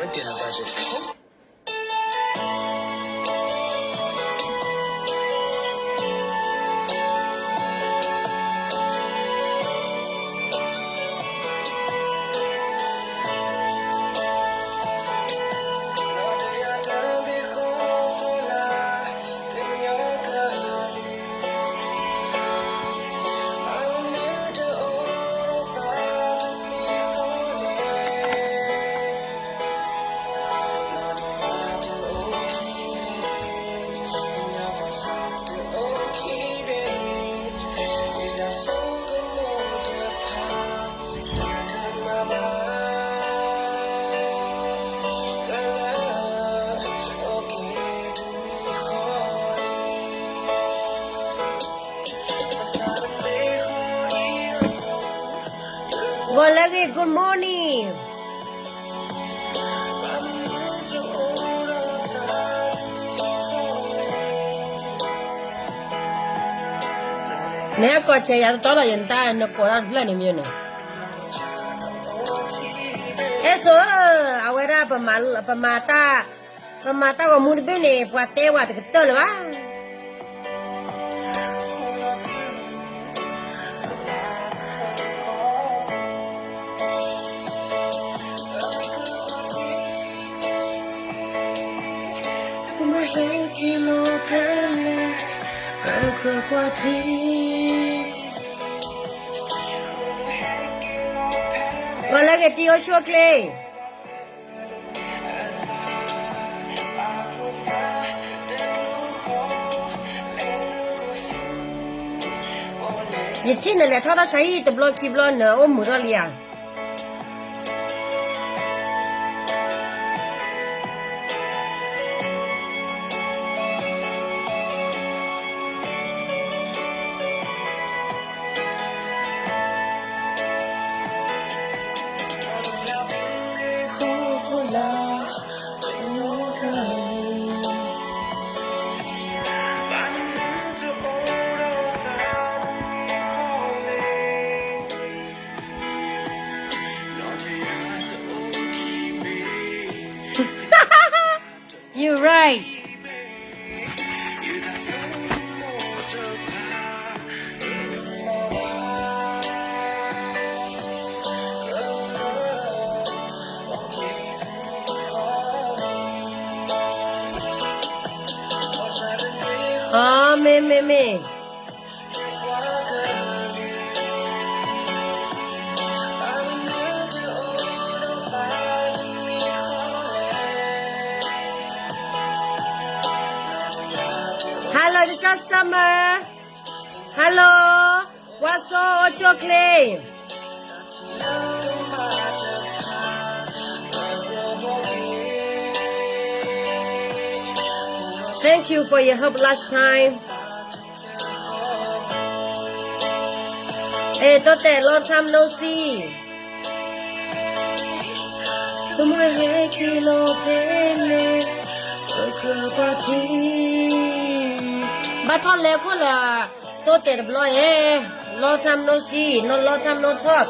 ဝဲတ့ၢ်နၤတၢ်က ဂီၤလၢအဂ့ၤ good morning. နဟဲကိးဆၢယၤတတီလီၤ ယနတၢ်နကိးတၢ်တဖျၢၣ်န့ၣ်မ့ၢ်န့ၣ်, အဲၣ်စိဧၢ, အဝဲဒၣ် ပမၤတၢ်ဂီၤမူတဘ့ၣ်န့ၣ် ပှၤတဲဝဲတကတၢၢ်လၢၤဘၣ်. ဂီၤလၢအဂ့ၤ တံၤအိၣ်ဆူၣ်အိၣ်ချ့. ယထံၣ်နလဲၤထီၣ်တၢ်ဆါဟံၣ်တဘျီခံဘျီ နအိၣ်မုာ်ထီၣ်လံဧါ. You right. Amen, amen. Hello, Teacher Summer. Hello, ဝါစီအိၣ်ဆူၣ်အိၣ်ချ့. Thank you for your help last time. အဲ တိတဲာ် long time no see. ဘၣ်ထီၣ်လဲၤခိၣ်လၢ တိတဲာ်တဘျီယဲ, long time no see, no long time no talk.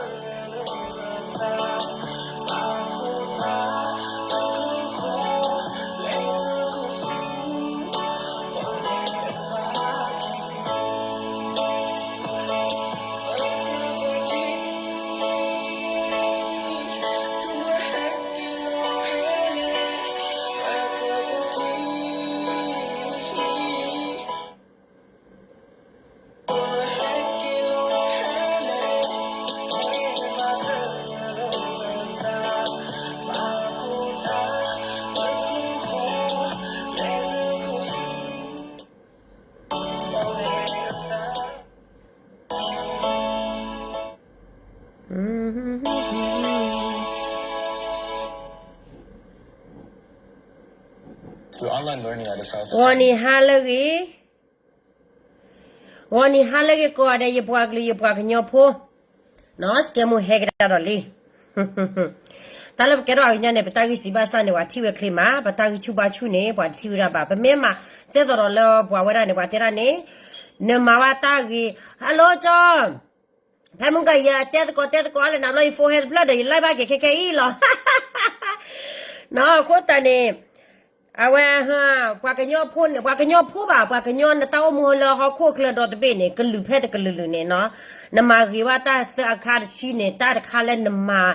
Online learning at the South ဂီၤနံၤဟါလၢအဂ့ၤ, ဂီၤနံၤဟါလၢအဂ့ၤကိးဂၤဒဲး ယပှၤကလုာ် ယပှၤကညီဖိ, စကဲမူဟဲကဒါဒီးလံ. တၢ်လၢပကဲထီၣ်အကညီန့ၣ် ပတၢ်ဂံၢ်စၢ်ဘါစၢ်န့ၣ် ပှၤထံၣ်ဝဲချ့မး, ပတၢ်ဂံၢ်ဆူၣ်ဘါဆူၣ်န့ၣ် ပှၤတထံၣ်ဝဲဒၣ်ဘၣ်. ပမ့ၢ်မၤစဲသိးဒီးလၢပှၤဝဲဒၣ်န့ၣ် ပှၤတဲဒၣ်န့ၣ်, နမၤဝဲတၢ်ဂ့ၤ, hello ကၠီ, ဖဲမုၢ်ကယၤတဲသကိးတဲသကိးလၢနၤဘျီ ယ phone ဟဲတဖျၢၣ်ဒီး ယ like ဘၣ်က့ၤခဲခဲအံၤလီၤ. အဃိသတးန့ၣ် အဝဲ ပှၤကညီဖိန့ၣ် ပှၤကညီဖိဘၣ် ပှၤကညီနတၢ်အိၣ်မူလၢဟီၣ်ခိၣ်ချၢဒီတဘ့ၣ်န့ၣ် ကလုာ်ဖဲတကလုာ်လုာ်န့ၣ်နီၤ, နမၤဂ့ၤဝဲတၢ်သၢအခါတဆံန့ၣ် တၢ်တခါလၢနမၤ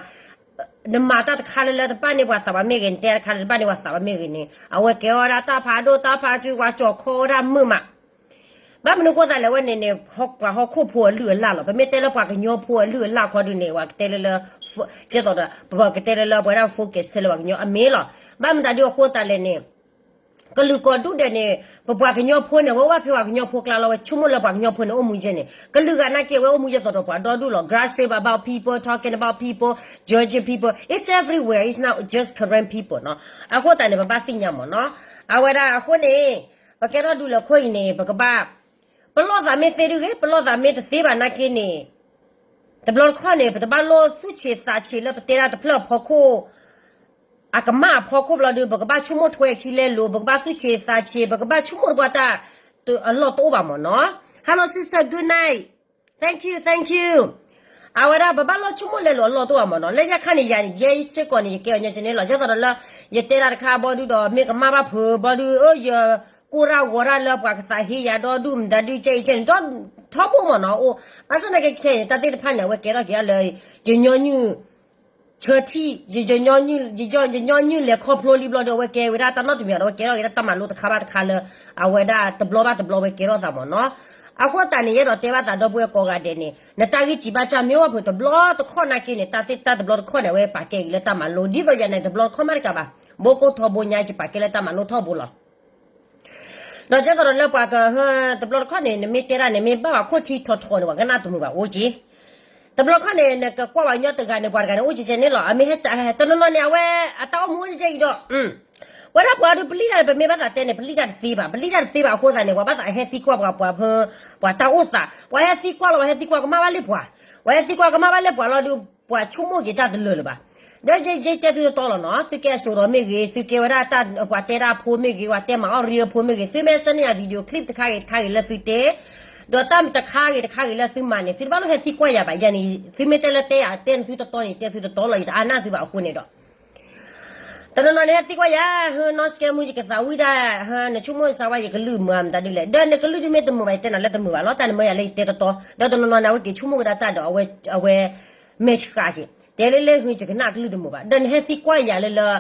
နမၤတၢ်တခါလၢလၢတဘၣ်န့ၢ်ပှၤသးဘၣ်မ့ၢ်ဂ့ၤ နတဲတခါလၢတဘၣ်န့ၢ်ပှၤသးဘၣ်မ့ၢ်ဂ့ၤန့ၣ် အဝဲကဲဝဲဒၣ်တၢ်ဖးဒိၣ်တၢ်ဖးထု ပှၤကၠီၤခီဝဲဒၣ်မုာ်မး ဘၣ်မနုၤအဃိသတးလဲၣ် အဝဲန့ၣ်န့ၣ် ပှၤဟီၣ်ခိၣ်ဖိအလုၢ်အလၢ်လီၤ. ပမ့ၢ်တဲလၢပှၤကညီဖိအလုၢ်အလၢ်ခီဒုးန့ၣ် ပှၤကတဲလၢလၢ ကဲသိးဒီး ပကတဲလၢလၢပဝဲဒၣ် focus ထဲလၢပှၤကညီအမ့ၢ်လီၤ. ဘၣ်မတၤဒုးအဃိသတးလဲၣ်န့ၣ် ကလုာ်ကိးဒူၣ်ဒဲးန့ၣ် ပပှၤကညီဖိန့ၣ် ဝဲဝဲဖဲပှၤကညီဖိကျါလီၤ ဝဲဆိကမိၣ်လၢပှၤကညီဖိန့ၣ် အိၣ်မူယဲန့ၣ် ကလုာ်ဂၤနာ်က့ ဝဲအိၣ်မူယဲသိးဒီးပှၤဒီဒူၣ်လီၤ. Gossip about people, talking about people, judging people, it's everywhere, it's not just Karen people နီၤ. အဃိသတးန့ၣ် ပဘၣ်သ့ၣ်ညါမ့ၢ်နီၤ. အဝဲဒၣ်အဃိန့ၣ် ပကဲထီၣ်ဒုးလၢခိၣ်အံၤန့ၣ် ပကဘၣ် ပလီၢ်သးမ့ၢ်သ့ဒုးဂ့ၤ ပလီၢ်သးမ့ၢ်တသ့ဘၣ်နာ်က့န့ၣ် တဘျီတခီၣ်န့ၣ် ပတဘၣ်လိၣ်သူၣ်ဆံးသးဆံးလၢပတဲဒၣ်တဖျၢၣ်အဖီခိၣ် အကမၣ်အဖီခိၣ်ဘျီဒုး ပကဘၣ်ဆိကမိၣ်ထွဲခံလဲလိၤ ပကဘၣ်သူၣ်ဆံးသးဆံး ပကဘၣ်ဆိကမိၣ်တပှၢ်တၢ် အလီၢ်တအိၣ်ဘၣ်မ့ၢ်နီၤ. Hello sister, good night. Thank you, thank you. အဝဲဒၣ်ပဘၣ်လိၣ်ဆိကမိၣ်လဲလိာ်အလီၢ်တအိၣ်ဘၣ်မ့ၢ်နီၤ. လၢယဲခါန့ၣ်ယၤ ယဲအံၤစ့ၢ်ကီးန့ၣ် ယကဲအီၤညီကန့ၣ်လီၤ. ယဲသိးဒီးလၢ ယတဲတၢ်တခါဘီဒုဒီး မ့ၢ်ကမၣ်ဘၣ်ဖုးဘီဒု ယကိၢ်တၢ်ဂီၤတၢ်လၢပှၤကသးဟ့ယၤဒီဒူၣ်မတၤဒုကဲအံၤကဲန့ၣ် ထီဘိမ့ၢ်နီၤ. အိၣ် ဘၣ်ဆၣ်သနာ်က့ခဲအံၤန့ၣ် တၢ်သ့ၣ်တဖၣ်န့ၣ် အဝဲကဲထီၣ်က့ၤအီၤလၢ ယညီနုၢ် ဆၢထံၣ် ယညီနုၢ်လဲၤခီဖျိလံဘျီဒီး အဝဲကဲဝဲဒၣ်တၢ်နီတမံၤဒီး အဝဲကဲထီၣ်က့ၤတၢ်မၤလိတခါဘၣ်တခါလၢ အဝဲဒၣ်တဘျီဘၣ်တဘျီဝဲကဲထီၣ်သးမ့ၢ်နီၤ. အဃိသတးန့ၣ် ယအဲၣ်ဒိးတဲဘၣ်သးဒီပုၢ်ဝဲၢ်ကိးဂၤဒဲးန့ၣ် နတၢ်ဂံၢ်စံးဘၣ်စၢ်မ့ၢ်အိၣ်ဘၣ်ဖုးတဘျီတခီၣ်နာ်က့န့ၣ် တၢ်သ့ၣ်တၢ်တဘျီတခီၣ်န့ၣ် အဝဲပာ်ကဲက့ၤလၢတၢ်မၤလိ ဒ်သိးယၤန့ၣ် တဘျီတခီၣ်မးတကးဘၣ် ဘိကိၢ်ထီဘိညါ ယပာ်ကဲလၢတၢ်မၤလိထီဘိလီၤ. ဒီးကဲသိးဒီးလၢပှၤကဟၢ တဘျီတခီၣ်န့ၣ် နမ့ၢ်တဲဒၣ်န့ၣ် မ့ၢ်ဘၣ်ပှၤခိၣ်ထံထီထီန့ၣ် ပှၤကနၣ်တမုာ်ဘၣ်အိၣ်က့ၤ တဘျီတခီၣ်န့ၣ် နကကွၢ်ပှၤကညီတဂၤန့ၣ် ပှၤတဂၤန့ၣ် အိၣ်က့ၤကဲန့ၣ်လီၤ. အမ့ၢ်ဟဲစးဟဲ တနီၤနီၤန့ၣ် အဝဲအတၢ်အိၣ်မူအိၣ်က့ၤကဲအံၤဒီး ဝဲဒၣ်ပှၤဒုးပလံၣ်တၢ်န့ၣ် ပမ့ၢ်ဘၣ်သးတဲန့ၣ် ပလံၣ်တၢ်တသ့ဘၣ် ပလံၣ်တၢ်တသ့ဘၣ်အဃိသတးန့ၣ် ပှၤဘၣ်သးဟဲသံကွၢ်ပှၤပှၤဖၢ ပှၤတၢ်အိၣ်သး ပှၤဟဲသံကွၢ်လီၤ ပှၤဟဲသံကွၢ်ကမၣ်ဘၣ်လံပှၤ ပှၤဟဲသံကွၢ်ကမၣ်ဘၣ်လံပှၤလီၤဒုး ပှၤဆိကမိၣ်က့ၤတၢ်တလၢာ်လၢၤဘၣ်. ဒီးယတဲသုတတီလီၤနီၤ သုကဲအစိဒီးမ့ၢ်ဂ့ၤ သုကဲဝဲဒၣ်တၢ်ပှၤတဲတၢ်ဖိမ့ၢ်ဂ့ၤ ပှၤတဲမၤအီၣ်ရ့အဖိမ့ၢ်ဂ့ၤ သုမ့ၢ်ဆၢန့ၢ်ယၤ video clip တခါဂ့ၤတခါဂ့ၤလၢသုတဲ ဒီးတၢ်တခါဂ့ၤတခါဂ့ၤလၢသုမၤန့ၣ် သုတဘၣ်လိၣ်ဟဲသံကွၢ်ယၤဘၣ် ယၤန့ၣ် သုမ့ၢ်တဲလၢတဲယၤတဲန့ၣ်သုတတီန့ၣ် ယတဲသုတတီလီၤ ယတအါနၢ်သုဘၣ်အဃိန့ၣ်ဒီး တနီၤနီၤန့ၣ် ဟဲသံကွၢ်ယၤ ဟၢ နီၢ်စကဲမူ ယကသးဝံၣ်ဒၣ် ဟၢ နဆိကမိၣ်စၢ်ဝဲ ယကလုၢ်မုာ်မတၤဒ်လဲၣ် ဒီးနကလုၢ်ဒုးမ့ၢ်တမုာ်ဘၣ် ယတဲနၤလၢတမုာ်ဘၣ်လီၤ တၢ်နမၢယၤလၢယတဲတတီ ဒီးတနီၤနီၤန့ၣ် အဝဲက့ၤဆိကမိၣ်ကဒါတၢ်ဒီး အဝဲ မဲာ်ဆှးက့ၤ တဲလၢလၢဟၢ ယကနၣ်ကလုၢ်တမုာ်ဘၣ် ဒီးနဟဲသံကွၢ်ယၤလၢလၢ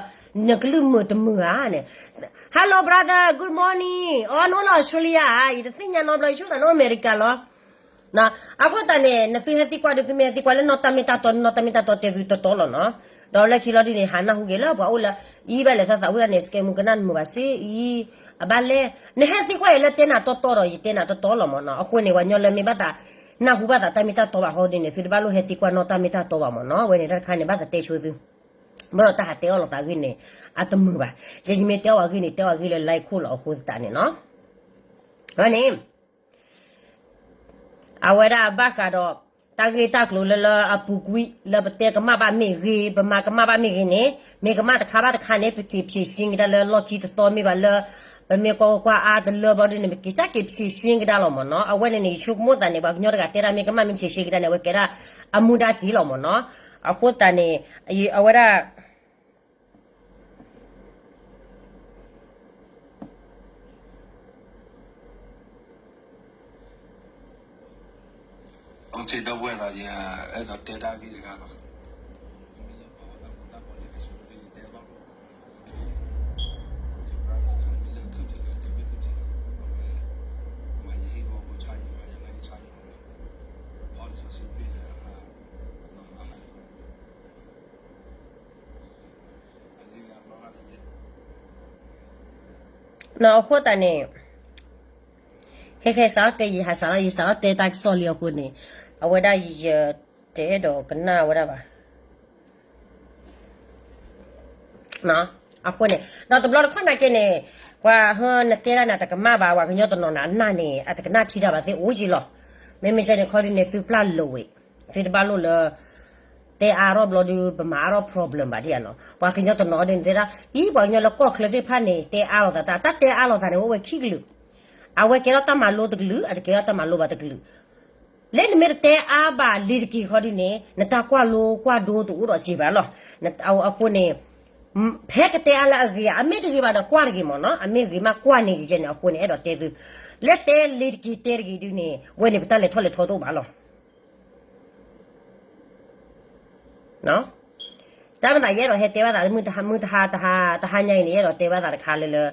နကလုၢ်မုာ်တမုာ်ဧါန့ၣ် Hello brother, good morning. အိ နအိၣ်လၢ Australia ဧါ ယတသ့ၣ်ညါနီတဘျီ ယဆိကမိၣ်သးနအိၣ်အမဲရကၤလီၤ အဃိသတးန့ၣ် နသုဟဲသံကွၢ်ဒုး သုမ့ၢ်ဟဲသံကွၢ်လၢနီၢ်တၢ်မ့ၢ်တၢ်တီ နီၢ်တၢ်မ့ၢ်တၢ်တီတဲသုတတီလီၤနီၤ. ဒီးလၢခံလီၤဒုးန့ၣ် ဟးနၢ်ဟူက့ၤလၢပှၤအိၣ်လၢ အံၤဘၣ်လဲၤသးသးဝံၣ်ဒၣ်န့ၣ် စကဲမူကနၣ်တမုာ်ဘၣ်စ့အံၤ အဘၣ်လဲၣ် နဟဲသံကွၢ်အံၤလၢတဲနၤတီတီဒီး ယတဲနၤတီတီလီၤမ့ၢ်နီၤ. အဃိန့ၣ် ပှၤညီလၢမ့ၢ်ဘၣ်သး နၢ်ဟူဘၣ်သးတၢ်မ့ၢ်တၢ်တီဘၣ်ဟီဒ်န့ၣ် သုတဘၣ်လိၣ်ဟဲသံကွၢ်နီၢ်တၢ်မ့ၢ်တၢ်တီဘၣ်မ့ၢ်နီၤ. အဝဲန့ၣ်တၢ်တခါန့ၣ် ဘၣ်သးတဲဆိသု ဘၣ်ဒီးတၢ်ဟးတဲအီၣ်လိာ်သးဂ့ၢ်န့ၣ် အတမုာ်ဘၣ်. ယဲယမ့ၢ်တဲအီၣ်အဂ့ၢ်န့ၣ် တဲအီၣ်အဂ့ၢ်လၢ live ခိၣ်လီၤအဃိသတးန့ၣ်နီၤ. အန့ၣ် အဝဲဒၣ်ဘၣ်ဃးဒီး တၢ်ဂ့ၢ်တၢ်ကျိၤလၢလၢအပူၤကွံာ် လၢပတဲကမၣ်ဘၣ်မ့ၢ်ဂ့ၤ ပမၤကမၣ်ဘၣ်မ့ၢ်ဂ့ၤန့ၣ် မ့ၢ်ကမၣ်တခါဘၣ်တခါန့ၣ် ပက့ၤဖြေရှင်းကဒါလၢလီၢ်ခံတသီမ့ၢ်ဘၣ်လၢ ပမ့ၢ်ကွၢ်ကွၢ်အါတလၢဘျီဒ်န့ၣ် ပက့ၤစၢ်က့ၤဖြေရှင်းကဒါလီၤမ့ၢ်နီၤ. အဝဲန့ၣ်န့ၣ် ယဆိကမိၣ်သးန့ၣ် ပှၤကညီတဂၤတဲဒၣ်မ့ၢ်ကမၣ်မ့ၢ်ဖြေရှင်းကဒါန့ၣ် အဝဲကဲဒၣ်အမူဒါက့ၤလီၤမ့ၢ်နီၤ. အဃိသတးန့ၣ် အဝဲဒၣ် ဒီပုၢ်ဝဲၢ်ဒီး ယအဲၣ်ဒိးတဲတၢ်ဂ့ၢ်တဂၤဒီး အဃိသတးန့ၣ် ခဲခဲစးထီၣ်တဲ ယဟးစးထီၣ် ယစးထီၣ်တဲတၢ်ကစီၣ်လံအဃိန့ၣ် အဝဲဒၣ်ယတအဲၣ်ဒိးကနၣ်ဝဲဒၣ်ဘၣ်. အဃိန့ၣ် ဒီးတဘျီတခီၣ်နာ်က့န့ၣ် ပှၤဟၢနတဲဒၣ်န့ၣ် အတကမၣ်ဘၣ် ပှၤကညီတနီၤန့ၣ် အနၢ်န့ၣ် အတကနၣ်ထံတၢ်ဘၣ်သ့ၣ်အိၣ်က့ၤလီၤ. မ့မ့ၢ်ကဲန့ၣ်ခီဒုန့ၣ် သုပျၢ်လိာ်ဝဲ သုတဘၣ်လိာ်လၢ တဲအါထီၣ်ဘျီဒု ပမၤအါထီၣ် problem ဘၣ်ဒ်ဧါနီၤ. ပှၤကညီတနီၤဒ်န့ၣ်တဲဒၣ် အံၤ ပှၤကညီလၢကီၢ်ချၢသ့ၣ်တဖၣ်န့ၣ် တဲအါလိာ်သးတၢ် တၢ်တဲအါလိာ်သးန့ၣ် အိၣ်ဝဲခံကလုာ် အဝဲကဲထီၣ်တၢ်မၤလိတကလုာ် အတကဲထီၣ်တၢ်မၤလိဘၣ်တကလုာ် လၢနမ့ၢ်တတဲအါဘၣ်လံတက့ၢ်ခီဒုန့ၣ် နတၢ်ကွၢ်လိကွၢ်ဒိတအိၣ်ဒီးစ့ၢ်ဘၣ်လီၤ. အဃိန့ၣ် ဖဲကတဲအါလၢအဂ့ၤဧါ, အမ့ၢ်တဂ့ၤဘၣ်ဒီးကွၢ်တဂ့ၤမ့ၢ်နီၤ, အမ့ၢ်ဂ့ၤမးကွၢ်န့ၢ်ယဲန့ၣ်အဃိန့ၣ် အဲၣ်ဒိးတဲသု, လၢတဲလ့ၤတက့ၤတဲတဂ့ၤဒုန့ၣ် ဝဲန့ၣ်ပတၢ်လဲၤထီၣ်လဲၤထီတအိၣ်ဘၣ်လီၤ. တၢ်မၤသးယအဲၣ်ဒိးဟဲတဲဘၣ်သး မုၢ်တဟါ မုၢ်တဟါ တဟါ တဟါညါအံၤန့ၣ် ယအဲၣ်ဒိးတဲဘၣ်သးတခါလၢလၢ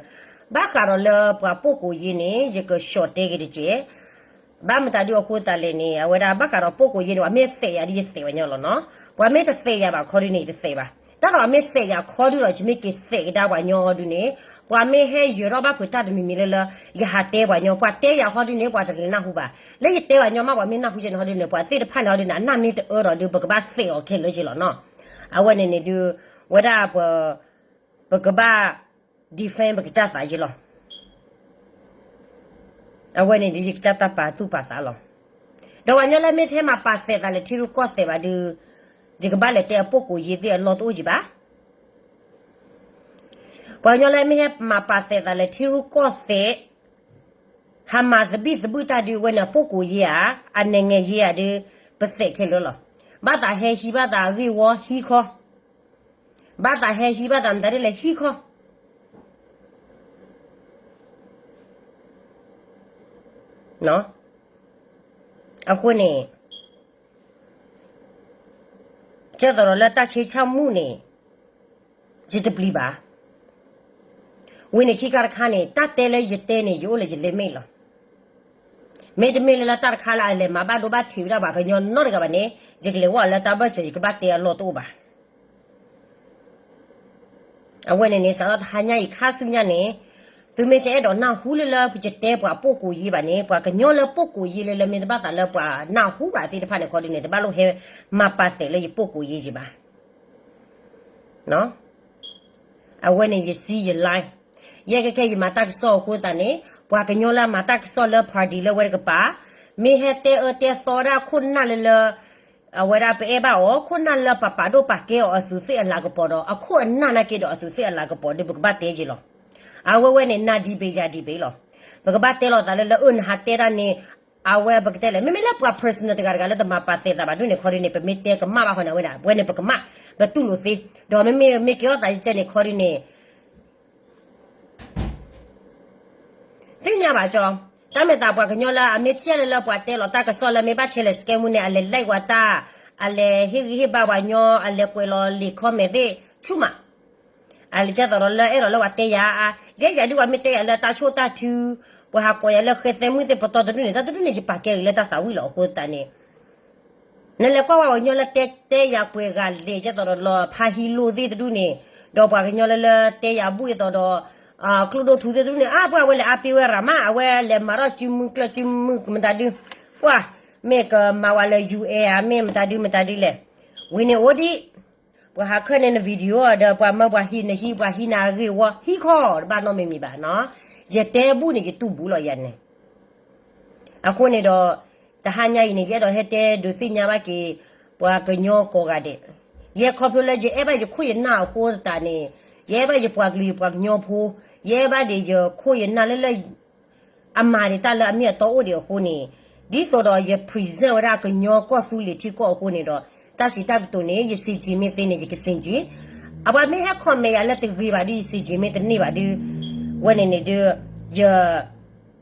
ဘၣ်ဃးဒီးလၢပှၤပိာ်ကိးယ့န့ၣ် ယကၠီၣ်တဲက့ၤတက့ၢ်. ဘၣ်မတၤဒုအဃိသတးလဲၣ်န့ၣ် အဝဲဒၣ်ဘၣ်ဃးဒီးပိာ်ကိးယ့န့ၣ် ပှၤမ့ၢ်သဲးယၤဒုးယသဲးဝဲညီလီၤနီၤ. ပှၤမ့ၢ်တသဲးယၤဘၣ်ခီဒုန့ၣ် ယတသဲးဘၣ်. တၢ်ဒီးအမ့ၢ်သဲးယၤခီဒုဒီး ယမ့ၢ်က့ၤသဲးကဒါပှၤညီဟီဒုန့ၣ် ပှၤမ့ၢ်ဟဲယၢၤထီၣ်ဘၣ်ဖုးတၢ်တမံၤမံၤလၢလၢ ယဟးတဲပှၤညီ ပှၤတဲယၤဟီဒုန့ၣ် ပှၤတလဲၤနၢ်ဟူဘၣ်. လၢယတဲပှၤညီမး ပှၤမ့ၢ်နၢ်ဟူယဲန့ၣ်ဟီဒုန့ၣ် ပှၤသ့ၣ်တဖၣ်န့ၣ်ဟီဒုန့ၣ် အနၢ်မ့ၢ်တအၢဒီးဒုး ပကဘၣ်သဲးအီၤခဲလၢာ်က့လီၤနီၤ. အဝဲန့ၣ်န့ၣ်ဒုး ဝဲဒၣ်ပ ပကဘၣ် defend ပကစၢ်သးက့လီၤ. အဝဲန့ၣ်ဒုးယကစၢ်တၢ်ပာ်သူၣ်ပာ်သးလီၤ. ဒီးပှၤကညီလၢမ့ၢ်ထဲမၤပာ်သဲးသးလဲၤထံရူၢ်ကီၢ်သဲးဘၣ်ဒုး ယကဘၣ်လဲၤတဲအပိာ်ကိးယ့သ့ၣ်အလီၢ်တအိၣ်က့ဘၣ်. ပှၤကညီလၢမ့ၢ်ဟဲမၤပာ်သဲးသးလဲၤထံရူၢ်ကီၢ်သဲး ဟးမၤသဘံၣ်သဘုၣ်တၢ်ဒုးဝဲန့ၣ် အပိာ်ကိးယ့ဧါ, အနဲၣ်ငဲၤယ့ဧါဒုး ပသဲးခဲလၢာ်လီၤ. ဘၣ်သးဟဲဟံးဘၣ်သးအဂ့ၢ်ဝီဟံးခီ, ဘၣ်သးဟဲဟံးဘၣ်သးမတၤဒ်လဲၣ်ဟံးခီ အဃိန့ၣ် ကဲသိးဒီးလၢတၢ်ဆ့ဆၣ်မုၣ်န့ၣ် ယတပျံၤဘၣ်. ဝံၤန့ၣ်ခံခါတခါန့ၣ် တၢ်တဲလၢယတဲန့ၣ် ယအိၣ်လၢယလ့မ့ၢ်လီၤ. မ့တမ့ၢ်လၢလၢတၢ်တခါလၢအလဲၤမၤဘၣ်ဒိဘၣ်ထံးဝဲဒၣ်ပှၤကညီနီတဂၤဘၣ်န့ၣ် ယကလဲၤဝဲလၢတၢ်ဘၢၣ်စၢၤ ယကဘၣ်တဲအလီၢ်တအိၣ်ဘၣ်. အဝဲန့ၣ်န့ၣ် စးထီၣ်တဟါညါအံၤခါဆူညါန့ၣ် သုမ့ၢ်တအဲၣ်ဒိးနၢ်ဟူလၢလၢပကတဲပှၤပိာ်ကိးယ့ဘၣ်န့ၣ် ပှၤကညီလၢပိာ်ကိးယ့လၢလၢမ့ၢ်တဘၣ်သးလၢပှၤနၢ်ဟူဘၣ်သ့ၣ်တဖၣ်န့ၣ်ခီဒုန့ၣ် တဘၣ်လိၣ်ဟဲမၤပာ်သဲးလၢယပိာ်ကိးယ့ယ့ဘၣ်. အဝဲန့ၣ်ယစံယလါ, ယဲကဲခဲယမၤတၢ်ကစီၣ်အဃိသတးန့ၣ် ပှၤကညီလၢအမၤတၢ်ကစီၣ်လၢ party လၢဝဲတကပၤ မ့ၢ်ဟဲတဲအၢတဲသီဒၣ်ခိၣ်နၢ်လၢလၢ အဝဲဒၣ်ပအဲၣ်ဘၣ်အီၤ ခိၣ်နၢ်လၢပပာ်ဒိၣ်ပာ်ကဲအီၤအသူးသ့ၣ်အလၤကပီၤဒီး အခိၣ်အနၢ်နာ်က့ဒီးအသူးသ့ၣ်အလၤကပီၤဒီး ပကဘၣ်တဲယ့လီၤ. အဝဲဝဲန့ၣ် နၤဒံးဘ့ၣ်ယၤဒံးဘ့ၣ်လီၤ. ပကဘၣ်တဲလီၤသးလၢလၢအၢနဟးတဲတၢ်န့ၣ် အဝဲပကတဲလဲၣ် မ့မ့ၢ်လၢပှၤ personal တဂၤတဂၤလၢတမၤပာ်သဲးသးဘၣ်ဒ်န့ၣ်ခီဒ်န့ၣ် ပမ့ၢ်တဲကမၣ်ဘၣ်ဃီန့ၣ် အဝဲန့ၣ် အဝဲန့ၣ်ပကမၣ် ပတူၢ်လိာ်သ့ ဒီးမ့မ့ၢ်မ့ၢ်ကဲထီၣ်သးယကဲန့ၣ်ခီဒ်န့ၣ် သ့ၣ်ညါဘၣ်ကၠီ, တၢ်မဲာ်သးပှၤကညီလၢအမ့ၢ်ထံၣ်လၢလၢပှၤတဲလီၤတၢ်ကစီၣ်လၢမ့ၢ်ဘၣ်ဆဲးလဲၤ scam မူန့ၣ် အလဲၤ like ဝဲတၢ်, အလဲၤဟ့ၣ်ဂံၢ်ဟ့ၣ်ဘါပှၤကညီ, အလဲၤကွဲးလီၤလံာ် comment သ့ၣ်ဆူၣ်မး, အလဲၤကဲသိးဒီးလၢအဲၣ်ဒိးလၢပှၤတဲယၤ, ယဲယၤဒုးပှၤမ့ၢ်တဲယၤလၢတၢ်ဆိၣ်တၢ်ထု, ပှၤဟးကိးယၤလၢဃဲသဲမုၣ်သ့ၣ်ပတီၢ်တဒူၣ်န့ၣ် တၢ်တဒူၣ်န့ၣ် ယပာ်ကဲဂ့ၤလၢတၢ်သးဝံၣ်လီၤအဃိသတးန့ၣ် နလဲၤကွၢ်ဝဲပှၤကညီလၢတဲတဲယၤပှဲၤဂၤလဲၤ ကဲသိးဒီးလီၤဖးဟံလိၢ်သ့ၣ်တဒူၣ်န့ၣ်, ဒီးပှၤကညီလၢလၢတဲယၤဘူၣ်ကဲသိးဒီး ကျိၣ်ဒိၣ်ထူသ့ၣ်တဒူၣ်န့ၣ် အါပှၤဝဲလဲၤအါပ့ၤဝဲရၤမး အဝဲလဲၤမၤထီၣ်စုမုၢ်ကျၢၢ်စုမုၢ်မတၤဒု, ပှၤမ့ၢ်ကမၤဝဲလၢ ယူၢ်အဲၣ် မ့ၢ်မတၤဒုမတၤဒုလဲၣ်, ဝံၤန့ၣ်အိၣ်ဒံး ပှၤဟးခၢၣ်န့ၢ်န video ဒီးပှၤမၢပှၤဟံးနဟံး ပှၤဟံးနၤအဂ့ၢ်ဝီ ဟံးခီတဘၣ်နီတမံၤမံၤဘၣ်နီၤ, ယတဲဘူၣ်န့ၣ် ယတူၢ်ဘူးလီၤယၤန့ၣ် အဃိန့ၣ်ဒီး တဟါညါအံၤန့ၣ် ယအဲၣ်ဒိးဟဲတဲဒုးသ့ၣ်ညါဘၣ်က့ၤ ပှၤကညီကိးဂၤဒဲး, ယဲခီဖျိလၢယအဲၣ်ဘၣ်ယခိၣ်ယနၢ်အဃိသတးန့ၣ်, ယအဲၣ်ဘၣ်ယပှၤကလုာ်ယပှၤကညီဖိ, ယအဲၣ်ဘၣ်ဒံးယခိၣ်ယနၢ်လၢလၢ အမၤဒံးတၢ်လၢအမ့ၢ်အတီအိၣ်ဒံးအဃိန့ၣ်, ဒ်သိးဒီးယ present ဝဲဒၣ်ကညီကီၢ်သူလ့ၤထံကီၢ်အဃိန့ၣ်ဒီး, တၢ်စံးတၢ်ကတိၤန့ၣ် ယစံးကံၤမ့ၢ်သ့န့ၣ် ယကစံးကံၤ, အပှၤမ့ၢ်ဟဲ comment ယၤလၢတဂ့ၤဘၣ်ဒုး ယစံးကံၤမ့ၢ်တန့ၢ်ဘၣ်ဒုး, ဝဲန့ၣ်န့ၣ်ဒုး, ယ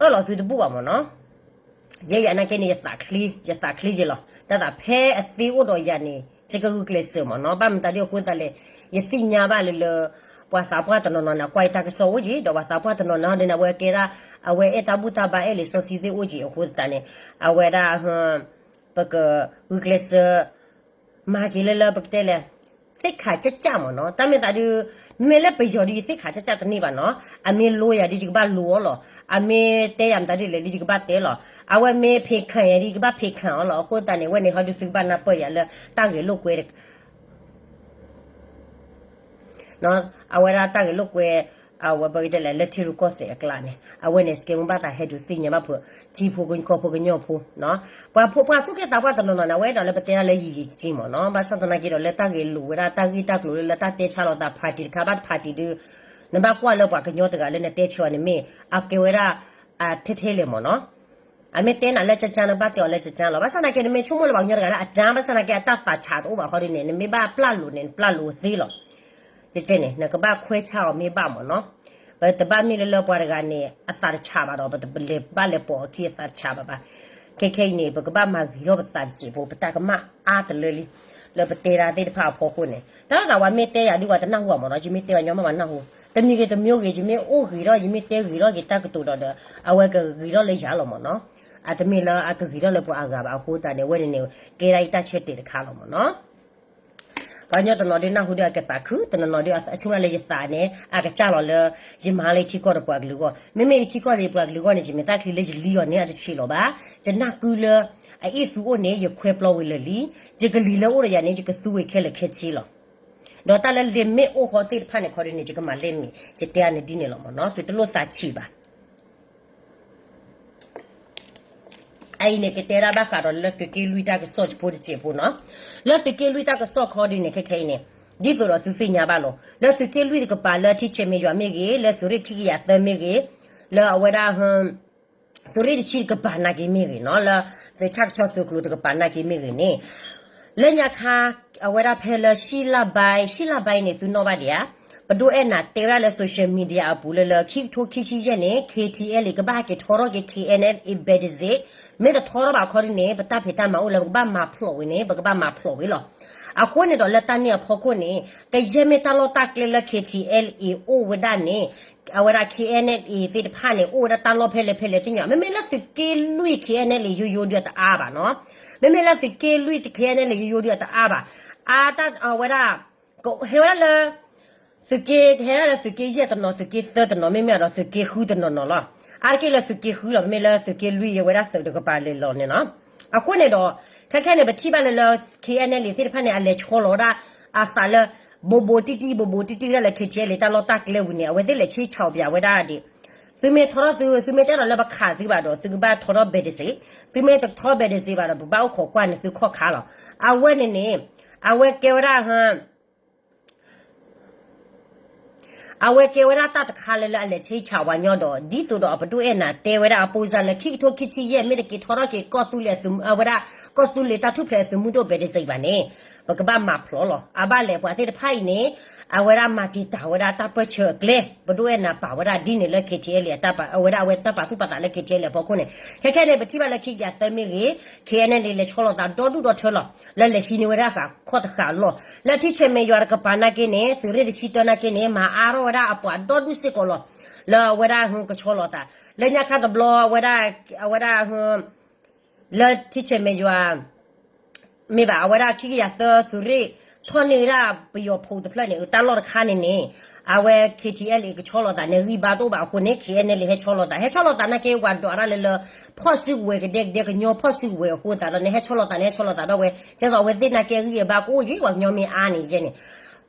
အၢၣ်လီၤသုတဘူၣ်ဘၣ်မ့ၢ်နီၤ. ယဲယၤနာ်က့န့ၣ် ယသးချ့, ယသးချ့ယလီၤ. တၢ်သးဖဲအသ့အိၣ်ဒီးယၤန့ၣ် ယကဂုာ်ကျဲးစၢးမ့ၢ်နီၤ. ဘၣ်မတၤဒုအဃိသတးလဲၣ်, ယသ့ၣ်ညါဘၣ်လၢလၢ ပှၤသးပှၢ်တနီၤနီၤန့ၣ် ကွၢ်ယတၢ်ကစီၣ်အိၣ်က့ၤ, ဒီးပှၤသးပှၢ်တနီၤနီၤဟီဒ်န့ၣ် အဝဲကဲဒၣ် အဝဲအဲၣ်တၢ်ဘူၣ်တၢ်ဘါအဲၣ်လံာ်စီဆှံသ့ၣ်အိၣ်က့ၤအဃိသတးန့ၣ်, အဝဲဒၣ် ပကဂုာ်ကျဲးစၢး မၤက့ၤလၢလၢပကတဲလဲၣ်, သ့ၣ်ခါကၠၢ်ကၠၢ်မ့ၢ်နီၤ. တၢ်မ့ၢ်သးဒုး, မ့ၢ်လၢပယီၤဒုး ယသ့ၣ်ခါကၠၢ်ကၠၢ်တန့ၢ်ဘၣ်နီၤ. အမ့ၢ်လိယၤဒုး ယကဘၣ်လိအီၤလီၤ. အမ့ၢ်တဲယၤမတၤဒ်လဲၣ်ဒုး ယကဘၣ်တဲလီၤ. အဝဲမ့ၢ်ဖံးခၣ်ယၤဒုး ယကဘၣ်ဖံးခၣ်အီၤလီၤ. အဃိသတးန့ၣ် အဝဲန့ၣ်ဟီဒုး သုကဘၣ်နၢ်ပၢၢ်ယၤလၢတၢ်ဂဲၤလိာ်ကွဲ အဝဲဒၣ်တၢ်ဂဲၤလိာ်ကွဲ အဝဲပကတဲလဲၣ် လၢထံရူၢ်ကီၢ်သဲးအကျါန့ၣ် အဝဲန့ၣ် စကဲမူဘၣ်သးဟဲဒုးသ့ၣ်ညါဘၣ်ဖုး ထံဖိကီၢ်ဖိကညီဖိ ပှၤသူၣ်က့သးပှၢ်တနီၤနီၤန့ၣ် အဝဲအဲၣ်ဒိးလၢပတဲတၢ်လၢယံာ်ယံာ်ကက့မ့ၢ်နီၤ. ဘၣ်ဆၣ်သနာ်က့ဒီး လၢတၢ်ဂဲၤလိာ်ဝဲဒၣ်တၢ်ဂ့ၢ်တၢ်ကျိၤလၢလၢတၢ်တဲဆါလိာ်သး party တခါဘၣ် party ဒုး နဘၣ်ကွၢ်လၢပှၤကညီတဂၤလၢနတဲဆၢအီၤန့ၣ်မ့ၢ် အကဲဝဲဒၣ် ထဲထဲလဲၣ်မ့ၢ်နီၤ. အမ့ၢ်တဲနၤလၢကကါ နဘၣ်တဲအီၤလၢကကါလီၤ. ဘၣ်ဆၣ်သနာ်က့ နမ့ၢ်ဆိကမိၣ်လၢပှၤကညီတဂၤလၢအကါ ဘၣ်ဆၣ်သနာ်က့ အတၢ်သးဆးတအိၣ်ဘၣ်ခီဒ်န့ၣ် နမ့ၢ်ဘၣ်ပျၢ်လိာ်န့ၣ် နပျၢ်လိာ်သ့လီၤ. ကဲန့ၣ် နကဘၣ်ခွဲးဆါအီၤမ့ၢ်ဘၣ်မ့ၢ်နီၤ. ပတဘၣ်မ့ၢ်လၢလၢပှၤတဂၤန့ၣ် အသးတဆးဘၣ်ဒီး ပတလဲၤဘၣ်လဲၤပိာ်အခံအသးတဆးဘၣ်ဘၣ်. ခဲခဲအံၤန့ၣ် ပကဘၣ်မၤဂ့ၤထီၣ်ပသးတစဲးဖိ ပတၢ်ကမၣ်အါတလၢလံ လၢပတဲတၢ်သ့ၣ်တဖၣ်အဖီခိၣ်န့ၣ် တၢ်လီၤသးဝဲမ့ၢ်တဲယၤဒ်ဝဲတနၢ်ဟူဘၣ်မ့ၢ်နီၤ, ယမ့ၢ်တဲဝဲညီမ့ၢ်ဘၣ်နၢ်ဟူ, တမံၤဂ့ၤတမံၤဂ့ၤ ယမ့ၢ်အိၣ်ဂ့ၤထီၣ် ယမ့ၢ်တဲဂ့ၤထီၣ်က့ၤတၢ်ကတိၤဒီးဒီး အဝဲကဂ့ၤထီၣ်လၢယၤလီၤမ့ၢ်နီၤ. အတမ့ၢ်လၢအကဂ့ၤထီၣ်လၢပှၤအဂၤဘၣ်အဃိသတးန့ၣ် အဝဲန့ၣ်န့ၣ် ကဲဒၣ်အံၤတၢ်ဆၢတဲာ်တခါလီၤမ့ၢ်နီၤ. ပှၤကညီတနီၤဒုးနၢ်ဟူဒုးအကသးခု, တနီၤနီၤဒုးအဆိကမိၣ်လၢယသးန့ၣ် အကစၢ်လီၤလၢ ယမၤလၢယထံကီၢ်ဒီးပှၤကလုာ်အဂီၢ်, မ့မ့ၢ်ယထံကီၢ်ဒီးပှၤကလုာ်အဂီၢ်န့ၣ် ယမဲာ်ချံလၢယလံအီၤန့ၣ် အတဆံးလီၤဘၣ်. ယနၢ်ကုလၢ အအ့ၣ်သူအိၣ်န့ၣ် ယခွဲပျီဝံၤလၢာ်လံ, ယကလံၤလၢအိၣ်ဒီးယၤန့ၣ် ယကသူဝံၤခဲလၢာ်ခဲဆ့လီၤ. ဒီးတၢ်လၢလံာ်မ့ၢ်အိၣ်ဃီသ့ၣ်တဖၣ်န့ၣ်ခီဒုးန့ၣ် ယကမၤလဲၢ်မ့ၢ် ယတဲအါန့ၣ်ဒ်န့ၣ်လီၤမ့ၢ်နီၤ, သုတလိၣ်သးဆံးဘၣ်. အအံၤန့ၣ် ကတဲဒၣ်ဘၣ်ဃးဒီးလၢသုးက့လွံၢ်တၢ်ကစီၣ်ဖိတစဲးဖိနီၤ. လၢသုးက့လွံၢ်တၢ်ကစီၣ်ခီဒုးန့ၣ် ခဲခဲအံၤန့ၣ် ဒ်သိးဒီးသုသ့ၣ်ညါဘၣ်လီၤ. လၢသုးက့လွံၢ်တကပၤ လၢထံဆဲးမဲးယွၤမ့ၢ်ဂ့ၤ, လၢသုးရ့ၣ်ခံကယၤသၢမ့ၢ်ဂ့ၤ, လၢအဝဲဒၣ် သုးရ့ၣ်တဆံတကပၤနာ်က့မ့ၢ်ဂ့ၤနီၤ, လၢသုးဆၣ်ကဆီသုးကျိၤတကပၤနာ်က့မ့ၢ်ဂ့ၤန့ၣ် လၢညါခါ အဝဲဒၣ်ဖဲလၢ ရှံလါဘဲ ရှံလါဘဲန့ၣ် သုနီၣ်ဘၣ်ဒံးဧါ, ပဒိၣ်အဲၣ်နၤတဲဝဲဒၣ်လၢ social media အပူၤလၢလၢ ခံကထိခံဆံယဲၢ်န့ၣ် KTLA ကဘၣ်ဟဲက့ၤထီထီၣ်က့ၤ KNLA ဘဲးတစ့း, မ့ၢ်တထီထီၣ်ဘၣ်ခီဒုးန့ၣ် ပတၢ်ဖံးတၢ်မၤအိၣ်လၢပကဘၣ်မၤဖျိးဝံၤန့ၣ် ပကဘၣ်မၤဖျိးဝံၤလီၤ. အဃိန့ၣ်ဒီးလၢတၢ်န့ၣ်အဖီခိၣ်န့ၣ် ကယဲၢ်မ့ၢ်တၢ်လီၢ်တၢ်ကျဲလၢ KTLA အိၣ်ဝဲဒၣ်န့ၣ် အဝဲဒၣ် KNLA သ့ၣ်တဖၣ်န့ၣ် အိၣ်ဝဲဒၣ်တၢ်လီၢ်ဖဲလဲၣ်ဖဲလဲၣ်သ့ၣ်ညါ, မ့မ့ၢ်လၢသုးက့လွံၢ် KNLA ယိယိဒုးအတအါဘၣ်နီၤ, မ့မ့ၢ်လၢသုးက့လွံၢ် KNLA ယိယိဒုးအတအါဘၣ်, အါတၢ်အဝဲဒၣ် ကဟဲဝဲဒၣ်လၢ သုးက့ ကဟဲဒၣ်လၢသုးက့ယဲၢ်တနီၤ သုးက့သၢတနီၤ မ့မ့ၢ်ဒီးသုးက့ဃုတနီၤနီၤလီၤ. အါတက့ၢ်လၢသုးက့ဃုလီၤ, မ့မ့ၢ်လၢသုးက့လွံၢ်အဝဲဒၣ်သုးတကပၤလဲၤလီၤန့ၣ်နီၤ. အဃိန့ၣ်ဒီး ခဲခဲန့ၣ် ပထံၣ်ဘၣ်လၢလၢ KNLA သ့ၣ်တဖၣ်န့ၣ် အလဲၤဆီလီၤဝဲဒၣ်အသးလၢ ဘိးဘိးတံၢ်တံၢ် ဘိးဘိးတံၢ်တံၢ်ဝဲဒၣ်လၢ KTLA တၢ်လီၢ်တၢ်ကျဲဝံၤန့ၣ် အဝဲသ့ၣ်လဲၤဆ့ဆၣ်အီၤပၠးဝဲဒၣ်ဒံး, သုမ့ၢ်ထီထီၣ်သု သုမ့ၢ်တဲဒီးလၢပခးသုဘၣ်ဒီး သုကဘၣ်ထီထီၣ်ဘဲးတစ့း, သုမ့ၢ်တထီဘဲးတစ့းဘၣ်ဒီး ပဘၣ်အိၣ်ခိးကွၢ်န့ၢ်သုခီၣ်ခါလီၤ. အဝဲန့ၣ်န့ၣ် အဝဲကဲဝဲဒၣ် အဝဲကဲဝဲဒၣ်တၢ်တခါလၢလၢအလဲၤဆ့ဆၣ်ဝဲညီဒီး ဒ်သိးဒီးအပဒိၣ်အဲၣ်နၤတဲဝဲဒၣ်အပိစါလၢ ခံကထိခံဆံယဲၢ် မ့ၢ်တက့ၤထီထီၣ်က့ၤကီၢ်သူလ့ၤအသုးမုၢ် အဝဲဒၣ် ကီၢ်သူလ့ၤတၢ်ထူၣ်ဖျဲးအသုးမုၢ်ဒိၣ်ဘဲးတစ့းဘၣ်န့ၣ် ပကဘၣ်မၤဖျိးလီၤ. အဘၣ်လဲၣ်ပှၤသ့ၣ်တဖၣ်အံၤန့ၣ် အဝဲဒၣ်မၤတံာ်တာ်ဝဲဒၣ်တၢ်ပၢၢ်ဆၢအကျဲ ပဒိၣ်အဲၣ်နၤပာ်ဝဲဒၣ်ဒ်န့ၣ်လၢ KTLA အတၢ်ပာ် အဝဲဒၣ်အဝဲတၢ်ပာ်သူၣ်ပာ်သးလၢ KTLA အဖီခိၣ်န့ၣ် ခဲခဲန့ၣ် ပထံၣ်ဘၣ်လၢခံကယၤသၢမ့ၢ်ဂ့ၤ KNLA လဲၤဆီလီၤသးဒီဒူၣ်ဒီထၢလီၤ. လၢလဲၤဟံးန့ၢ်ဝဲဒၣ်ဃာ်ခီၣ်တဃာ်အလီၢ် လၢထံဆဲးမဲးယွၤတကပၤနာ်က့န့ၣ် သုးရ့ၣ်တဆံတၢနာ်က့န့ၣ် မၤအါထီၣ်ဝဲဒၣ်အပှၤဒီဒူၣ်စ့ၢ်ကီးလီၤ. လၢအဝဲဒၣ်ဟကဆီလီၤသး လၢညါခါတဘျီ အဝဲဒၣ် အဝဲဒၣ် လၢထံဆဲးမဲးယွၤ မ့ၢ်ဘၣ် အဝဲဒၣ်ခံကယၤသၢသုးရ့ၣ် ထီၣ်န့ၢ်ဝဲဒၣ်ပယီၤဖိတဖျၢၣ်န့ၣ် တၢ်လီၢ်တခါန့ၣ်န့ၣ် အဝဲ KTLA ကဆီလီၤသးန့ၣ် ဂံၢ်ဘါတအိၣ်ဘၣ်အဃိန့ၣ် KNLA ဟဲဆီလီၤသး ဟဲဆီလီၤသးနာ်က့ ဝၤဒွးတၢ်လၢလၢ ဖီၣ်စုကဝဲၤကဒဲကဒဲ ကညီဖီၣ်စုကဝဲၤအဃိသတးဒီးန့ၣ် ဟဲဆီလီၤသးန့ၣ် ဟဲဆီလီၤသးဒီးဝဲ ကဲသိးအဝဲသ့ၣ်နာ်က့ဂံၢ်အဘါကအိၣ်ယံၤ ပှၤကညီမ့ၢ်အါန့ၣ်ယဲန့ၣ်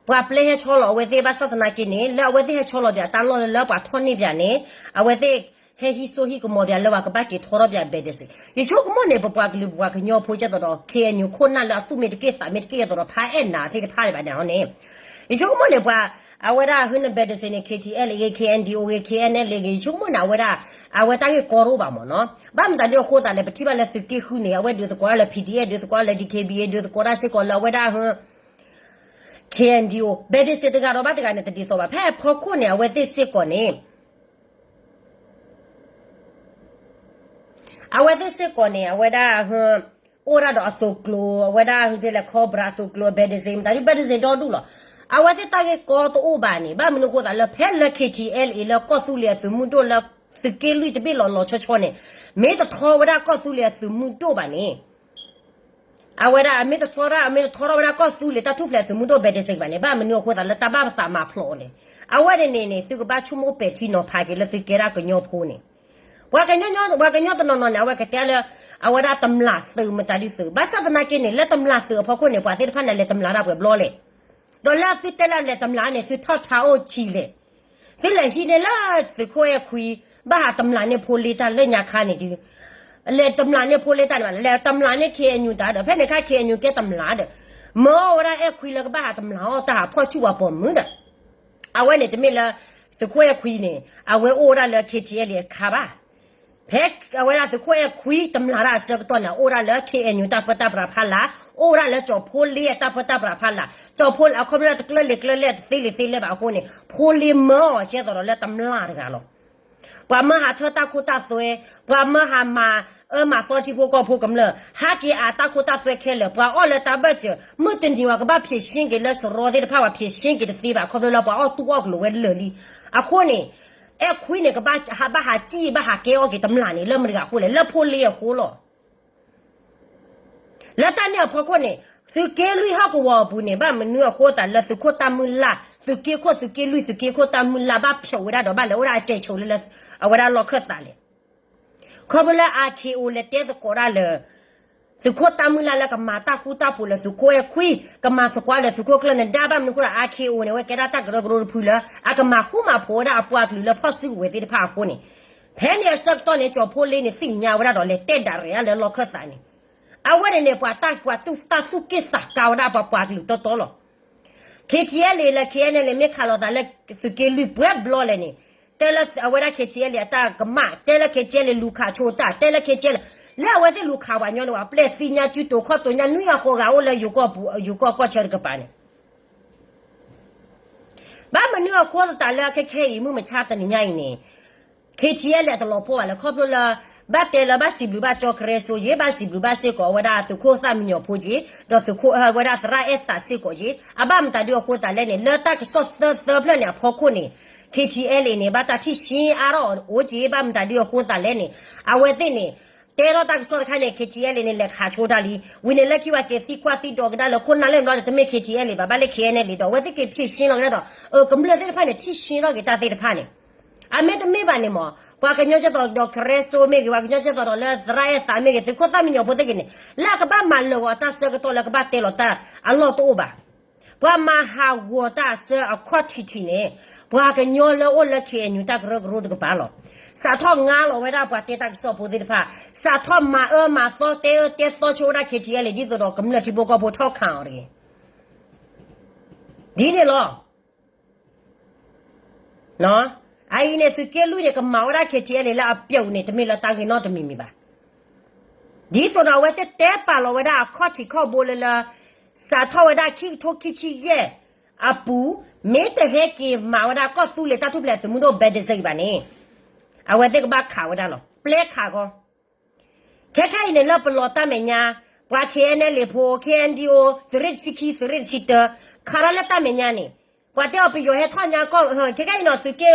ပှၤပျဲဟဲဆီလီၤအဝဲသ့ၣ်ဘၣ်ဆၣ်သနာ်က့န့ၣ် လၢအဝဲသ့ၣ်ဟဲဆီလီၤဒီးအတၢ်လီၢ်လၢလၢပှၤထီၣ်န့ၢ်ပၠးန့ၣ် အဝဲသ့ၣ် ဟဲဟံးစိဟံးကမီၤပၠးလၢပှၤကဘၣ်က့ၤထီထီၣ်ပၠးဘဲးတစ့း ယဆိကမိၣ်န့ၣ် ပပှၤကလုာ်ပပှၤကညီဖိကဲသိးဒီး KNU ခိၣ်နၢ်လၢအသူၣ်မ့ၢ်တက့ၢ်သးမ့ၢ်တက့ၢ်ကဲသိးဒီး ဖးအဲၣ်နၤသ့ၣ်တဖၣ်န့ၣ်ဘၣ်န့ၣ်န့ၣ် ယဆိကမိၣ်န့ၣ် ပှၤ အဝဲဒၣ်ဟဲနဘဲးတစ့းန့ၣ် KTLA ဂ့ၤ KNDO ဂ့ၤ KNLA ဂ့ၤ ယဆိကမိၣ်န့ၣ် အဝဲဒၣ် အဝဲတၢ်ဂ့ၢ်ကီတအိၣ်ဘၣ်မ့ၢ်နီၤ ဘၣ်မတၤဒ်အဃိသတးလဲၣ် ပထံၣ်ဘၣ်လၢသုးက့ဃုန့ၣ် အဝဲဒုးသကိးတၢ်လၢ PDF ဒုးသကိးတၢ်လၢ DKBA ဒုးသကိးတၢ်စ့ၢ်ကီးလၢအဝဲဒၣ် KNDO ဘဲးတစ့းတဂၤဒီးဘၣ်တဂၤန့ၣ် တဒ်သိးဘၣ် ဖဲအဖီခိၣ်န့ၣ် အဝဲသ့ၣ်စ့ၢ်ကီးန့ၣ် အဝဲသ့ၣ်စ့ၢ်ကီးန့ၣ် အဝဲဒၣ် အိၣ်ဒၣ်ဒီးအသုးကျိၤ အဝဲဒၣ်ဖဲလဲၣ် Cobra အသုးကျိၤ ဘဲးတစ့း မတၤဒုး ဘဲးတစ့းဒီဒူၣ်လီၤ. အဝဲသ့ၣ်တၢ်ဂ့ၢ်ကီတအိၣ်ဘၣ်န့ၣ် ဘၣ်မနုၤအဃိသတးလၢ ဖဲလၢ KTLA လၢကီၢ်သူလ့ၤအသုးမုၢ်ဒိၣ်လၢ သုးက့လွံၢ်တဘ့ၣ်လီၤလီၤဆီဆီန့ၣ် မ့ၢ်တထီဝဲဒၣ်ကီၢ်သူလ့ၤအသုးမုၢ်ဒိၣ်ဘၣ်န့ၣ် အဝဲဒၣ်အမ့ၢ်တထီဒၣ် အမ့ၢ်တထီထီၣ်ဝဲဒၣ်ကီၢ်သူလ့ၤတၢ်ထူၣ်ဖျဲးအသုးမုၢ်ဒိၣ်ဘဲးတစ့းဘၣ်န့ၣ် ဘၣ်မနုၤအဃိသတးလၢတၢ်ဘၣ်ပသးမၤဖျိးအီၤန့ၣ် အဝဲန့ၣ်န့ၣ်န့ၣ် သုကဘၣ်ဆိကမိၣ်ပဲာ်ထံနီၤဖးက့ၤလၢသုကဲဒၣ်ကညီဖိန့ၣ် ပှၤကညီ ပှၤကညီတနီၤနီၤန့ၣ် အဝဲကတဲလၢ အဝဲဒၣ်တမျးသုးမတၤဒုးသုး ဘၣ်ဆၣ်သနာ်က့န့ၣ် လၢတမျးသုးအဖီခိၣ်န့ၣ် ပှၤသ့ၣ်တဖၣ်န့ၣ် လဲၤတမျးတၢ်ပှဲၤဘျီလဲၣ် ဒီးလၢသုတဲလၢလဲၤတမျးန့ၣ် သုထီၣ်ထါအိၣ်ဆံးလဲၣ် သုလဲၤဟံးန့ၢ်လၢသုးခိၣ်အဲၣ်ခွံ ဘၣ်ဟးတမျးန့ၢ်ဖိလ့တၢ်လၢညါခါန့ၣ်ဒုး လဲၤတမျးန့ၢ်ဖိလ့တၢ်န့ၣ်ဘၣ် လဲၤတမျးန့ၢ် KNU တၢ်ဒီး ဖဲန့ၣ်ခါ KNU ကဲတမျးဒီး မၢအီၣ်ဝဲဒၣ်အဲၣ်ခွံလၢကဘၣ်ဟးတမျးအီၣ်တၢ်ဟးဖီၣ်ဆူၣ်ပှၤပိာ်မုၣ်ဒီး အဝဲန့ၣ်တမ့ၢ်လၢ သုးခိၣ်အဲၣ်ခွံန့ၣ် အဝဲအိၣ်ဝဲဒၣ်လၢ KTLA အခါဘၣ် ဖဲအဝဲဒၣ်သုးခိၣ်အဲၣ်ခွံတမျၢ်တၢ်အဆၢကတီၢ်န့ၣ် အိၣ်ဒၣ်လၢ ခ့ၣ်အဲၣ်ယူၣ် တၢ်ပၢတၢ်ပြးဖီလာ်, အိၣ်ဝဲဒၣ်လၢကၠီၤဖိလ့အတၢ်ပၢတၢ်ပြးဖီလာ်, ကၠီၤဖိလ့ အခီပညီလၢတကျၢၢ်လံာ်ကျၢၢ်လဲၢ်တသ့လံာ်သ့လဲၢ်ဘၣ်အဃိန့ၣ် ဖိလ့မၢအီၤကဲသိးဒီးလၢတမျၢ်တဂၤလီၤ. ပှၤမၢဟးထၢတၢ်ခိတၢ်သွဲ, ပှၤမၢဟးမၤအၢမၤသီထံဖိကီၢ်ဖိကမျၢၢ်, ဟးက့ၤအတၢ်ခိတၢ်သွဲခဲလၢာ်, ပှၤအီၣ်လၢတၢ်ဘၢၣ်စၢၤ, မုၢ်တနံၤဝဲကဘၣ်ဖြေရှင်းက့ၤလၢစရီသ့ၣ်တဖၣ် ပှၤဖြေရှင်းက့ၤတသ့ဘၣ် ခီဖျိလၢပှၤအီၣ်တူၢ်အီၣ်ကလိာ်ဝဲလၢာ်လံ. အဃိန့ၣ် အဲၣ်ခွံန့ၣ် ကဘၣ်ဟးဘၣ်ဟးစံၣ် ဘၣ်ဟးကဲအီၣ်က့ၤတမျၢ်န့ၣ် လၢမတၤတဂၤအဃိလဲၣ်, လၢဖိလ့အဃိလီၤ. လၢတၢ်န့ၣ်အဖီခိၣ်န့ၣ် သုးက့လွံၢ်ဟီၣ်ကဝီၤအပူၤန့ၣ် ဘၣ်မနုၤအဃိသတးလၢသုးခိၣ်တၢ်မုၢ်လၢ်, သုးက့ခိၣ် သုးက့လွံၢ် သုးက့ခိၣ်တၢ်မုၢ်လၢ် ဘၣ်ဖျိးဝဲဒၣ်ဒီး ဘၣ်လဲၤအိၣ်ဒၣ်အစဲးဆိးလၢ အဝဲဒၣ်လီၢ်ခၢၣ်သးလဲၣ်. ခီဖျိလၢ အါခ့အိ လဲၤတဲသကိးဒၣ်လၢ သုးခိၣ်တၢ်မုၢ်လၢ်လၢကမၤတၢ်ဃူတၢ်ဖိးလၢသုးခိၣ်အဲၣ်ခွံ, ကမၤသကွၢ်လၢသုးခိၣ်ကျၢၢ်နဒါ ဘၣ်မနုၤအဃိ အါခ့အိန့ၣ် အဝဲကဲဒၣ်တၢ်ကရၢကရိတဖုလၢ အကမၤဃူမၤဖိးဝဲဒၣ်အပှၤကလုာ်လၢဖီၣ်စုကဝဲၤသ့ၣ်တဖၣ်အဃိန့ၣ်, ဖဲန့ၣ်အဆၢကတီၢ်န့ၣ် ကၠီၤဖိလ့န့ၣ် သ့ၣ်ညါဝဲဒၣ်ဒီး လဲၤတဲဒၣ်ရဲၣ်လၢလီၢ်ခၢၣ်သးန့ၣ်, အဝဲန့ၣ်န့ၣ် ပှၤတၢ်ကွၢ်သူၣ်တၢ်သူၣ်က့ၣ်သးကါဝဲဒၣ်ပှၤပှၤကလုာ်တီတီလီၤ. ခ့ထံအဲလ့ လၢ ခ့အဲနလ့ မ့ၢ်ခးလိာ်သးလၢသုးက့လွံၢ်ပှဲၤဘျီလဲၣ်န့ၣ်, တဲလၢအဝဲဒၣ် ခ့ထံအဲလ့ အတၢ်ကမၣ်, တဲလၢ ခ့ထံအဲလ့ လူၤခးဆိတၢ်, တဲလၢ ခ့ထံအဲလ့ လၢအဝဲသ့ၣ်လူၤခးပှၤကညီန့ၣ် ပှၤပျဲၢ်သ့ၣ်ညါစုတိၤခီၣ်တိၤညါနွံအဃိဂၤအိၣ်လၢယိၤကီၢ်ပူၤ ယိၤကီၢ်ကီၢ်ဆၢတကပၤန့ၣ် ဘၣ်မနုၤအဃိသတးလၢခဲခဲအံၤ မုၢ်မဆါတနံၤညါအံၤန့ၣ် ခ့ထံအဲလ့ အတလီၤပှီၢ်ဘၣ်လၢ ခီဖျိလၢ ဘၣ်တဲလၢဘၣ်စံးဘျုးဘၣ်ကၠီကရၢစိက့ၤ, ဘၣ်စံးဘျုးဘၣ်စ့ၢ်ကီးအဝဲဒၣ်သုးခိၣ်သၣ်မံညီၤဖိက့ၤ, ဒီးသုးခိၣ်အဝဲဒၣ်သရၣ်အဲၣ်သးစ့ၢ်ကီးက့ၤ, အဘၣ်မတၤဒုအဃိသတးလဲၣ်န့ၣ် လၢတၢ်ကစီၣ်သၢသၢဖျၢၣ်န့ၣ်အဖီခိၣ်န့ၣ် ခ့ထံအဲလ့န့ၣ် ဘၣ်တၢ်ထံၣ်ရှ့အါထီၣ်အိၣ်က့ၤ, ဘၣ်မတၤဒုအဃိသတးလဲၣ်န့ၣ် အဝဲသ့ၣ်န့ၣ် တဲထီၣ်တၢ်ကစီၣ်တခါန့ၣ် ခ့ထံအဲလ့န့ၣ် လဲၤခးဆိတၢ်လံ, ဝံၤန့ၣ်လၢခံပှၤက့ၤသံကွၢ်သံဒိးကဒါလၢခိၣ်နၢ်လၢမတၤတမ့ၢ် ခ့ထံအဲလ့ ဘၣ်ဘၣ်လၢ ခ့အဲနလ့ ဒီး အဝဲသ့ၣ်က့ၤဖြေရှင်းလီၤကဒါဒီး ကမျၢၢ်သ့ၣ်တဖၣ်န့ၣ် ထံၣ်ရှ့ထီၣ်က့ၤတၢ်သ့ၣ်တဖၣ်န့ၣ် အမ့တမ့ၢ်ဘၣ်န့ၣ်မ့ၢ် ပှၤကညီကဲသိးဒီးကရၢစိမ့ၢ်ဂ့ၤ, ပှၤကညီကဲသိးဒီးလၢသရၣ်အဲၣ်သးမ့ၢ်ဂ့ၤ, သုးခိၣ်သၣ်မံညီၤဖိသ့ၣ်ဂ့ၤန့ၣ် လၢအကဘၣ်မၤလၢာ်ဂီၤတၢ်ဆၢကတီၢ်လၢကဘၣ်တဲလီၤတၢ်အလီၢ်တအိၣ်ဘၣ်. ပှၤမၤဟးဂီၤတၢ်အဆၢအခီၣ်ထံးထံးန့ၣ် ပှၤကညီလၢအိၣ်လၢ ခ့အဲနယူၣ် တၢ်ကရၢကရိတကပၤလီၤ. စးထီၣ်ငါလီၤဝဲဒၣ်ပှၤတဲတၢ်ကစီၣ်ဖိသ့ၣ်တဖၣ်, စးထီၣ်မၤအၢမၤသီတဲအၢတဲသီဆိဝဲဒၣ် ခ့ထံအဲလ့ ဒ်သိးဒီးကမျၢၢ်ထံဖိကီၢ်ဖိထီၣ်ခးအီၤတဂ့ၤ. ဒ်န့ၣ်လီၤ. အအံၤန့ၣ် သုးက့လွံၢ်န့ၣ် ကမၤဝဲဒၣ် ခ့ထံအဲလ့ လၢအပျဲၢ်အူန့ၣ် တမ့ၢ်လၢတၢ်ဂ့ၢ်နီတမံၤမံၤဘၣ်. ဒ်သိးဒီးအဝဲသ့ၣ်တဲပာ်လီၤဝဲဒၣ်အခီၣ်ထံးခီၣ်ဘိလၢလၢ စးထီၣ်ဝဲဒၣ်ခံကထိခံဆံယဲၢ်အပူၤ, မ့ၢ်တဟဲက့ၤမၤဝဲဒၣ်ကီၢ်သူလ့ၤတၢ်ထူၣ်ဖျဲးသုးမုၢ်ဒိၣ် ဘဲဒစၢအံၤဘၣ်န့ၣ် အဝဲသ့ၣ်ကဘၣ်ခးဝဲဒၣ်လီၤ. ပျဲခးကီ ခဲခဲအံၤန့ၣ် လၢပလီၤတၢ်မဲာ်ညါ, ပှၤ ခ့အဲနလ့ ဖိ, ခ့အဲနဒံၣ်အိ သုးရ့ၣ်တဆံခံ သုးရ့ၣ်တဆံတၢ ခးတၢ်လၢတၢ်မဲာ်ညါန့ၣ်, ပှၤတဲအီၤ ပယီၤဟဲထီၣ်ညါကီၢ်, ခဲခဲအံၤနီၤ,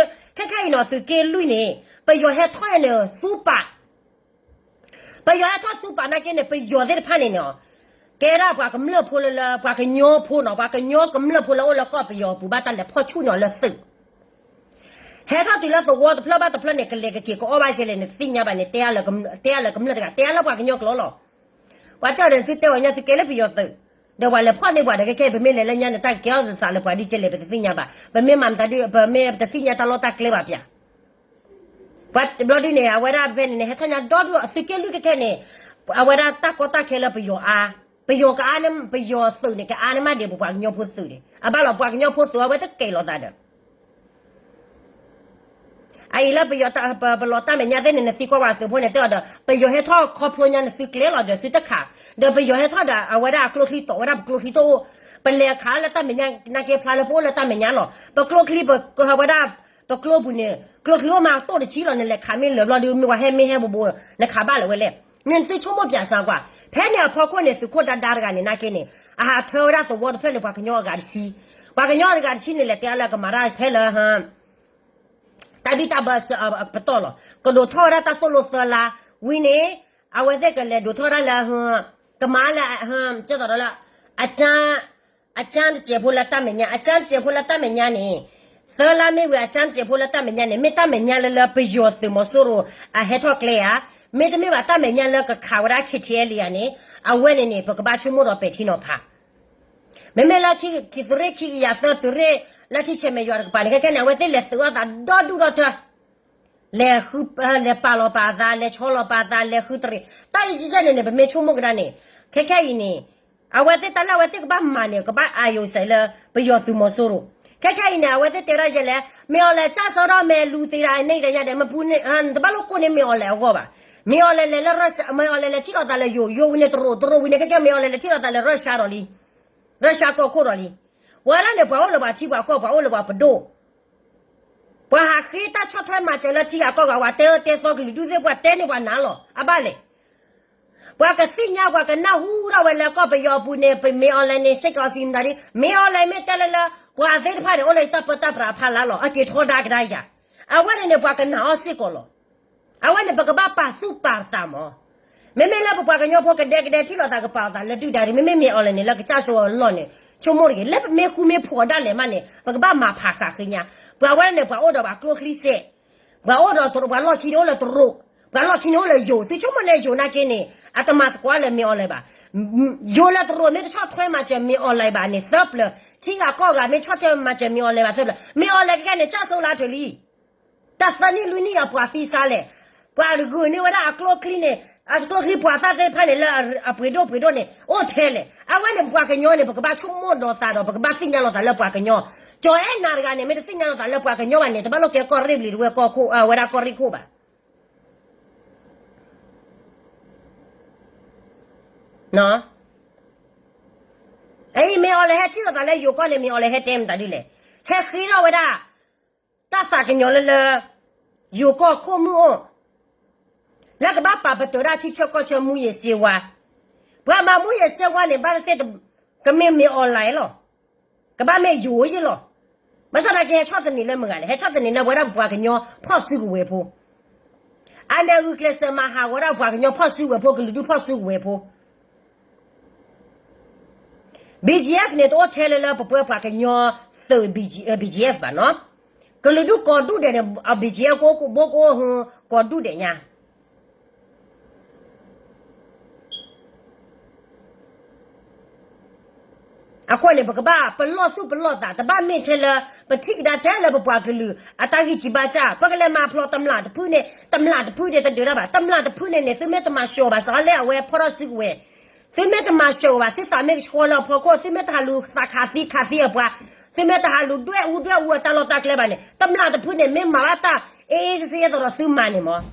ခဲခဲအံၤနီၤ သုးက့လွံၢ်န့ၣ် ပယီၤဟဲထီၣ်န့ၣ် သူပာ် ပယီၤဟဲထီၣ်သူပာ်နာ်က့န့ၣ် ပယီၤသ့ၣ်တဖၣ်န့ၣ်န့ၣ် ကဲဒၣ်ပှၤကမျၢၢ်ဖိလၢလၢ ပှၤကညီဖိနီၤ, ပှၤကညီကမျၢၢ်ဖိလၢအိၣ်လၢကီၢ်ပယီၤအပူၤ ဘၣ်တၢ်လဲၤဖီၣ်ဆူၣ်န့ၢ်အီၤလၢသုး ဟဲထီၣ်တုၤလၢသဝီတဖျၢၣ်ဘၣ်တဖျၢၣ်န့ၣ် ကလဲၤကက့ၤကအီၣ်ဘၣ်ကဲလဲၣ်န့ၣ် တသ့ၣ်ညါဘၣ်န့ၣ် တဲအါလၢကမျၢၢ်တဂၤ တဲအါလၢပှၤကညီကျိာ်လီၤ. ပှၤတဲအီၤန့ၣ် သုတဲအီၤညါ သုကဲလၢပယီၤသုး, ဒီးပှၤလဲၤဖီၣ်န့ၢ်ပှၤဒီး ခဲခဲအံၤ ပမ့ၢ်လဲၤလၢညါန့ၣ် တၢ်ကကဲထီၣ်သးလၢပှၤဒ်ကဲလဲၣ် ပတသ့ၣ်ညါဘၣ်, ပမ့ၢ်မၤမတၤဒ် ပမ့ၢ်တသ့ၣ်ညါတၢ်လီၢ်တၢ်ကျဲဘၣ်ပျၢ် ပှၤဘျီဒ်န့ၣ် အဝဲဒၣ်ဖဲန့ၣ်န့ၣ် ဟဲထီၣ်ညါဒီဒူၣ်ဒီး သုးက့လွံၢ်ခဲခဲန့ၣ် အဝဲဒၣ်တၢ်ကီတၢ်ခဲလၢပယီၤအါ, ပယီၤကအါန့ၣ် ပယီၤသုးန့ၣ် ကအါန့ၢ်မးဒံးပပှၤကညီဖိသုးန့ၣ် အဘၣ်လီၤ ပှၤကညီဖိသုး အဝဲတကဲလီၤသးဒီး အအံၤလၢပယီၤ ပလီၤတၢ်မဲာ်ညါသ့ၣ်န့ၣ် နသံကွၢ်ပှၤသုးဖိန့ၣ် တဲအီၤဒီး ပယီၤဟဲထီၣ်ခီဖျိညါနသုကျဲလီၤဒီး သုတခး, ဒီးပယီၤဟဲထီၣ်ဒီး အဝဲဒၣ်အကျိချံတီၤဝဲဒၣ်ပကျိချံတအိၣ်, ပလဲၤခးလၢတၢ်မဲာ်ညါနာ်က့ဖျါလၢပအိၣ်လၢတၢ်မဲာ်ညါလီၤ. ပကျိချံပဝဲဒၣ် ပကျိပူၤန့ၣ် ကျိချံအိၣ်မးတိၢ်တဆံလီၤ နလဲၤခးမ့ၢ်လၢာ်ဘျီဒီး မ့ၢ်ပှၤဟဲမ့ၢ်ဟဲဘိဘိ နခးဘၣ်လၢၤဝဲလဲၣ်. နသုဆိကမိၣ်ပၠးစၢၤကွၢ်, ဖဲန့ၣ်အဖီခိၣ်န့ၣ် သုးခိၣ်ဒါဒါတဂၤန့ၣ် နာ်က့န့ၣ် အဟးထၢဝဲဒၣ်သဝီတဖျၢၣ်န့ၣ် ပှၤကညီအဂၤတဆံ, ပှၤကညီအဂၤတဆံန့ၣ် လဲၤတဲအါလၢကမၤတၢ်ဖဲလၢ တၢ်ဘံၣ်တၢ်ဘၢအပတီၢ်လီၤ. ကဒိးထီၣ်ဝဲဒၣ်တၢ်သိၣ်လိသၢလါ, ဝံၤန့ၣ် အဝဲသ့ၣ်ကလဲၤဒိးထီၣ်ဝဲဒၣ်လၢ ကမၤလၢ ကဲသိးဒီးလၢ အကၠၢ အကၠၢတစဲးဖိလၢတၢ်မဲာ်ညါ, အကၠၢတစဲးဖိလၢတၢ်မဲာ်ညါန့ၣ် သၢလါမ့ၢ်ဝံၤ အကၠၢတစဲးဖိလၢတၢ်မဲာ်ညါန့ၣ် မ့ၢ်တၢ်မဲာ်ညါလၢလၢပယီၤသုးမီၤစိရိၤ အဟဲထီၣ်ကျဲဧါ, မ့တမ့ၢ်ဘၣ်တၢ်မဲာ်ညါလၢကခးဝဲဒၣ် ခ့ထံအဲလ့ ဧါန့ၣ် အဝဲန့ၣ်န့ၣ် ပကဘၣ်ဆိကမိၣ်ဒီးပဲာ်ထံနီၤဖး မ့မ့ၢ်လၢ သုးရ့ၣ်ခံကယၤသၢ သုးရ့ၣ်လၢ ထံဆဲးမဲာ်ယွၤတကပၤန့ၣ် ခဲခဲန့ၣ် အဝဲသ့ၣ်လဲၤသုးအီၣ်သးဒီဒူၣ်ဒီထၢ လဲၤဃု လဲၤပာ်လီၤပာ်အသး လဲၤဆီလီၤပာ်အသး လဲၤဃုတရံး တၢ်အံၤကဲန့ၣ်န့ၣ် ပမ့ၢ်ဆိကမိၣ်ကဒါန့ၣ် ခဲခဲအံၤန့ၣ် အဝဲသ့ၣ်တၢ်လၢအဝဲသ့ၣ်ကဘၣ်မၤန့ၣ် ကဘၣ်အာရုံစိုက်လၢ ပယီၤသုးမီၤစိရိၤ ခဲခဲအံၤန့ၣ် အဝဲသ့ၣ်တဲဒၣ်ယဲလဲၣ်, မ့ၢ်အီၤလဲၤကၢ်စၢၤဒီးမဲာ်လူၤသ့ဒၣ်န့ၣ်တညါဒီး မပူန့ၣ် နတဘၣ်လိၣ်ကိၢ်န့ၢ်မ့ၢ်အီၤလဲၤအဂီၢ်ဘၣ်. မ့ၢ်အီၤလဲၤလဲၤလၢ Russia, မ့ၢ်အီၤလဲၤလဲၤထံၣ်လိာ်သးလၢယိၤ, ယိၤဝံၤန့ၣ်တရူး, တရူးဝံၤန့ၣ် ခဲခဲမ့ၢ်အီၤလဲၤလဲၤထံၣ်လိာ်သးလၢ Russia ဒီးလံ, Russia ကီၢ်ခိၣ်ဒီးလံ. ဝဲဒၣ်န့ၣ် ပှၤအိၣ်လၢပှၤထံပှၤကီၢ်, ပှၤအိၣ်လၢပှၤပဒိၣ် ပှၤဟးဃ့တၢ်ဆီၣ်ထွဲမၤစၢၤလၢထံဂၤကီၢ်ဂၤ, ပှၤတဲအၢတဲသီကလုာ်ဒူၣ်သ့ၣ် ပှၤတဲန့ၢ်ပှၤနၤလီၤ. အဘၣ်လဲၣ်. ပှၤကသ့ၣ်ညါ ပှၤကနၢ်ဟူထီၣ်ဝဲလၢကီၢ်ပယီၤအပူၤန့ၣ် ပမ့ၢ်အီၤလဲၤန့ၣ် စ့ၢ်ကီးစံးမတၤဒ် မ့ၢ်အီၤလဲၤမ့ၢ်တဲလၢလၢ ပှၤသ့ၣ်တဖၣ်န့ၣ် အိၣ်လၢယတၢ်ပၢတၢ်ပြးအဖီလာ်လီၤ. အက့ၤထီဒါကဒါယၤ. အဝဲန့ၣ်န့ၣ် ပှၤကနာ်အီၤစ့ၢ်ကီးလီၤ. အဝဲန့ၣ် ပကဘၣ်ပာ်သူၣ်ပာ်သးမး. မ့မ့ၢ်လၢပပှၤကညီဖိကဒဲကဒဲ ထံၣ်လိာ်သးကပာ်လိာ်သးလၢဒုၣ်ဒါဒ် မ့မ့ၢ်မ့ၢ်အီၤလဲၤန့ၣ် လၢကစၢ်စိအလီၢ်န့ၣ် ဆိကမိၣ်တဂ့ၤ, လၢပမ့ၢ်ဃူမ့ၢ်ဖိးဒၣ်လဲာ်မးန့ၣ် ပကဘၣ်မၤဖးဃာ်ဃ့ညါ. ပှၤဝဲန့ၣ် ပှၤအိၣ်ဒီးပှၤကျိချံစဲး, ပှၤအိၣ်ဒီးတရူး, ပှၤလီၢ်ခံန့ၣ်အိၣ်လၢတရူး, ပှၤလီၢ်ခံန့ၣ်အိၣ်လၢယိၤ, သုဆိကမိၣ်န့ၣ် ယိၤနာ်က့န့ၣ် အတမၤသကိးလၢမ့ၢ်အီၤလဲၤဘၣ်. ယိၤလၢတရူးမ့ၢ်တဆီၣ်ထွဲမၤစၢၤမ့ၢ်အီၤလဲၤဘၣ်န့ၣ် သၢပျၢၤ, ထံဂၤကီၢ်ဂၤမ့ၢ်ဆီၣ်ထွဲမၤစၢၤမ့ၢ်အီၤလဲၤဘၣ်သၢပျၢၤ, မ့ၢ်အီၤလဲၤခဲခဲန့ၣ် ကၢ်စိလၢတၢ်လံ တၢ်သၢနံၣ်လွံၢ်နံၣ်အပှၤသံစါလဲၣ်. ပှၤဂုာ်န့ၢ်ဝဲဒၣ်အကျိချံန့ၣ်, အကျိချံပှၤသၣ်သ့ၣ်တဖၣ်န့ၣ် လၢအပှ့ၤဒိၣ်ပှ့ၤဒိၣ်န့ၣ် အိၣ်ထဲလဲၣ်. အဝဲန့ၣ် ပပှၤကညီန့ၣ် ပကဘၣ်ဆိကမိၣ်ဒီးသးဒီး ပကဘၣ်သ့ၣ်ညါလီၤသးလၢပှၤကညီ. ကၠီၤအဲၣ်နၤတဂၤန့ၣ် မ့ၢ်တသ့ၣ်ညါလီၤသးလၢပှၤကညီဘၣ်န့ၣ် တဘၣ်လိၣ်ကဲကီၢ်ရ့ၣ်ဘျံၤတဝဲၢ်ကီၢ်ခိၣ်, ဝဲဒၣ်ကီၢ်ရ့ၣ်ခိၣ်ဘၣ်. အအံၤ မ့ၢ်အီၤလဲၤဟဲထံၣ်လိာ်သးလၢယိၤကီၢ်န့ၣ် မ့ၢ်အီၤလဲၤဟဲတဲမတၤဒ်လဲၣ်. ဟဲဃ့ထီၣ်ဝဲဒၣ် တၢ်သးကညီၤလၢလၢ ယိၤကီၢ်ခိၣ်မုၢ်အိၣ် လၢကဘၣ်ပာ်ပတုာ်ဒၣ်ထံဆၢကီၢ်ဆၢ မူးယစ်ဆေးဝါး. ပှၤမၤမူးယစ်ဆေးဝါးန့ၣ် ဘၣ်သ့ၣ်သ့ၣ် ကမ့ၢ်မ့ၢ်အီၤလဲၤလီၤ. ကဘၣ်မ့ၢ်ယိၤယ့ၢ်လီၤ. ဘၣ်ဆၣ်သနာ်က့ ဟဲဆီၣ်သနံးလၢမတၤဂၤလဲၣ်, ဟဲဆီၣ်သနံးလၢဝဲဒၣ်ပပှၤကညီဖီၣ်စုကဝဲၤဖိ အန့ၣ်ဂုာ်ကျဲးစၢးမၤဟးဂီၤဒၣ်ပှၤကညီဖီၣ်စုကဝဲၤဖိ, ကလုာ်ဒူၣ်ဖီၣ်စုကဝဲၤဖိ. BGF န့ၣ် တအိၣ်ထဲလၢလၢပပှၤကညီသုး BGF ဘၣ်နီၤ. ကလုာ်ဒူၣ်ကိးဒူၣ်ဒဲးန့ၣ် BGF ကအိၣ်ဘိကအိၣ်ဟူ ကိးဒူၣ်ဒဲးညါ. အဃိန့ၣ် ပကဘၣ်ပလီၢ်သူၣ်ပလီၢ်သး, တဘၣ်မ့ၢ်ထဲလၢ ပထံၣ်ကဒါထဲလၢပပှၤကလုာ်အတၢ်ဂံၢ်စၢ်ဘါစၢ်, ပကလဲၤမၤဖျိးတမျၢ်တဖုန့ၣ်, တမျၢ်တဖုန့ၣ်တဒုးတၢ်ဘၣ်, တမျၢ်တဖုန့ၣ်န့ၣ် သုမ့ၢ်တမၤစၢၤဘၣ်စးလၢအဝဲဖီၣ်ထီၣ်စုကဝဲၤ, သုမ့ၢ်တမၤစၢၤဘၣ်, သုသးမ့ၢ်ကဆှီလၢအဖီခိၣ်, သုမ့ၢ်တဟးလူၤသးခးသံခးသံအပှၤ, သုမ့ၢ်တဟးလူၤဒွဲၣ်အူဒွဲၣ်အူအတၢ်လီၢ်တၢ်ကျဲဘၣ်န့ၣ်, တမျၢ်တဖုန့ၣ် မ့ၢ်မၤဘၣ်တၢ် အ့ၣ်အ့ၣ်စ့စ့အသိးဒီးသုမၤန့ၣ်မး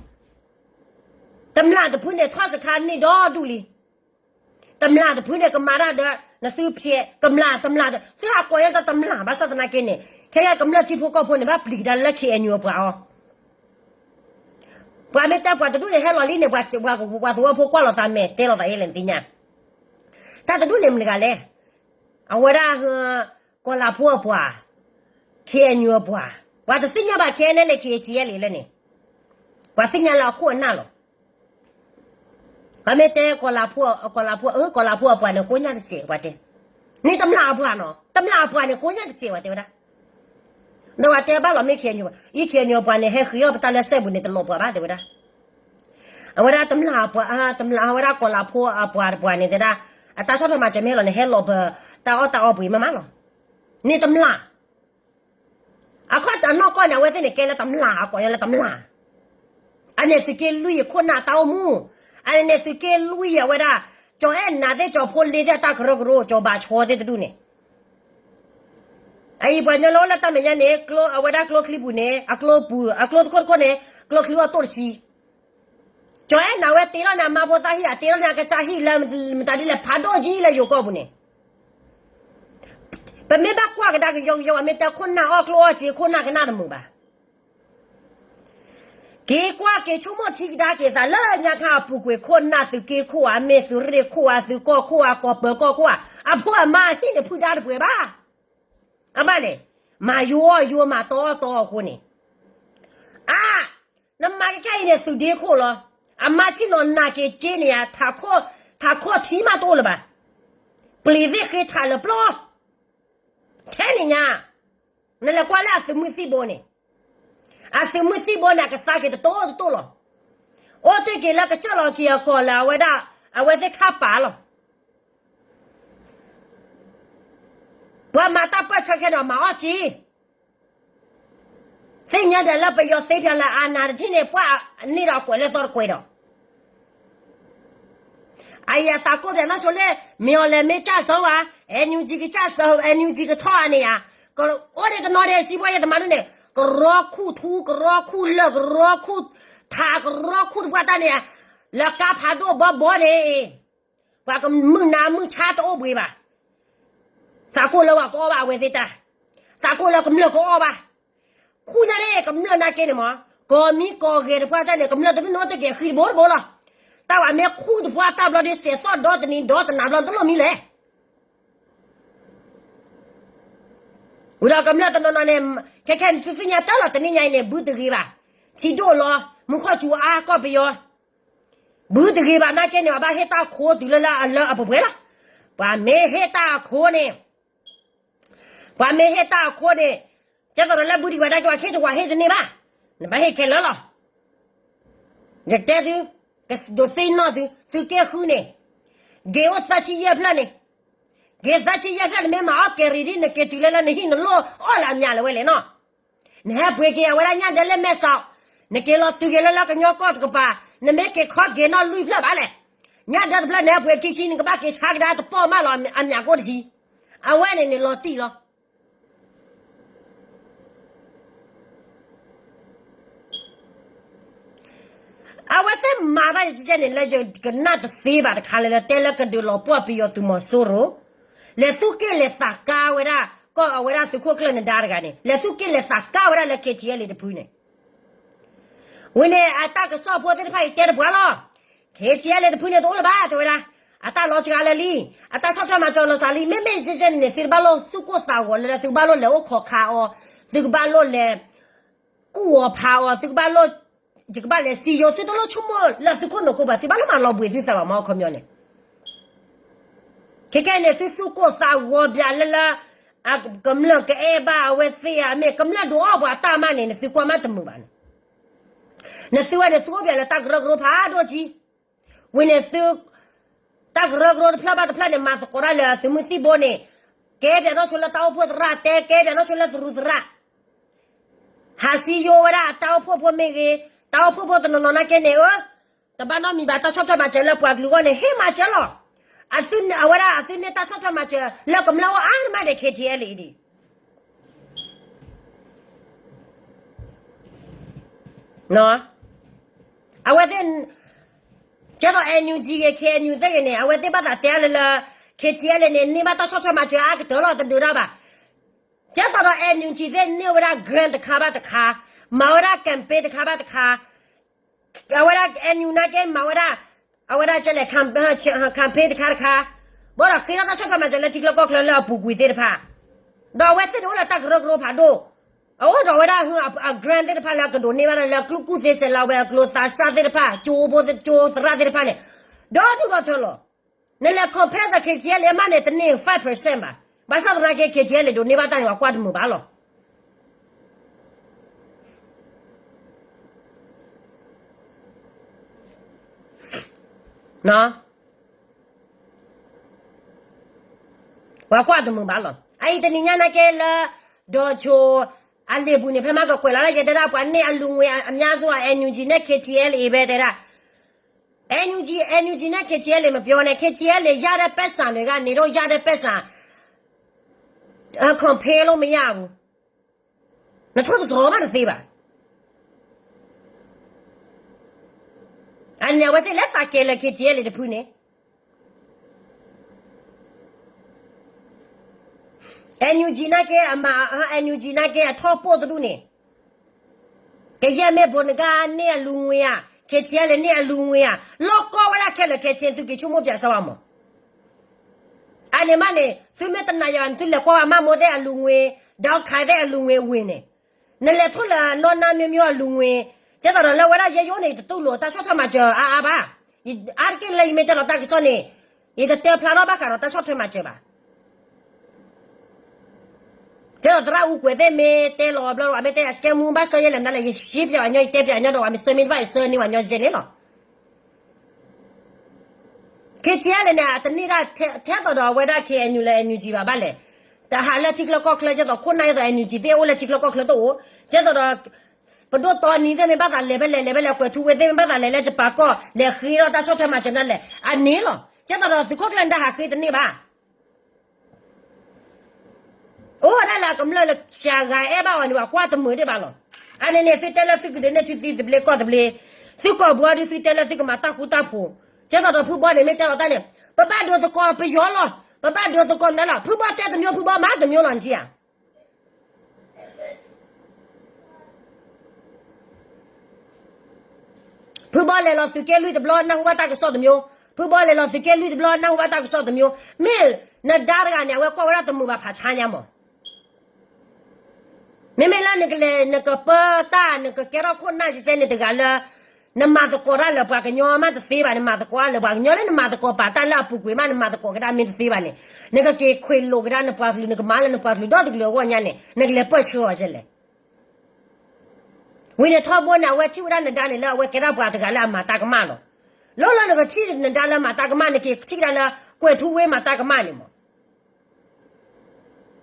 တမျၢ်တဖုန့ၣ် ထီၣ်စခါန့ၢ်ဒီဒူၣ်လံ. တမျၢ်တဖုန့ၣ် ကမၤတၢ်ဒီး နသုဖျဲး ကမျၢ် တမျၢ်ဒီး သုဟးကိးယဲၢ်တမျၢ် ဘၣ်ဆၣ်သနာ်က့န့ၣ် ခဲကဲကမျၢၢ်ထံဖိကီၢ်ဖိန့ၣ် ဘၣ်ပျံၤကဒါလၢ KNU အပှၤအီၤ, ပှၤမ့ၢ်တဲပှၤတဒူၣ်န့ၣ် ဟဲလီၤလံန့ၣ် ပှၤသဝီဖိကွၢ်လိာ်သးမဲာ် တဲလိာ်သးယဲၢ်လဲၣ်နသ့ၣ်ညါ, တၢ်တဒူၣ်န့ၣ်မနုၤဂၤလဲၣ်, အဝဲဒၣ် ကီၤလၤဖိအပှၤ, KNU အပှၤ, ပှၤတသ့ၣ်ညါဘၣ် ခဲအံၤန့ၣ် KTLA လၢန့ၣ်, ပှၤသ့ၣ်ညါလၢအခိၣ်အနၢ်လီၤ. ပှၤမ့ၢ်တဲကီၤလၤဖိ, ကီၤလၤဖိ, အၢ ကီၤလၤဖိအပှၤန့ၣ် ကိးညါတစဲး ပှၤတဲ, န့ၣ်တမျၢ်အပှၤနီၤ, တမျၢ်အပှၤန့ၣ် ကိးညါတစဲး ပှၤတဲဝဲဒၣ်. ဒီးပှၤတဲဘၣ်လီၤမ့ၢ် KNU အံၤ KNU အပှၤန့ၣ် ဟဲဃ့အီၣ်ပတၢ်လၢစဲဘူးန့ၣ် တလီၤပှၤဘၣ် တဲဝဲဒၣ်. အဝဲဒၣ်တမျၢ်အပှၤ, တမျၢ် အဝဲဒၣ်ကီၤလၤဖိအပှၤတပှၤန့ၣ် တဲဒၣ်, အတၢ်ဆီၣ်ထွဲမၤစၢၤမ့ၢ်ဟဲလီၤန့ၣ် ဟဲလီၤပတၢ်အီၣ်တၢ်အီပှ့ၤမးမးလီၤ. န့ၣ်တမျၢ် အခီၣ်တနီၢ်ကီၢ်န့ၣ် အဝဲသ့ၣ်န့ၣ် ကဲလၢတမျၢ် အကိးညါလၢတမျၢ်, အန့ၣ်သုးက့လွံၢ်အခိၣ်နၢ်တၢ်အိၣ်မူ, အန့ၣ်န့ၣ်သုးက့လွံၢ်အဝဲဒၣ်, ကၠီၤအဲၣ်နၤသ့ၣ် ကၠီၤဖိလ့သ့ၣ် အတၢ်ကရၢကရိ ကၠီၤဘးဆီသ့ၣ်တဒူၣ်န့ၣ်, အအံၤပှၤကညီလၢအိၣ်လၢတၢ်မဲာ်ညါန့ၣ် အဝဲဒၣ်ကျိချံပူၤန့ၣ် အကျိပူၤ အကျိတခိၣ်တခိၣ်န့ၣ် ကျိချံအိၣ်တိၢ်တဆံ ကၠီၤအဲၣ်နၤဝဲတ့ထီၣ်န့ၣ် အမါဖိသၣ်ဟံၣ် အတ့ထီၣ်န့ၣ် အကစၢ်ဟံၣ်လၢမတၤဒ်လဲၣ် ဖးဒိၣ်ကံလၢယိၤကီၢ်ပူၤန့ၣ်, ပမ့ၢ်ဘၣ်ကွၢ်ကဒါကယီကယီ ပမ့ၢ်တဲခိၣ်နၢ်အီၣ်ကျိၣ်အီၣ်စ့ ခိၣ်နၢ်ကနၣ်တမုာ်ဘၣ်. က့ၤကွၢ်က့ၤဆိကမိၣ်ထံကဒါက့ၤသးလၢညါခါအပူၤကွံာ် ခိၣ်နၢ်သုးက့ခိၣ်ဧါ မ့ၢ်သုးရ့ၣ်ခိၣ်ဧါ သုးကီၢ်ခိၣ်ဧါ ကီၢ်ပၢၤကီၢ်ခိၣ်ဧါ အဖိအမါအဟံၣ်န့ၣ်ဖုဒါတပှဲၤဘၣ်. အဘၣ်လဲၣ်, မၤယိအီၣ်ယိမၤတီအီၣ်တီအဃိန့ၣ်, အါ, နမၤကဲခဲအံၤန့ၣ် သုးဒ့ခိၣ်လီၤ. အမါဆ့ၣ်နီၤနာ်က့ၤက့န့ၣ် ထးခိၣ်ထံမးတအိၣ်လၢၤဘၣ်. ပျံၤသ့ၣ်ဃ့ထးလၢပျီ, ထဲန့ၣ်ညါ, နလဲၤကွၢ်လၢအသုးမုၢ်သံၣ်ဘိန့ၣ်, အသုးမုၢ်သံၣ်ဘိန့ၣ် အကသါက့ၤတတိၢ်တတိၢ်လီၤ. အိၣ်တ့ၢ်က့ၤလၢကစၢၢ်လီၤက့ၤအကီၢ်လၢအဝဲဒၣ်, အဝဲသ့ၣ်ခါပာ်လီၤ. ပှၤမၤတၢ်ပၢၢ်ဆၢခဲန့ၣ် မၤအီၣ်က့ၤ, သ့ၣ်ညါဒၣ်လၢပယီၤသ့ဖျါလၢအနၢ်တထံၣ်န့ၣ် ပှၤန့ၢ်ဒီးကွဲးလၢသီတကွဲးဒီး, အအံၤအသးကိၢ်ပၠးနီၢ်ဆိလ့ၣ်, မ့ၢ်အီၤလဲၤမ့ၢ်ကၢ်စၢၤဝဲ, NUG ကစၢ်စၢၤ, NUG ကထီၣ်အါန့ၢ်ဧါ, အိၣ်ဒံးတနီၤဒဲး စံးဘီယဲၢ်တမၤဒ်န့ၣ် ကရီခူၣ်ထူ ကရီခူၣ်လၢၢ် ကရီခူၣ်ထး ကရီခူၣ်တပှၢ်တၢ်န့ၣ် လၢကါဖးဒိၣ်ဘီဘီန့ၣ် ပှၤကမုာ်နးမုာ်ဆါတအိၣ်ဘှံးဘၣ်. သးကိၢ်လၢပှၤကအီၣ်ဘၣ်အဝဲသ့ၣ်တၢ်, သးကိၢ်လၢကမျၢၢ်ကအီၣ်ဘၣ်. ခူၣ်ညါန့ၣ် ကမျၢၢ်နာ်က့န့ၣ်မး ကီၤမံကီၤဂဲၤတပှၢ်တၢ်န့ၣ် ကမျၢၢ်တနီၤတကဲၤဃံတဘိတဘိလီၤ. တၢ်ဝဲမ့ၢ်ခူၣ်တပှၢ်တၢ်ဘျီဒီး စဲးသီၣ်ဒီတနံၤဒီတနၤဘျီတလိၣ်မံလဲၣ်. ဝံၤဒီးကမျၢၢ်တနီၤနီၤန့ၣ် ခဲခဲန့ၣ်သုသ့ၣ်ညါတၢ်လီၤ တနံၣ်ညါအံၤန့ၣ် ဘုတဂ့ၤဘၣ်, ထံဒိၣ်လီၤ မူခိၣ်စူၤအါကီၢ်ပယီၤ ဘုတဂ့ၤဘၣ်နာ်က့န့ၣ် အဘၣ်ဟ့ၣ်တၢ်အခိတုၤလၢလၢအလၢအပှဲၤပှဲၤလီၤ. ပှၤမ့ၢ်ဟ့ၣ်တၢ်အခိန့ၣ် ပှၤမ့ၢ်ဟ့ၣ်တၢ်အခိန့ၣ် ကဲသိးဒီးလၢဘုတဂ့ၤဘၣ်နာ်က့ ပှၤဟ့ၣ်တဝဲဟ့ၣ်တန့ၢ်ဘၣ်, နဘၣ်ဟ့ၣ်ခဲလၢာ်လီၤ. ယတဲသု, ကဒိးသ့ၣ်နီၣ်သု, သုက့ၢ်ဃုန့ၣ် က့ၤအိၣ်သၢဆံယဲၢ်ဖျၢၣ်န့ၣ်, က့ၤသၢဆံယဲၢ်ဖျၢၣ်န့ၣ် မ့ၢ်မၤအီၣ်ကဲၤရံၣ်ဒ် နက့ၤတုၤလၢလၢနဟံၣ်နလိၣ်အီၣ်လၢအမံၤလၢၤဝဲလဲၣ်နီၤ. နဟဲပှ့ၤက့ၤအဝဲဒၣ်ညၣ်ဒၢလၢမဲာ်ဆှး, နက့ၤလီၤတုၤက့ၤလၢလၢကညီကီၢ်တကပၤ, နမ့ၢ်က့ၤခီက့ၤနီၣ်လွံၢ်ဖျၢၣ်ဘၣ်လဲၣ်. ညၣ်ဒၢတဖျၢၣ်နဟဲပှ့ၤခံဆံ နကဘၣ်က့ၤဆါကဒါတပီၢ်မးလီၤ အမံၤကိၣ်တဆံ, အဝဲန့ၣ်န့ၣ်လီၤတံၢ်လီၤ. အဝဲသ့ၣ်မၤတၢ်ယကဲန့ၣ် လၢယကနၣ်တသ့ဘၣ်တခါလၢ လၢတဲလၢကဒုးလီၤပှီၢ်ပယီၤသုးမီၤစိရိၤ, လဲၤသူၣ်က့ၣ်လဲၤသးကါဝဲဒၣ် ကီၢ်အဝဲဒၣ်သုးခိၣ်ကျၢၢ်နဒါတဂၤန့ၣ် လဲၤသူၣ်က့ၣ်လဲၤသးကါဝဲဒၣ်လၢ KTLA တဖုန့ၣ် ဝံၤန့ၣ် အတၢ်ကစီၣ်ဖိသ့ၣ်တဖၣ်အံၤတဲတပှၢ်လီၤ. KTLA တဖုန့ၣ်တအိၣ်လၢၤဘၣ် တဲဝဲဒၣ်, အတၢ်လီၤစှၤလၢာ်လံ, အတၢ်ဆီၣ်ထွဲမၤစၢၤလီၤစှၤလံ, မ့မ့ၢ်ယဲန့ၣ်န့ၣ် သုတဘၣ်လိၣ်သူၣ်ကိၢ်သးဂီၤလၢ သုကဘၣ်လိၣ်လဲၤအိၣ်ခိးခးအီၤ, သုကဘၣ်လိၣ်လဲၤ ကူၣ်အီၤဖးအီၤ, သုကဘၣ်လိၣ်, ယကဘၣ်လဲၤစံယိ သုတလိၣ်ဆိကမိၣ်လၢသုခိၣ်နူာ်ကိးဘၣ်, သုဘၣ်လၢမၤလီၤဘှံးသုသးဘၣ်မ့ၢ်အခီပညီန့ၣ် ခဲခဲန့ၣ် သုသူၣ်ကိၢ်သးဂီၤဘၣ်လၢလၢ ကမျၢၢ်ကအဲၣ်ဘၣ်အဝဲသ့ၣ်ဧါ, မ့ၢ်ကမျၢၢ်ဒုးအီၣ်ပှၤတၢ်မးန့ၣ် နသုကွၢ်မးတမုာ်ဘၣ်န့ၣ်, နသုဝဲန့ၣ် သုအိၣ်ဘၣ်လၢတၢ်ကရၢကရိဖးဒိၣ်ကံ, ဝံၤန့ၣ်သု တၢ်ကရၢကရိတဖျၢၣ်ဘၣ်တဖျၢၣ်န့ၣ် မၤသကိးတၢ်လၢသုးမုၢ်သံၣ်ဘိန့ၣ်, ကဲပၠးနီၣ်ဆိလၢတၢ်အိၣ်ဖှိၣ်သရၣ်တဲ, ကဲပၠးနီၣ်ဆိလၢသရူးသရၣ် ဟးစံယိဝဲဒၣ်တၢ်အိၣ်ဖှိၣ်ဖိမ့ၢ်ဂ့ၤ, တၢ်အိၣ်ဖှိၣ်ဖိတနီၤနီၤနာ်က့န့ၣ် အၢ, တဘၣ်နီတမံၤဘၣ် တၢ်ဆီၣ်ထွဲမၤစၢၤလၢပှၤကလုာ်အဂီၢ်န့ၣ် ဟ့ၣ်မၤစၢၤလီၤ. အဝဲဒၣ်အသုန့ၢ်တၢ်ဆီၣ်ထွဲမၤစၢၤလၢကမျၢၢ်အဂီၢ်အါမးဒံး KTLA ဒံး အဝဲသ့ၣ် ကဲသိး NUG ဂ့ၤ KNU သ့ၣ်ဂ့ၤန့ၣ် အဝဲသ့ၣ်ဘၣ်သးတဲလၢလၢ KTLA န့ၣ် န့ၢ်ဘၣ်တၢ်ဆီၣ်ထွဲမၤစၢၤအါကတၢၢ်လီၤ တဒုးတၢ်ဘၣ်. ကဲသိးဒီး NUG သ့ၣ်န့ၢ်ဝဲဒၣ် grant တခါဘၣ်တခါ, မၤဝဲဒၣ် campaign တခါဘၣ်တခါ, အဝဲဒၣ် NUG နာ်က့မၤဝဲဒၣ်, အဝဲဒၣ်ကဲလဲၣ် campaign တခါတခါ, ဘၣ်ဒီးဃ့ထီၣ်တၢ်ဆီၣ်ထွဲမၤစၢၤလၢထံချၢကီၢ်ချၢလၢအပူၤကွံာ်သ့ၣ်တဖၣ်, ဒီးအဝဲသ့ၣ်န့ၣ်အိၣ်လၢတၢ်ကရၢကရိဖးဒိၣ်, အအိၣ်ဒီးဝဲဒၣ်အ grant သ့ၣ်တဖၣ်လၢအကဒိးန့ၢ်ဘၣ်လၢကျိၣ်ကူၣ်သ့စဲးလီၤဝဲအကျိၤသးစၢ်သ့ၣ်တဖၣ် ကၠိဖိကၠိသရၣ်သ့ၣ်တဖၣ်န့ၣ်, ဒီဒူၣ်ဒီထၢလီၤ. နလဲၤ compare သး KTLA မးန့ၣ် တန့ၢ် five percent ဘၣ်. ဘၣ်ဆၣ်သနာ်က့ KTLA ဒိးန့ၢ်ဘၣ်တၢ်န့ၣ် ပှၤကွၢ်တမုာ်ဘၣ်လီၤ. ပှၤကွၢ်တမုာ်ဘၣ်လီၤ. အအံၤတနံၤညါနာ်က့လၢ ဒီးဆိ အလံာ်ပူၤန့ၣ် ဖဲမ့ၢ်ကကွဲးလီၤလၢယဲတဲဒၣ် ပှၤန့ၢ်အလူၤငွေအများစု NUG န့ၣ် KTLA ဘဲတဲဒၣ် NUG, NUG န့ၣ် KTLA မပြောနဲ့ KTLA ရတဲ့ပိုက်ဆံတွေက နေတော့ရတဲ့ပိုက်ဆံ compare လို့မရဘူး. နထိၣ်သတြီၤမးတသ့ဘၣ်. အန့ၣ်အဝဲသ့ၣ်လဲၤသးကဲလၢ KTLA တဖုန့ၣ် NUG နာ်က့ အမၤ NUG နာ်က့ အထီၣ်ပိၢ်တဒူၣ်န့ၣ် ကယဲၢ်မ့ၢ်ဘိးနဂၤန့ၢ်အလူၤငွေဧါ, KTLA န့ၢ်အလူၤငွေဧါ, လီၢ်ကီဝဲဒၣ်ခဲလၢာ်ခဲဆ့ သုက့ၤဆိကမိၣ်ပၠးစၢၤဘၣ်မး. အန့ၣ်မးန့ၣ် သုမ့ၢ်တနာ်ယွၤ သုလဲၤကွၢ်ဝဲမးမိၢ်သ့ၣ်အလူၤငွေ, ဒီးခးသ့ၣ်အလူၤငွေဝံၤန့ၣ်, နလဲၤထိၣ်လၢနီၢ်နါမျိုးမျိုးအလူၤငွေ, ကဲသိးဒီးလၢဝဲဒၣ်ယဲယိန့ၣ် ယတတူၢ်လိာ်တၢ်ဆီၣ်ထွဲမၤစၢၤအါအါဘၣ်. အါတက့ၢ်လၢယမ့ၢ်တဲလီၤတၢ်ကစီၣ်န့ၣ် ယတတဲဖျါထီၣ်ဘၣ်ဃးဒီးတၢ်ဆီၣ်ထွဲမၤစၢၤဘၣ်. ကဲသိးသရၣ်အူကွဲးသ့ၣ်မ့ၢ်တဲလီၤဘျီ အမ့ၢ်တဲအစကဲမူဘၣ်ဆၢယဲလဲၣ်မနုၤလဲၣ် ယရှင်းပြအညီ ယတဲပြအညီဒီး အမ့ၢ်ဆၢမ့ၢ်တဘၣ် ယဆၢန့ၢ်ဝဲညီယဲန့ၣ်လီၤ. KTLA န့ၣ် အတန့ၢ်ဒၣ်ထဲသိးဒီးအဝဲဒၣ် KNU လၢ NUG ဘၣ်ဘၣ်လဲၣ်. တဟးလၢထံချၢကီၢ်ချၢ ကဲသိးခိၣ်နၢ် ကဲသိး NUG သ့ၣ်အိၣ်လၢထံချၢကီၢ်ချၢတအိၣ်, ကဲသိးဒီး ပဒိၣ်တီနံၤသ့ၣ်မ့ၢ်ဘၣ်သးလဲၤဖဲလဲၣ် လဲၤဖဲလဲၣ် ကွဲးထူဝ့သ့ၣ်မ့ၢ်ဘၣ်သးလဲၤလၢယပာ်ကီၢ် လဲၤဃ့ထီၣ်တၢ်ဆီၣ်ထွဲမၤစၢၤနၤလဲၣ် အန့ၣ်လီၤ. ကဲသိးဒီးသုးခိၣ်ကျၢၢ်နဒါဟးဃ့တန့ၢ်ဘၣ်. အိၣ်ဝဲဒၣ်လၢအကမျၢၢ်လၢ ကဂၤအဲၣ်ဘၣ်အီၤန့ၣ် ပှၤကွၢ်တမုာ်ဒံးဘၣ်လီၤ. အန့ၣ်န့ၣ် သုတဲလၢသုကဒုးနဲၣ်ထံသဘျ့ကီၢ်သဘျ့, သုကိာ်ဘှီဒုး သုတဲလၢသုကမၤတၢ်ဃူတၢ်ဖိး, ကဲသိးဒီးဖုဘီန့ၣ် မ့ၢ်တဲလီၤတၢ်န့ၣ် ပဘၣ်ဒိးသကိးပယီၤလီၤ, ပဘၣ်ဒိးသကိးမနုၤလီၤ, ဖုဘီတဲတမျိုး ဖုဘီမၤတမျိုးလီၤ နထံၣ်ဧါ. ဖုဘီလဲၤလီၤသုးက့လွံၢ်တဘျီ နၢ်ဟူဘၣ်တၢ်ကစီၣ်တမျိုး, ဖုဘီလဲၤလီၤသုးက့လွံၢ်တဘျီ နၢ်ဟူဘၣ်တၢ်ကစီၣ်တမျိုး, မ့ၢ်နဒါတဂၤန့ၣ် အဝဲကွၢ်ဝဲဒၣ်တမုာ်ဘၣ်ဖးဆါညါမး. မ့မ့ၢ်လၢနကလဲၤ နကပၢတၢ် နကကဲထီၣ်ခိၣ်နၢ်ကဲကဲန့ၣ်တဂၤလၢ နမၤသကိးတၢ်လၢပှၤကညီမးတသ့ဘၣ်, နမၤသကိးလၢပှၤကညီလၢနမၤသကိးပာ်တၢ်လၢအပူၤကွံာ်မး နမၤသကိးကဒါမ့ၢ်တသ့ဘၣ်န့ၣ်, နကက့ၤခွဲးလိာ်ကဒါနပှၤကလုာ် နကမၤလၢနပှၤကလုာ်ဒီတကလုာ်အဂီၢ်ညါန့ၣ် နကလဲၤပၢၢ်ဆှၢအီၤကဲလဲၣ်. ဝံၤန့ၣ်ထီဘိန့ၣ် အဝဲထံၣ်ဝဲဒၣ်နဒါန့ၣ်လၢအဝဲကဲဒၣ်ပှၤတဂၤလၢအမၤတၢ်ကမၣ်လီၤ. လီၤလၢနကထံၣ်နဒါလၢမၤတၢ်ကမၣ် နက့ၤထံၣ်ကဒါလၢ ကွဲၤထူဝ့မၤတၢ်ကမၣ်န့ၣ်မး.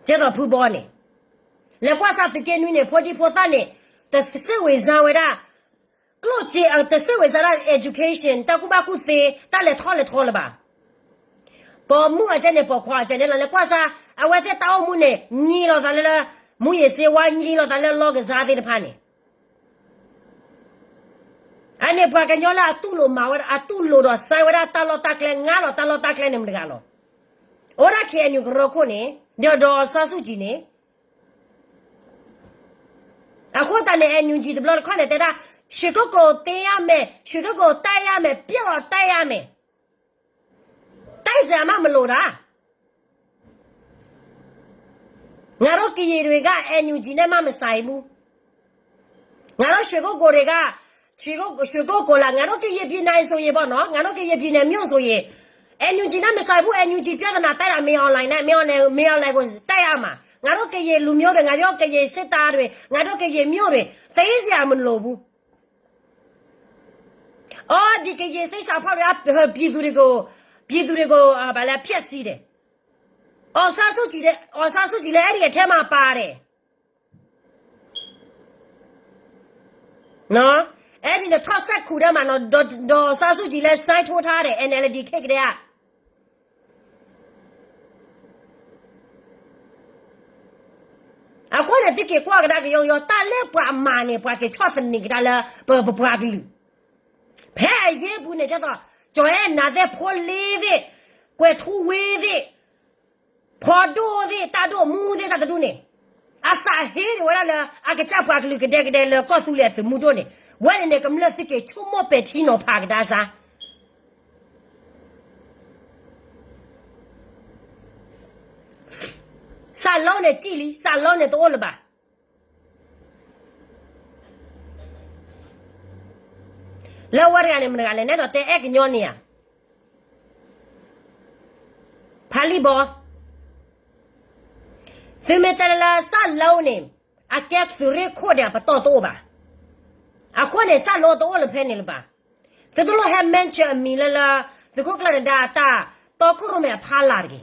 ကဲသိးဖုဘီန့ၣ် လဲၤကွၢ်စၢ်သုးက့နွံန့ၣ် ဖိဒံဖိသၣ်န့ၣ် တစ့ၣ်ဝံၤစၢၤဝဲဒၣ် ကျိၣ်စ့ တစ့ၣ်ဝံၤစၢၤဒၣ် education တၢ်ကူၣ်ဘၣ်ကူၣ်သ့ တၢ်လဲၤထီၣ်လဲၤထီလၢၤဘၣ်. ပိာ်မုၣ်အကဲန့ၣ် ပိာ်ခွါအကဲန့ၣ်လီၤ. လဲၤကွၢ်စၢ် အဝဲသ့ၣ်တၢ်အိၣ်မူန့ၣ် ညံလီၤသးလၢ မူးယစ်ဆေးဝါး ညံလီၤသးလၢလီၢ်ကစားသ့ၣ်တဖၣ်န့ၣ် အန့ၣ်ပှၤကညီလၢအတူၢ်လိာ်မၤဝဲဒၣ် အတူၢ်လိာ်ဒီးစဲဝဲဒၣ်တၢ်လီၢ်တၢ်ကျဲ ငါလီၤတၢ်လီၢ်တၢ်ကျဲန့ၣ်မတၤတဂၤလီၤ. အိၣ်ဒၣ် KNU ကရၢခိၣ်န့ၣ် ဒီးဒီးစီၤစုကြည်န့ၣ် အဃိသတးန့ၣ် NUG တဘျီတခီၣ်န့ၣ် တဲဒၣ် ရွှေကုက္ကို သိမ်းရမယ်, ရွှေကုက္ကို တိုက်ရမယ်, ပစ်အောင်တိုက်ရမယ်. တိုက်စရာမှမလိုတာ. ငါတို့ကရင်တွေက NUG နဲ့မှမဆိုင်ဘူး. ငါတို့ရွှေကုက္ကိုတွေက ရွှေကုက္ကို ရွှေကုက္ကို လား, ငါတို့ကရင်ပြည်နယ်ဆိုရင်ပေါ့နော်, ငါတို့ကရင်ပြည်နယ်မြို့ဆိုရင် NUG နဲ့မဆိုင်ဘူး, NUG ပြဿနာတက်တာ မင်းအောင်လှိုင်နဲ့, မင်းအောင်လှိုင်, မင်းအောင်လှိုင်ကို တိုက်ရမှာ. ငါတို့ကရင်လူမျိုးတွေ, ငါတို့ကရင်စစ်သားတွေ, ငါတို့ကရင်မျိုးတွေ သိမ်းစရာမလိုဘူး. အော်, ဒီကရင်သစ္စာဖောက်တွေက ပြည်သူတွေကို, ပြည်သူတွေကို, ဘာလဲ, ဖျက်ဆီးတယ်. အောင်ဆန်းစုကြည်လည်း အောင်ဆန်းစုကြည်လည်း အဲ့ဒီအထဲမှာပါတယ်. နော်, အဲ့ဒီနဲ့ ထောက်ဆက်ခုထဲမှာနော်, ဒေါ်, ဒေါ်အောင်ဆန်းစုကြည်လည်း sign ထိုးထားတယ်, NLD ခေတ်ကတည်းက. အဃိန့ၣ် သုက့ၤကွၢ်ကဒါကယီကယီ, တၢ်လၢပှၤမၤန့ၣ် ပှၤက့ၤဆီၣ်သနံးကဒါလၢ ပ, ပပှၤကလုာ်. ဖဲအရေးပူၤန့ၣ် ကဲသိး ကျော်အဲၣ်နၤသ့ၣ် ဖိလ့သ့ၣ်, ကွဲၤထူဝ့သ့ၣ်, ဖီဒိၣ်သ့ၣ်, တၢ်ဒိၣ်မူသ့ၣ် တၢ်တဒူၣ်န့ၣ် အသးဟ့န့ၢ်ဝဲဒၣ်လၢ အကစၢ်ပှၤကလုာ်ကဒဲကဒဲလၢကီၢ်သူလ့ၤအသုးမုၢ်ဒိၣ်န့ၣ်, ဝဲန့ၣ်န့ၣ် ကမျၢၢ်သုက့ၤဆိကမိၣ်ပဲာ်ထံနီၤဖးကဒါစၢ် စးလီန့ၣ် ကံၣ်လံ, စးလီန့ၣ် တအိၣ်လၢၤဘၣ်. လၢဝဲတဂၤန့ၣ် မတဂၤလဲၣ် နဲဒိးတဲအဲၣ်ကညီန့ၣ်ဧါ. ဖးလံၣ်ဘီ, သုမ့ၢ်တဲလၢစးလီန့ၣ် အကဲသုးရ့ၣ်ခိၣ်န့ၣ် အပတီၢ်တအိၣ်ဘၣ်. အဃိန့ၣ် စးလီတအိၣ်လၢၤဖဲန့ၣ်လၢၤဘၣ်. သုတလိၣ်ဟဲ mention အမံၤလၢလၢ သုးခိၣ်ကျၢၢ်နဒါအတၢ်တီခိၣ်ရိၣ်မဲအဖီလာ်တဂ့ၤ.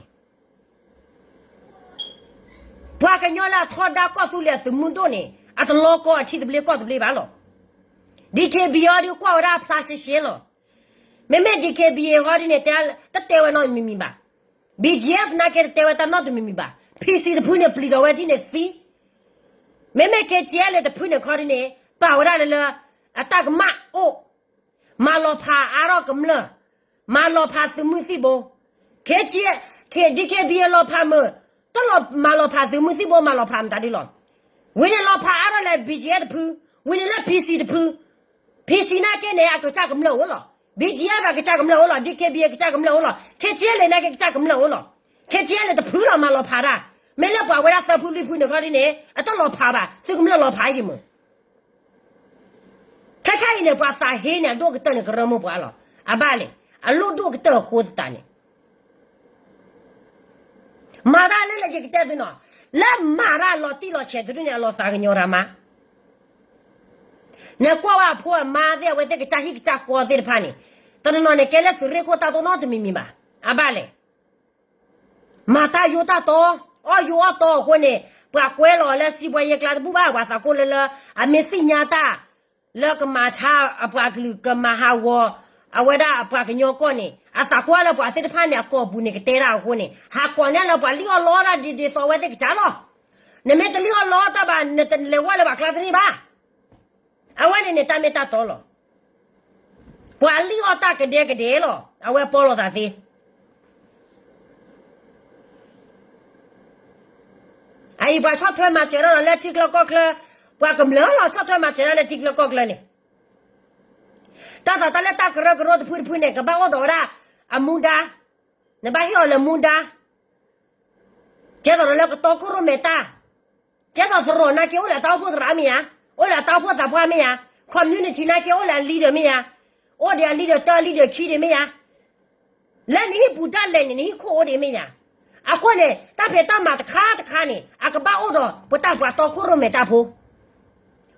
ပှၤကညီလၢအထီဒါကီၢ်သူလ့ၤအသုးမုၢ်ဒိၣ်န့ၣ် အတလီၤကီအထံသဘျ့ကီၢ်သဘျ့ဘၣ်လီၤ. DKBA ဟီဒုးကွၢ်ဝဲဒၣ်အဖျါရှဲရှဲလီၤ. မ့မ့ၢ် DKBA ဟီဒုးန့ၣ် တတဲဝဲနီတမံၤမံၤဘၣ်. BGF နာ်က့တတဲဝဲတၢ်နီတမံၤမံၤဘၣ်. PC တဖုန့ၣ် ပျံၤဒီးဝဲဒ်န့ၣ်သံ. မ့မ့ၢ် KTLA တဖုန့ၣ်ခီဒုးန့ၣ် ပာ်ဝဲဒၣ်လၢလၢ အတၢ်ကမၣ်အိၣ် မၤလီၤဖးအါထီၣ်ကမျၢၢ်, မၤလီၤဖးသုးမုၢ်သံၣ်ဘိ, DKBA လီၤဖးမုာ်, တၢ်လီၤမၤလီၤဖးသုးမုၢ်သံၣ်ဘိ မၤလီၤဖးမတၤဒ်လီၤ. ဝံၤန့ၣ်လီၤဖးအါထီၣ်လၢ BGF တဖု, ဝံၤန့ၣ်လၢ PC တဖု, PC နာ်က့န့ၣ် အကစၢ်ကမျၢၢ်အိၣ်လီၤ. BGF အကစၢ်ကမျၢၢ်အိၣ်လီၤ, DKBA အကစၢ်ကမျၢၢ်အိၣ်လီၤ, KTLA နာ်က့ကစၢ်ကမျၢၢ်အိၣ်လီၤ. KTLA တဖုလီၤမၤလီၤဖးတၢ်, မ့ၢ်လၢပှၤဝဲဒၣ်သၢဖုလွံၢ်ဖုန့ၣ်ခီဒ်န့ၣ် အတလီၤဖးဘၣ်, သုကမျၢၢ်လီၤဖးယံာ်မုာ် ခဲခဲအံၤန့ၣ် ပှၤသးဟ့န့ၣ် အဒိၣ်ကတၢၢ်န့ၣ် ကရၢမိၢ်ပှၢ်လီၤ. အဘၣ်လဲၣ်, အလိၣ်ဒိၣ်ကတၢၢ်အဃိသတးန့ၣ် မၤတၢ်လၢလၢယကတဲသုနီၤ, လၢမၤတၢ်လီၤတံၢ်လီၤဆဲးတဒူၣ်န့ၣ် အလီၤသးကညီၤတၢ်မး. နကွၢ်ဝဲအဖိအမါသ့ၣ် အဝဲသ့ၣ်ကစၢ်ဟံၣ်ကစၢ်ဃီသ့ၣ်တဖၣ်န့ၣ်, တနီၤနီၤန့ၣ် ကဲလၢသုးရ့ၣ်ခိၣ်တၢ်တိၢ်နီတမံၤမံၤဘၣ်. အဘၣ်လဲၣ် မၤတၢ်ယိာ်တၢ်တီ, အီၣ်ယိာ်အီၣ်တီအဃိန့ၣ်, ပှၤကွဲလီၤလၢစံးပှၤယဲၢ်ကျါတဘူၣ်ဘၣ်, ပှၤသးကိၢ်လၢလၢ အမ့ၢ်သ့ၣ်ညါတၢ် လၢကမၤဆါအပှၤကလုာ် ကမၤဟးဂီၤ အဝဲဒၣ်အပှၤကညီကီၢ်န့ၣ်, အသးကွၢ်လၢပှၤသ့ၣ်တဖၣ်န့ၣ် အကိာ်ပူၤန့ၣ်ကတဲတၢ်အဃိန့ၣ်, ဟးကိးန့ၢ်လၢပှၤလံၣ်အီၣ်လီအီၣ်ဒၣ်ဒ်ဒ်သိးအဝဲသ့ၣ်ကစၢ်လီၤ. နမ့ၢ်တလံၣ်အီၣ်လီတၢ်ဘၣ် နတလဲၤဝဲလၢပှၤကျါတန့ၢ်ဘၣ်. အဝဲန့ၣ်န့ၣ် တၢ်မ့ၢ်တၢ်တီလီၤ. ပှၤလံၣ်အီၣ်တၢ်ကဒဲကဒဲလီၤ အဝဲပီလီၤသးသ့. အအံၤပှၤဆီၣ်ထွဲမၤစၢၤတၢ်လီၤလၢထံချၢကီၢ်ချၢ, ပှၤကမျၢၢ်လီၤဆီၣ်ထွဲမၤစၢၤတၢ်လၢထံချၢကီၢ်ချၢန့ၣ်, တၢ်သးတၢ်လၢတၢ်ကရၢကရိတဖုတဖုန့ၣ် ကဘၣ်အိၣ်ဒီးဝဲဒၣ်အမူဒါ, နဘၣ်ဟ့ၣ်အီၤလၢမူဒါ ကဲသိးဒီးလၢကတီခိၣ်ရိၣ်မဲာ်တၢ်, ကဲသိးသရိာ်နာ်က့အိၣ်လၢအတၢ်အိၣ်ဖှိၣ်သရၣ်မ့ၢ်ဧါ, အိၣ်လၢအတၢ်အိၣ်ဖှိၣ်သးပှၢ်မ့ၢ်ဧါ, communityနာ်က့အိၣ်လၢအ leader မ့ၢ်ဧါ, အိၣ်ဒီးအ leader တၢ leader ခံဒံးမ့ၢ်ဧါ, လၢနဟံၣ်ပူၤဒၣ်လဲာ်န့ၣ် နဟံၣ်ခိၣ်အိၣ်ဒံးမ့ၢ်ဧါ. အဃိန့ၣ် တၢ်ဖံးတၢ်မၤတခါတခါန့ၣ် အကဘၣ်အိၣ်ဒီးပတၢ်ပှၤတီခိၣ်ရိၣ်မဲာ်တၢ်ဖိ,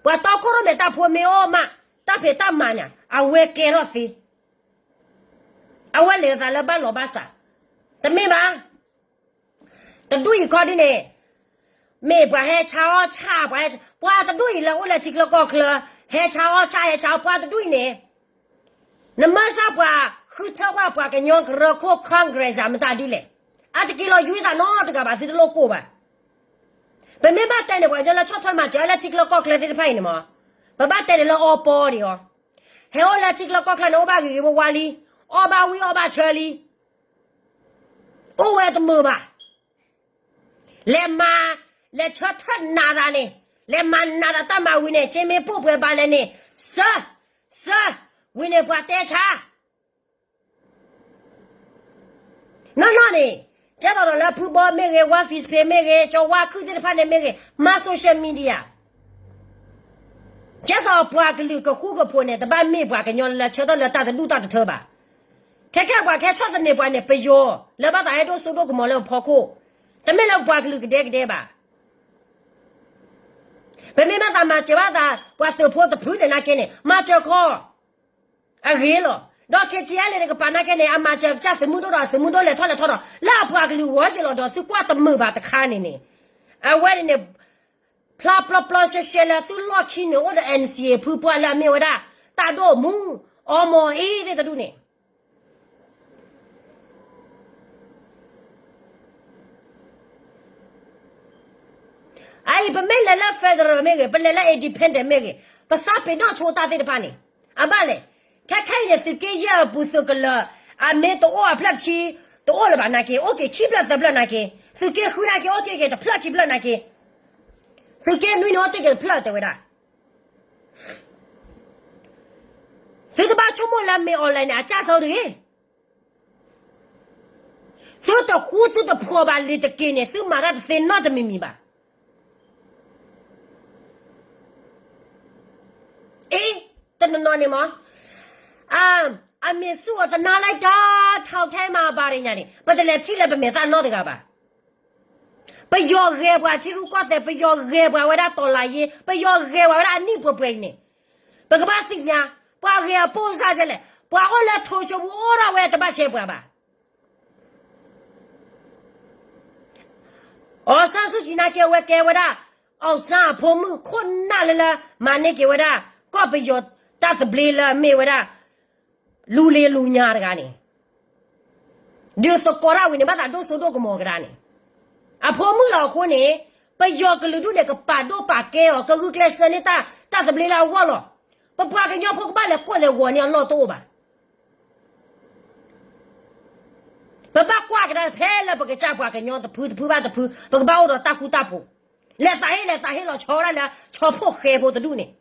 ပှၤတီခိၣ်ရိၣ်မဲာ်တၢ်ဖိမ့ၢ်အိၣ်မး တၢ်ဖံးတၢ်မၤန့ၣ် အဝဲကဲထီၣ်သ့ အဝဲလဲၤသးလၢဘၣ်လီၤဘၣ်စး, တမ့ၢ်ဘၣ်. တဒူၣ်အံၤခီဒ်န့ၣ် မ့ၢ်ပှၤဟဲဆါအီၣ်ဆၣ်, ပှၤဟဲ, ပှၤတဒူၣ်အံၤလၢအိၣ်လၢထံချၢကီၢ်ချၢ ဟဲဆါအီၣ်ဆၣ် ဟဲဆါအီၣ် ပှၤတဒူၣ်အံၤန့ၣ်, နမ့ၢ်စၢ်ပှၤဃုထၢပှၤပှၤကညီကရၢခိၣ် Congress အမတၤဒ်လဲၣ်, အတက့ၤလီၤယွံသးနီတဂၤဘၣ် သုတလိၣ်ကိၢ်ဘၣ်. ပမ့ၢ်ဘၣ်တဲန့ၣ် ပှၤကညီလၢဆီၣ်ထွဲမၤစၢၤလၢထံချၢကီၢ်ချၢသ့ၣ်တဖၣ်အံၤန့ၣ်မး, ပဘၣ်တဲန့ၣ်လၢအီပီဒံးအီၤ, ဟဲအိၣ်လၢထံချၢကီၢ်ချၢန့ၣ် အိၣ်ဘၣ်ဂ့ၤဂ့ၤဝါဝါလံ, အီၣ်ဘၣ်ဝံၣ်အီၣ်ဘၣ်ဆၢလံ, အိၣ်ဝဲတမုာ်ဘၣ်. လဲၤမၤ, လဲၤဆၢထၢၣ်နးသးန့ၣ်, လဲၤမၤနးသးတၢ်မၤဝံၤန့ၣ် က့မ့ၢ်ပိၢ်ပှဲၤဘၣ်လဲၣ်န့ၣ်, စၢ, စၢ, ဝံၤန့ၣ်ပှၤတဲဆါ နီၢ်နီၢ်န့ၣ်, ကဲသိးဒီးလၢဖုဘီမ့ၢ်ဂ့ၤ, ဝါ Facebook မ့ၢ်ဂ့ၤ, ကၠီဝါခုၣ်သ့ၣ်တဖၣ်န့ၣ်မ့ၢ်ဂ့ၤ, မၤ social media, ကဲသိးပှၤကလုာ်ကဃူကဖိးန့ၣ် တဘၣ်မ့ၢ်ပှၤကညီလၢဆၢထၢၣ်လၢတၢ်တဒူၣ်တၢ်တထၢဘၣ်. ခဲကဲပှၤကဟဲဆီၣ်သနံးပှၤန့ၣ် ပယီၤလၢဘၣ်သးဟဲဒိၣ်စိဒိၣ်ကမီၤလၢပဖီခိၣ်, တမ့ၢ်လၢပှၤကလုာ်ကဒဲကဒဲဘၣ်. ပမ့ၢ်ဘၣ်သးမၤစၢၤဘၣ်သး ပှၤသုးဖိတဖုန့ၣ်နာ်က့န့ၣ် မၤစၢၤခီ အဂ့ၤလီၤ. ဒီး KTLA န့ၣ် ကပာ်နာ်က့န့ၣ် အမၤစၢၤကစၢ်သုးမုၢ်ဒိၣ်ဒီးသုးမုၢ်ဒိၣ်လဲၤထီၣ်လဲၤထီဒီး လၢအပှၤကလုာ်ဂီၢ်က့လီၤဒီး သုကွၢ်တမုာ်ဘၣ်တခါန့ၣ်န့ၣ်, အဝဲန့ၣ်န့ၣ် ဖျါပျီပျီရှဲရှဲလၢသုလီၢ်ခံန့ၣ် အိၣ်ဒီး NCA ဖုပှၢ်လၢအမ့ၢ်ဝဲဒၣ် တၢ်ဒိၣ်မူ အီမီၤအ့သ့ၣ်တဒူၣ်န့ၣ် အအံၤ ပမ့ၢ်လဲၤလၢ federal မ့ၢ်ဂ့ၤ, ပလဲၤလၢ independent မ့ၢ်ဂ့ၤ, ပသးပ့ၤနီၣ်ဆိတၢ်သ့ၣ်တဖၣ်န့ၣ်, အဘၣ်လဲၣ်, ခဲခဲအံၤန့ၣ် သုးက့ယဲၢ်အပူၤသုးကလၢၤ, အမ့ၢ်တအိၣ်အဖျၢၣ်တဆံ, တအိၣ်လၢၤဘၣ်နာ်က့, အိၣ်က့ၤခံဖျၢၣ်သၢဖျၢၣ်နာ်က့, သုးက့ဃုနာ်က့ အိၣ်တ့ၢ်က့ၤတဖျၢၣ်ခံဖျၢၣ်နာ်က့, သုးက့နွံန့ၣ် အိၣ်တ့ၢ်က့ၤတဖျၢၣ်တဲဝဲဒၣ် သုတဘၣ်ဆိကမိၣ်လၢမ့ၢ် online န့ၣ် အကစၢ်စီတဂ့ၤ. သုတဃူသုတဖိးဘၣ်လံၤတက့ၢ်န့ၣ် သုမၤတၢ်တသ့နီတမံၤမံၤဘၣ်. အ့, တနီၤနီၤန့ၣ်မး, အမ့ၢ်ဆူၣ်အီၤသနာ်လၢတၢ် ထီၣ်ထဲမၤဘၣ်ရညါန့ၣ် ပတလဲၤထံၣ်လၢပမဲာ်သၣ်နီတဂၤဘၣ်. ပယီၤဂဲၤပှၤထံရူၢ်ကီၢ်သဲး, ပယီၤဂဲၤပှၤဝဲဒၣ်တီၤလၤယ့, ပယီၤဂဲၤပှၤဝဲဒၣ်အနံၣ်ပှဲၤပှဲၤအံၤန့ၣ်, ပကဘၣ်သ့ၣ်ညါ, ပှၤဂဲၤအပိၢ်စၢ်ကဲလဲၣ်, ပှၤအိၣ်လၢထိၣ်ဆိပူၤအိၣ်ထီၣ်ဝဲတဘၣ်ဆဲးပှၤဘၣ်. အီစၢ်စူၣ်ကံနာ်က့ အဝဲကဲဝဲဒၣ် အီစၢ်အဖိမုၣ်ခိၣ်နၢ်လၢလၢ မၤန့ၢ်က့ၤဝဲဒၣ် ကီၢ်ပယီၤတၢ်သဘျ့လၢအမ့ၢ်ဝဲဒၣ် လူလ့လူညါတဂၤန့ၣ် ဒုးသကိးတၢ်ဝံၤန့ၣ် ဘၣ်သးဒိၣ်စိဒိၣ်ကမီၤကဒါန့ၣ်, အဖိမုၣ်လီၤအဃိန့ၣ်, ပယီၤကလုာ်ဒူၣ်န့ၣ် ကပာ်ဒိၣ်ပာ်ကဲအီၤ ကဂုာ်ကျဲးစၢးန့ၢ်တၢ်သဘျ့လၢအဂီၢ်လီၤ. ပပှၤကညီဖိကဘၣ်လဲၤကိးလဲၤဂီၤန့ၢ်အလီၢ်တအိၣ်ဘၣ်. ပဘၣ်ကွၢ်ကဒါဖဲလၢပကစၢ်ပှၤကညီတဖုတဖုဘၣ်တဖု ပကဘၣ်အိၣ်ဒီးတၢ်ဃူတၢ်ဖိး, လဲၤသးဟ့လဲၤသးဟ့လီၤဆီဒၣ်လၢ ဆီဖိၣ်ဃဲဖိတဒူၣ်န့ၣ်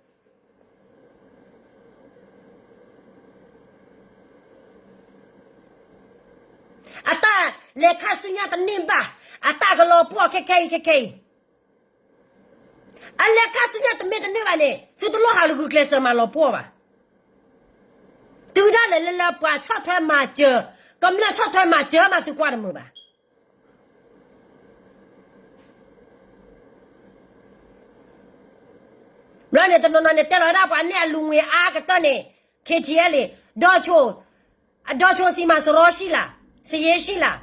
အတၢ်လဲၤခါဆူညါတန့ၢ်ဘၣ်, အတၢ်ကလီၤပှီၢ်ခဲခဲအံၤခဲခဲအံၤ, အလဲၤခါဆူညါတမ့ၢ်တန့ၢ်ဘၣ်န့ၣ် သုတလိၣ်ဟးလၢဂုာ်ကျဲးစၢးမၤလီၤပှီၢ်ဘၣ်. တုၤဒၣ်လဲာ်လၢလၢပှၤဆီၣ်ထွဲမၤစၢၤ, ကမျၢၢ်ဆီၣ်ထွဲမၤစၢၤမးသုကွၢ်တမုာ်ဘၣ်. ဘျီန့ၣ် တနီၤနီၤန့ၣ် တဲလီၤဝဲဒၣ်ပှၤန့ၢ်အလူၤငွေအါကတၢၢ်န့ၣ် KTLA န့ၣ် ဒီးဆိ, အဒီးဆိစံးမးစရီရှိလား, စာရေးရှိလား,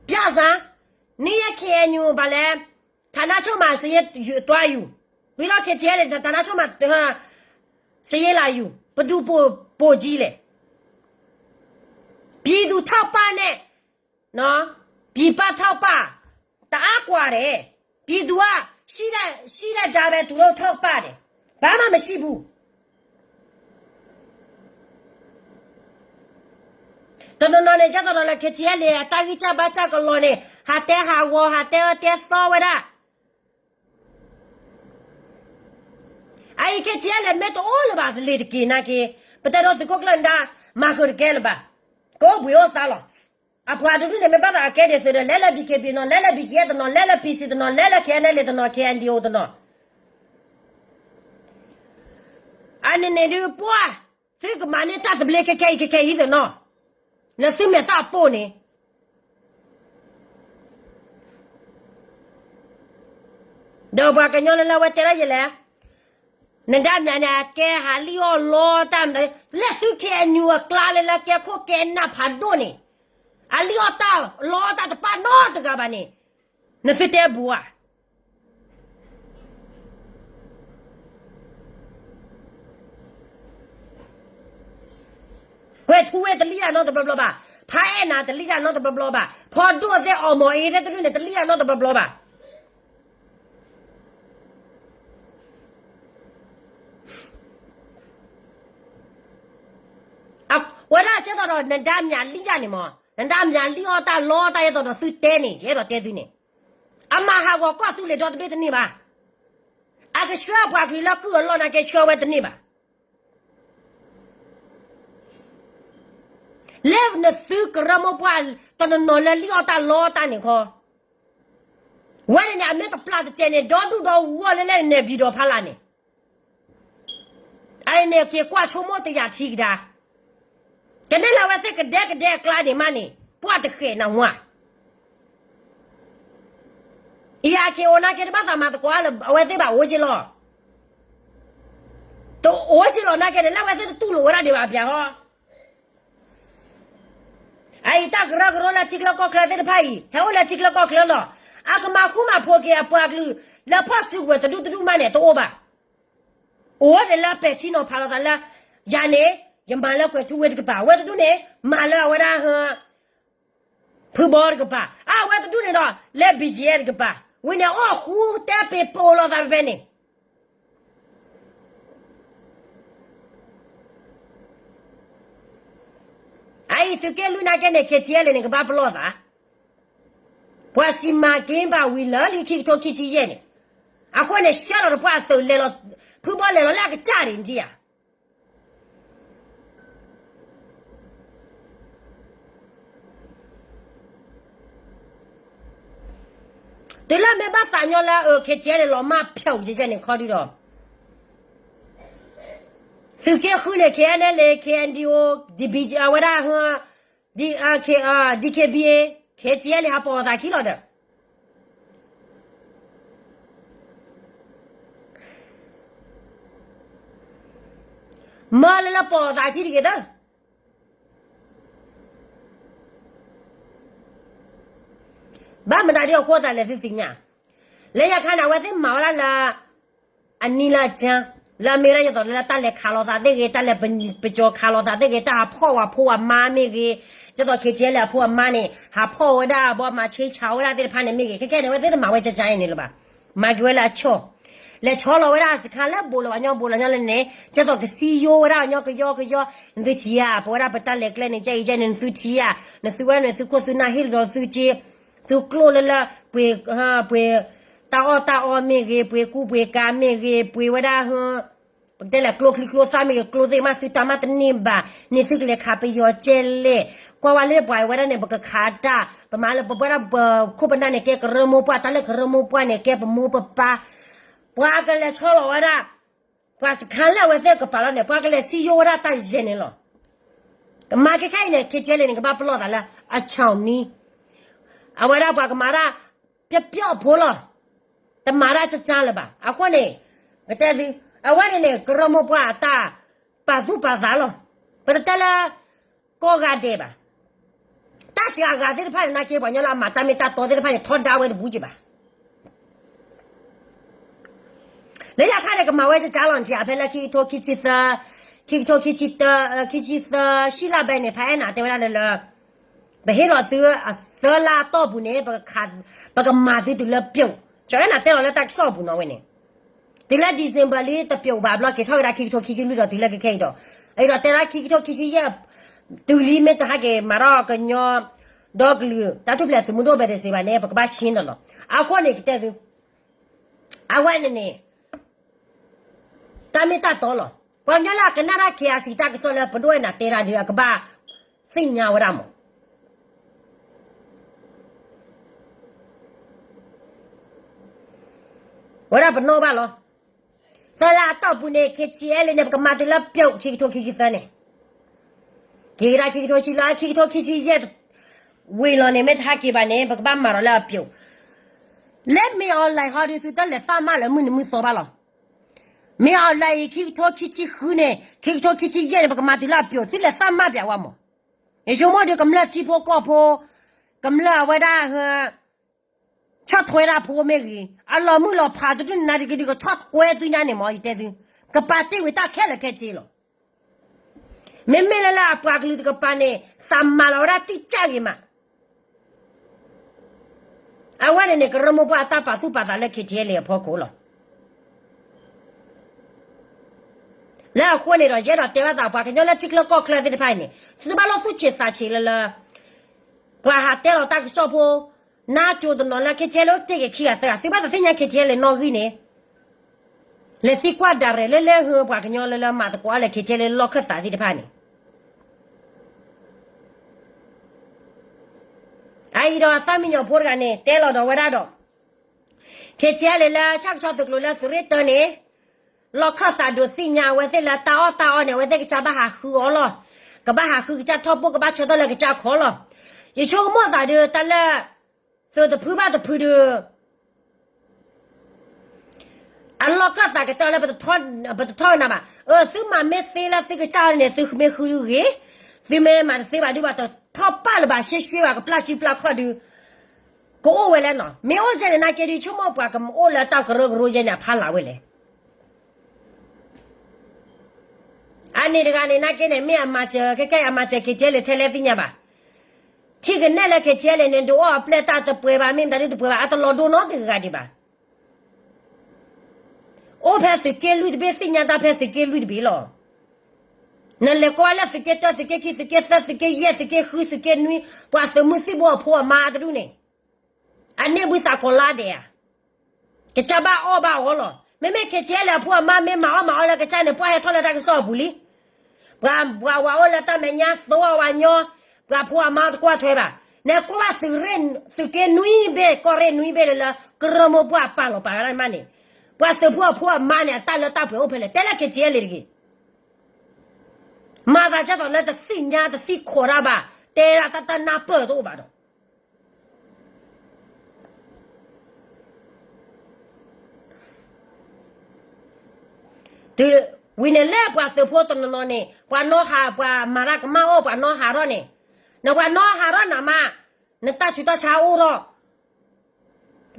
ပြစမ်း, နံၣ်ယဲၢ် KNU ဘၣ်လဲၣ်, ဌာနချုပ်မှာ စာရေးသွားယူ, ဝံၤလီၤ KTLA န့ၣ် ဌာနချုပ်မှာ စာရေးလာယူ, ဘယ်သူပို့ကြီးလဲ, ပြည်သူထောက်ပံ့နဲ့ ပြည်ပထောက်ပံ့ တအားကွာတယ်, ပြည်သူထောက်ပံ့ ပြည်သူက ရှိတဲ့ ရှိတဲ့ ဒါပဲ သူတို့ထောက်ပံ့တယ် ဘာမှမရှိဘူး တနီၤနီၤန့ၣ် ကဲသိးဒီးလၢ KTLA အတၢ်ဂံၢ်စၢ်ဘါစၢ်ကလီၤန့ၣ် ဟးတဲဟးဂီၤ ဟးတဲအၢတဲသီဝဲဒၣ် အအံၤ KTLA မ့ၢ်တအိၣ်လၢၤဘၣ် သလ့ၤတက့ၤနာ်က့ ပတဲဒီးသုးခိၣ်ကျၢၢ်နဒါ မၤဃုာ်တကဲလၢၤဘၣ် ကအိၣ်ဘှံးအိၣ်သါလီၤ အပှၤတဒူၣ်န့ၣ် မ့ၢ်ဘၣ်သးအကဲဒ်သိးဒီး လဲၤလၢ DKB တနီၤ လဲၤလၢ BGF တနီၤ လဲၤလၢ PC တနီၤ လဲၤလၢ KNLA တနီၤ KNDO တနီၤ အန့ၣ်န့ၣ်ဒုးပှၢ် သုကမၤန့ၢ်တၢ်သဘျ့ခဲခဲအံၤခဲခဲအံၤသနီၤ လၢသုမဲာ်သၣ်ပိၢ်န့ၣ် ဒီးပှၤကညီလၢလၢဝဲတဲဒၣ်ယဲလဲၣ် နဒါမၠးန့ၣ် အကဲဟးလံၣ်အီၣ်လီတၢ် လၢသု KNU အကျါလၢလၢကဲခိၣ်ကဲနၢ်ဖးဒိၣ်န့ၣ် အလံၣ်အီၣ်တၢ်လီတၢ်တပာ်နီတဂၤဘၣ်န့ၣ် နသုတဲဘူးဧါ ကွဲၤထူဝ့တလံၣ်တၢ်နီတဘျီဘျီဘၣ်, ဖါအဲၣ်နၤတလံၣ်တၢ်နီတဘျီဘျီဘၣ်, ဖီဒိၣ်သ့ၣ်အီၣ်မီၤအ့သ့ၣ်တဒူၣ်န့ၣ် တလံၣ်တၢ်နီတဘျီဘျီဘၣ်. ဝဲဒၣ်ကဲသိးဒီးနဒါမၠးလံၣ်တၢ်န့ၣ်မး, နဒါမၠးလံၣ်အီၣ်တၢ်လီတၢ် ယဲသိးဒီးသုတဲန့ၣ် ယအဲၣ်ဒိးတဲသုန့ၣ်, အမၤဟးဂီၤကီၢ်သူလ့ၤဒီတဘ့ၣ်တန့ၢ်ဘၣ်, အကဆှၢအပှၤကလုာ်လၢကုၢ်အလီၢ်နာ်က့ဆှၢဝဲတန့ၢ်ဘၣ်. လၢနသုကရၢမိၢ်ပှၢ်တနီၤနီၤလၢလံၣ်အီၣ်တၢ်လီတၢ်န့ၣ်ခီ, ဝဲန့ၣ်န့ၣ် အမ့ၢ်တပျၢ်တစဲးန့ၣ် ဒီဒူၣ်ဒီဂီၢ်လၢလၢန့ၣ် ဘံၣ်ဒီးဖးလၢ်န့ၣ်, အန့ၣ်က့ၤကွၢ်ဆိကမိၣ်တယာ်ထံကဒါ, ကန့ၣ်လၢအဝဲသ့ၣ်ကဒဲကဒဲအကျါန့ၣ်မးန့ၣ် ပှၢ်တဃဲးနဝါ အံၤအက့ၤအိၣ်နာ်က့တဘၣ်သးမၤသကိးလၢအဝဲသ့ၣ်ဘၣ်အိၣ်က့လီၤ, တအိၣ်က့လီၤနာ်က့န့ၣ် လၢအဝဲသ့ၣ်တတူၢ်လိာ်ဝဲဒၣ်ဒံးဘၣ်ပျၢၤဟီ, အအံၤတၢ်ကရၢကရိလၢထံချၢကီၢ်ချၢသ့ၣ်တဖၣ်အံၤ ဟဲအိၣ်လၢထံချၢကီၢ်ချၢလီၤ, အကမၤဃူမၤဖိးက့ၤအပှၤကလုာ် လၢဖီၣ်စုကဝဲၤတဒူၣ်တဒူၣ်မးန့ၣ် တအိၣ်ဘၣ်, အိၣ်ဝဲန့ၣ်လၢပဲာ်ထံနီၤဖးလိာ်သးလၢ, ယၤန့ၣ် ယမၤလၢကွဲၤထူဝ့တကပၤ, ဝဲတဒူၣ်န့ၣ် မၤလၢအဝဲဒၣ် ဖုဘီတကပၤ, အဝဲတဒူၣ်န့ၣ်ဒီး လၢ BGF တကပၤ, ဝံၤန့ၣ်အီၣ်ဃူတဲပ့ၤပိာ်လိာ်သးဖဲန့ၣ်, အအံၤသုးက့လွံၢ်နာ်က့န့ၣ် KTLA န့ၣ် ကဘၣ်ပလီၢ်သး, ပှၤစံးမၤက့ဘၣ်ဝံၤလၢလံခံကထိခံဆံယဲၢ်န့ၣ်, အဃိန့ၣ် ဆှၢလီၤတပှၢ်အသုးလဲၤလီၤ, ဖုဘီလဲၤလီၤလၢအကစၢ်ဒံးနထံၣ်ဧါ တုၤလၢမ့ၢ်ဘၣ်သးညီလၢ KTLA လီၤမၢ်ဖျဲးဝံၤကဲန့ၣ်ခီဒုဒီး, သုးက့ဃုန့ၣ် KNLA KNDO DB အဝဲဒၣ် DKBA KTLA ဟးပိာ်အသးခံလီၤဒီး မၢလၢလၢပိာ်အသးခံတဂ့ၤသၢ ဘၣ်မတၤဒ်အဃိသတးလဲၣ်သုသ့ၣ်ညါ, လၢညါခါန့ၣ် အဝဲသ့ၣ်မၤဝဲဒၣ်လၢ အနံၤလၢအကၠၢ, လၢအမ့ၢ်ဝဲဒၣ်ဒ်သိးလၢတၢ်လဲၤခးလိာ်သးသ့ၣ်ဂ့ၤ, တၢ်လဲၤပကၠီၤခးလိာ်သးသ့ၣ်ဂ့ၤ, တၢ်ဟးဖီၣ်ဝဲဖိဝဲမါမ့ၢ်ဂ့ၤ, ဒ်သိး KTLA အဖိအမါန့ၣ် ဟးဖီၣ်ဝဲဒၣ်ဘီမၤဆ့ဆးဝဲဒၣ်သ့ၣ်တဖၣ်န့ၣ်မ့ၢ်ဂ့ၤ, ခဲခဲန့ၣ် အဝဲသ့ၣ်တမၤဝဲကကါအံၤန့ၣ်လၢၤဘၣ်, မၤက့ၤဝဲလၢအဆီ, လဲၤဆီလီၤဝဲဒၣ်အစခါလၢဘိးလီၤဝဲညီဘိးလီၤညီလၢန့ၣ်, ဒ်သိးကစံယိဝဲဒၣ်ညီကယီကယီ, နသုထံၣ်ဧါ, ပဝဲဒၣ်ပတၢ်လဲၤကျဲန့ၣ် ကဲအံၤကဲန့ၣ် နသုထံၣ်ဧါ, နသုဝဲန့ၣ်သုခိၣ်သုနၢ်ဟ့ၣ်လီၤသုက့ သုကျိၣ်လၢလၢ ပှ့ၤ ပှ့ၤ တၢ်အီၣ်တၢ်အီမ့ၢ်ဂ့ၤ, ပှ့ၤကူပှ့ၤကၤမ့ၢ်ဂ့ၤ, ပှ့ၤဝဲဒၣ် ပကတဲလဲၣ် ကျိချံကျိသၣ်မ့ၢ်ဂ့ၤ, ကျိသ့ၣ်မးသုတၢ်မးတန့ၢ်ဘၣ်, န့ၣ်သုကလဲၤခးပယီၤကဲလဲၣ်, ကွၢ်ဝဲလၢပှၤဝဲဒၣ်န့ၣ် ပကခးတၢ်, ပမၤလၢပဝဲဒၣ်ပခိၣ်ပနၢ်န့ၣ် ကဲကရၢမိၢ်ပှၢ်, တၢ်လၢကရၢမိၢ်ပှၢ်န့ၣ် ကဲပမိၢ်ပပၢ်, ပှၤကလဲၤဆီလီၤဝဲဒၣ် ပှၤစခါလၢအဝဲသ့ၣ်ကပၤလီၤန့ၣ် ပှၤကလဲၤစံယိဝဲဒၣ်တၢ်ယဲၢ်န့ၣ်လီၤ. ကမၤခဲခဲအံၤန့ၣ် KTLA န့ၣ် ကဘၣ်ပလီၢ်သးလၢအဆီၣ်နံၤ, အဝဲဒၣ်ပှၤကမၤဒၣ် ပျီၣ်ပျီၣ်ဖိလီၤ, တမၤဒၣ်ကကါလၢၤဘၣ်. အဃိန့ၣ် ကတဲသု, အဝဲန့ၣ်န့ၣ် ကရၢမိၢ်ပှၢ်အတၢ်ပာ်သူၣ်ပာ်သးလီၤ. ပတတဲလၢ ကိးဂၤဒဲးဘၣ်. တၢ်စှၤဂၤသ့ၣ်တဖၣ်န့ၣ် နာ်က့ပှၤကညီလၢအမၤတၢ်မ့ၢ်တၢ်တီသ့ၣ်တဖၣ်န့ၣ် ထီဒါဝဲတဘူးက့ဘၣ်. လၢညါခါန့ၣ် ကမၤဝဲကကါလီၤနထံၣ်ဧါ, ဖဲလၢခံကထိခံဆံသၢ, ခံကထိခံဆံသၢ, ခံဆံသၢ ဆံလၢဘဲန့ၣ် ဖါအဲၣ်နၤတဲဝဲဒၣ်လၢလၢ ပဟ့ၣ်လီၤသုအသၢလါအတီၢ်ပူၤန့ၣ် ပကမၤသုတုၤလၢပျိာ်, ကၠီအဲၣ်နၤတဲလီၤလၢတၢ်ကစီၣ်အပူၤနီၤဝဲန့ၣ်, တုၤလၢ December လံတပျိာ်ဘၣ်ဘျီ က့ၤထီၣ်ကဒါခံကထိခံဆံလွံၢ်ဒီးတုၤလၢခဲခဲအံၤဒီး, အံၤဒီးတဲဒၣ်ခံကထိခံဆံယဲၢ်, တုၤလံမ့ၢ်တဟဲက့ၤမၤထီၣ်ကညီ ဒီကလုာ်တၢ်ထူၣ်ဖျဲးသုးမုၢ်ဒိၣ်ဘဲတစ့ဘၣ်န့ၣ် ပကဘၣ်ရှင်းဒီးလီၤ. အဃိန့ၣ်ကတဲသု, အဝဲန့ၣ်န့ၣ် တၢ်မ့ၢ်တၢ်တီလီၤ. ပှၤကညီလၢအကနၣ်တၢ် K I C တၢ်ကစီၣ်လၢပဒိၣ်အဲၣ်နၤတဲတၢ်ဒီး အကဘၣ်သ့ၣ်ညါဝဲဒၣ်မး ဝဲဒၣ်ပနီၣ်ဘၣ်လီၤ. သၢလါအတီၢ်ပူၤန့ၣ် K T L A န့ၣ် ပကမၤတုၤလၢပျိာ်ခံကထိခံဆံသၢန့ၣ်, က့ၤကဒါခံကထိဆံလၢ ခံကထိခံဆံယဲၢ် ဝံၤလီၤန့ၣ် မ့ၢ်တဟဲက့ၤဘၣ်န့ၣ် ပကဘၣ်မၤဒီးလၢအပျိာ်, လၢမ့ၢ်အီၤလဲၤဟီဒီး သုတလဲၤသးမၤလၢမုၢ်နံၤမုၢ်သီဘၣ်လီၤ. မ့ၢ်အီၤလဲၤအံၤ ခံကထိခံဆံဃုန့ၣ် ခံကထိခံဆံယဲၢ်န့ၣ် ပကမၤတုၤလၢအပျိာ် သုလဲၤသးမၤပျးဝဲမး. ယဆိကမိၣ်ဒီး ကမျၢၢ်ထံဖိကီၢ်ဖိ, ကမျၢၢ်အဝဲဒၣ် ဆီၣ်ထွဲတၢ်ဖိမ့ၢ်ဂ့ၤ, အလီၤမုၢ်လီၤဖးတဒူၣ်န့ၣ် နၤတကဒုးကဆီၣ်ထွဲသုညါန့ၣ်မး ယတဲသု, ကပာ်တ့ၢ်ဝံၤတၢ်ခဲလၢာ်ခဲဆ့လီၤ. မ့မ့ၢ်လၢလၢအပှၤကလုာ်တကပၤန့ၣ် သးမၤလီၤဝဲဒၣ်တံၢ်ကၢ်ဂ့ၤမး, အဝဲန့ၣ်န့ၣ် ကရၢမိၢ်ပှၢ်အတၢ်ပာ်သူၣ်ပာ်သးလၢ K T L A အဖီခိၣ်လီၤ. လၢအဃိန့ၣ်ဒီး ယအဲၣ်ဒိးတဲဘၣ်သးပှၤကညီလၢထံချၢကီၢ်ချၢသ့ၣ်တဖၣ်အံၤန့ၣ် သုဘၣ်လိၣ်သူၣ်ဆံးသးဆံးလၢလၢ ပှၤဟးတဲလီၤတၢ်ကစီၣ်ဖိ နါကၠိတနီၤလၢ K T L A အိၣ်တ့ၢ်က့ၤခံဂၤသၢဂၤ သုဘၣ်သးသ့ၣ်ညါ K T L A နီၣ်ဂံၢ်န့ၣ်, လဲၤသံကွၢ်ဒၣ်ရဲၣ်လၢလၢဟၢပှၤကညီလၢလၢမၤသကိးအါလဲၣ် K T L A လီၢ်ခၢၣ်သးသ့ၣ်တဖၣ်န့ၣ် အအံၤဒီးသၣ်မံညီၤဖိတဂၤန့ၣ် တဲလီၤဒီးဝဲဒၣ်ဒီး K T L A လၢဆၣ်ကဆီသုးကျိၤလၢသုးရ့ၣ်တၢန့ၣ် လီၢ်ခၢၣ်သးဒိးသ့ၣ်ညါအဝဲသ့ၣ်လၢတၢ်အီၣ်တၢ်အီန့ၣ် အဝဲသ့ၣ်ကစၢ်ဘၣ်ဟးဃုအီၤလီၤ. ကဘၣ်ဟးဃုကစၢ်ထီၣ်ပိၢ် ကဘၣ်ဆၢထၢၣ်လၢကစၢ်ခီလီၤ. ယဆိကမိၣ်သးဒီး တၢ်လၢ သုးတဖုဘၣ်တဖုဒီး အလီၢ်ခၢၣ်သးကတၢၢ်လၢ ပတထီၣ်ကနၤဘၣ်. အၢ သုမၤမ့ၢ်သ့လၢသုကစၢ်န့ၣ် သုမ့ၢ်ဃုဂ့ၤ, သုမ့ၢ်မၤတသ့ဘၣ်ဒုး ပှၤတထီၣ်ပာ်လၢၤဘၣ် ရှဲရှဲဘၣ် ကပျၢ်စုပျၢ်ခီၣ်ဒုး ကအိၣ်ဝဲလဲၣ်နီၤ. မ့ၢ်အိၣ်ကဲန့ၣ် နာ်က့ဒုး ဆိကမိၣ်ပှၤကမၤအိၣ်လၢတၢ်ကရၢကရိယဲန့ၣ် အဖးလၢ်ဝဲလဲၣ်. အန့ၣ်တဂၤန့ၣ် နာ်က့န့ၣ် မ့ၢ်အမၤစၢၤ ခဲကဲအမၤစၢၤ K T L A ထဲလဲၣ်သ့ၣ်ညါဘၣ်. ထံကနဲၣ်လၢ K T L A န့ၣ် ဒုးအီၣ်အပျဲၢ်တၢ်တပှဲၤဘၣ် မ့ၢ်မတၤဒုးတပှဲၤဘၣ် အတလီၤဒိနီတဂၤဒံးဘၣ်. အိၣ်ဖဲသုးက့လွံၢ်တဘ့ၣ် သ့ၣ်ညါတၢ်ဖဲသုးက့လွံၢ်တဘ့ၣ်လီၤ. နလဲၤကွၢ်လၢသုးက့တၢ သုးက့ခံ သုးက့သၢ သုးက့ယဲၢ် သုးက့ဃု သုးက့နွံ ပှၤသုးမုၢ်သံၣ်ဘိအဖိအမါတဒူၣ်န့ၣ် အန့ၢ်ဘုသးကီၤလါဒဲးဧါ. ကစၢ်ဘၣ်အီၣ်ဘၣ်အီလီၤ. မ့မ့ၢ် K T L A အဖိအမါမ့ၢ်မၤအီၣ်မၤအီလၢကစၢ်န့ၣ် ပှၤဟဲထီၣ်လၢတၢ်ကစီၣ်အပူၤလံ. ပှၤ ပှၤဝဲအိၣ်လၢတၢ်မဲာ်ညါ သိဝဲဝဲညီ, ပှၤဖိအမါတကွၢ်ထွဲဘၣ်. နကွၢ်ဘၣ်သုးရ့ၣ် သုးက့နွံဘ့ၣ် ကီၢ်ရ့ၣ်နွံဘ့ၣ်လၢလၢ ကရၢမိၢ်ပှၢ်ပာ်လီၤပာ်ဝဲဒၣ်မးန့ၣ်, ပှၤသုးဖိအဖိအမါန့ၣ် အတၢ်လၢတၢ်ပှဲၤအိၣ်ဖဲလဲၣ် တဲလၢ K T L A တဂ့ၤ. မၤသးဒ်သိးလၢတသ့ၣ်ညါတသံၣ်ခိးတၢ်ဘၣ်, တဲဒၣ်တၢ်တၢ်နၢ်ပၢၢ်တအိၣ်ဘၣ်ဒီး ဝံၤန့ၣ်လၢပှၤသုးဖိတနီၤနီၤန့ၣ် ပှၤနီၢ်ဟး ပှၤမၤတၢ်ကမၣ်အိၣ် ပှၤနီၢ်ဟးထီၣ်န့ၣ်, နပှၤနီၢ်ဟးထီၣ်နၤမး, နတၢ်ဆူးတၢ်ဆါအိၣ်ထီၣ်,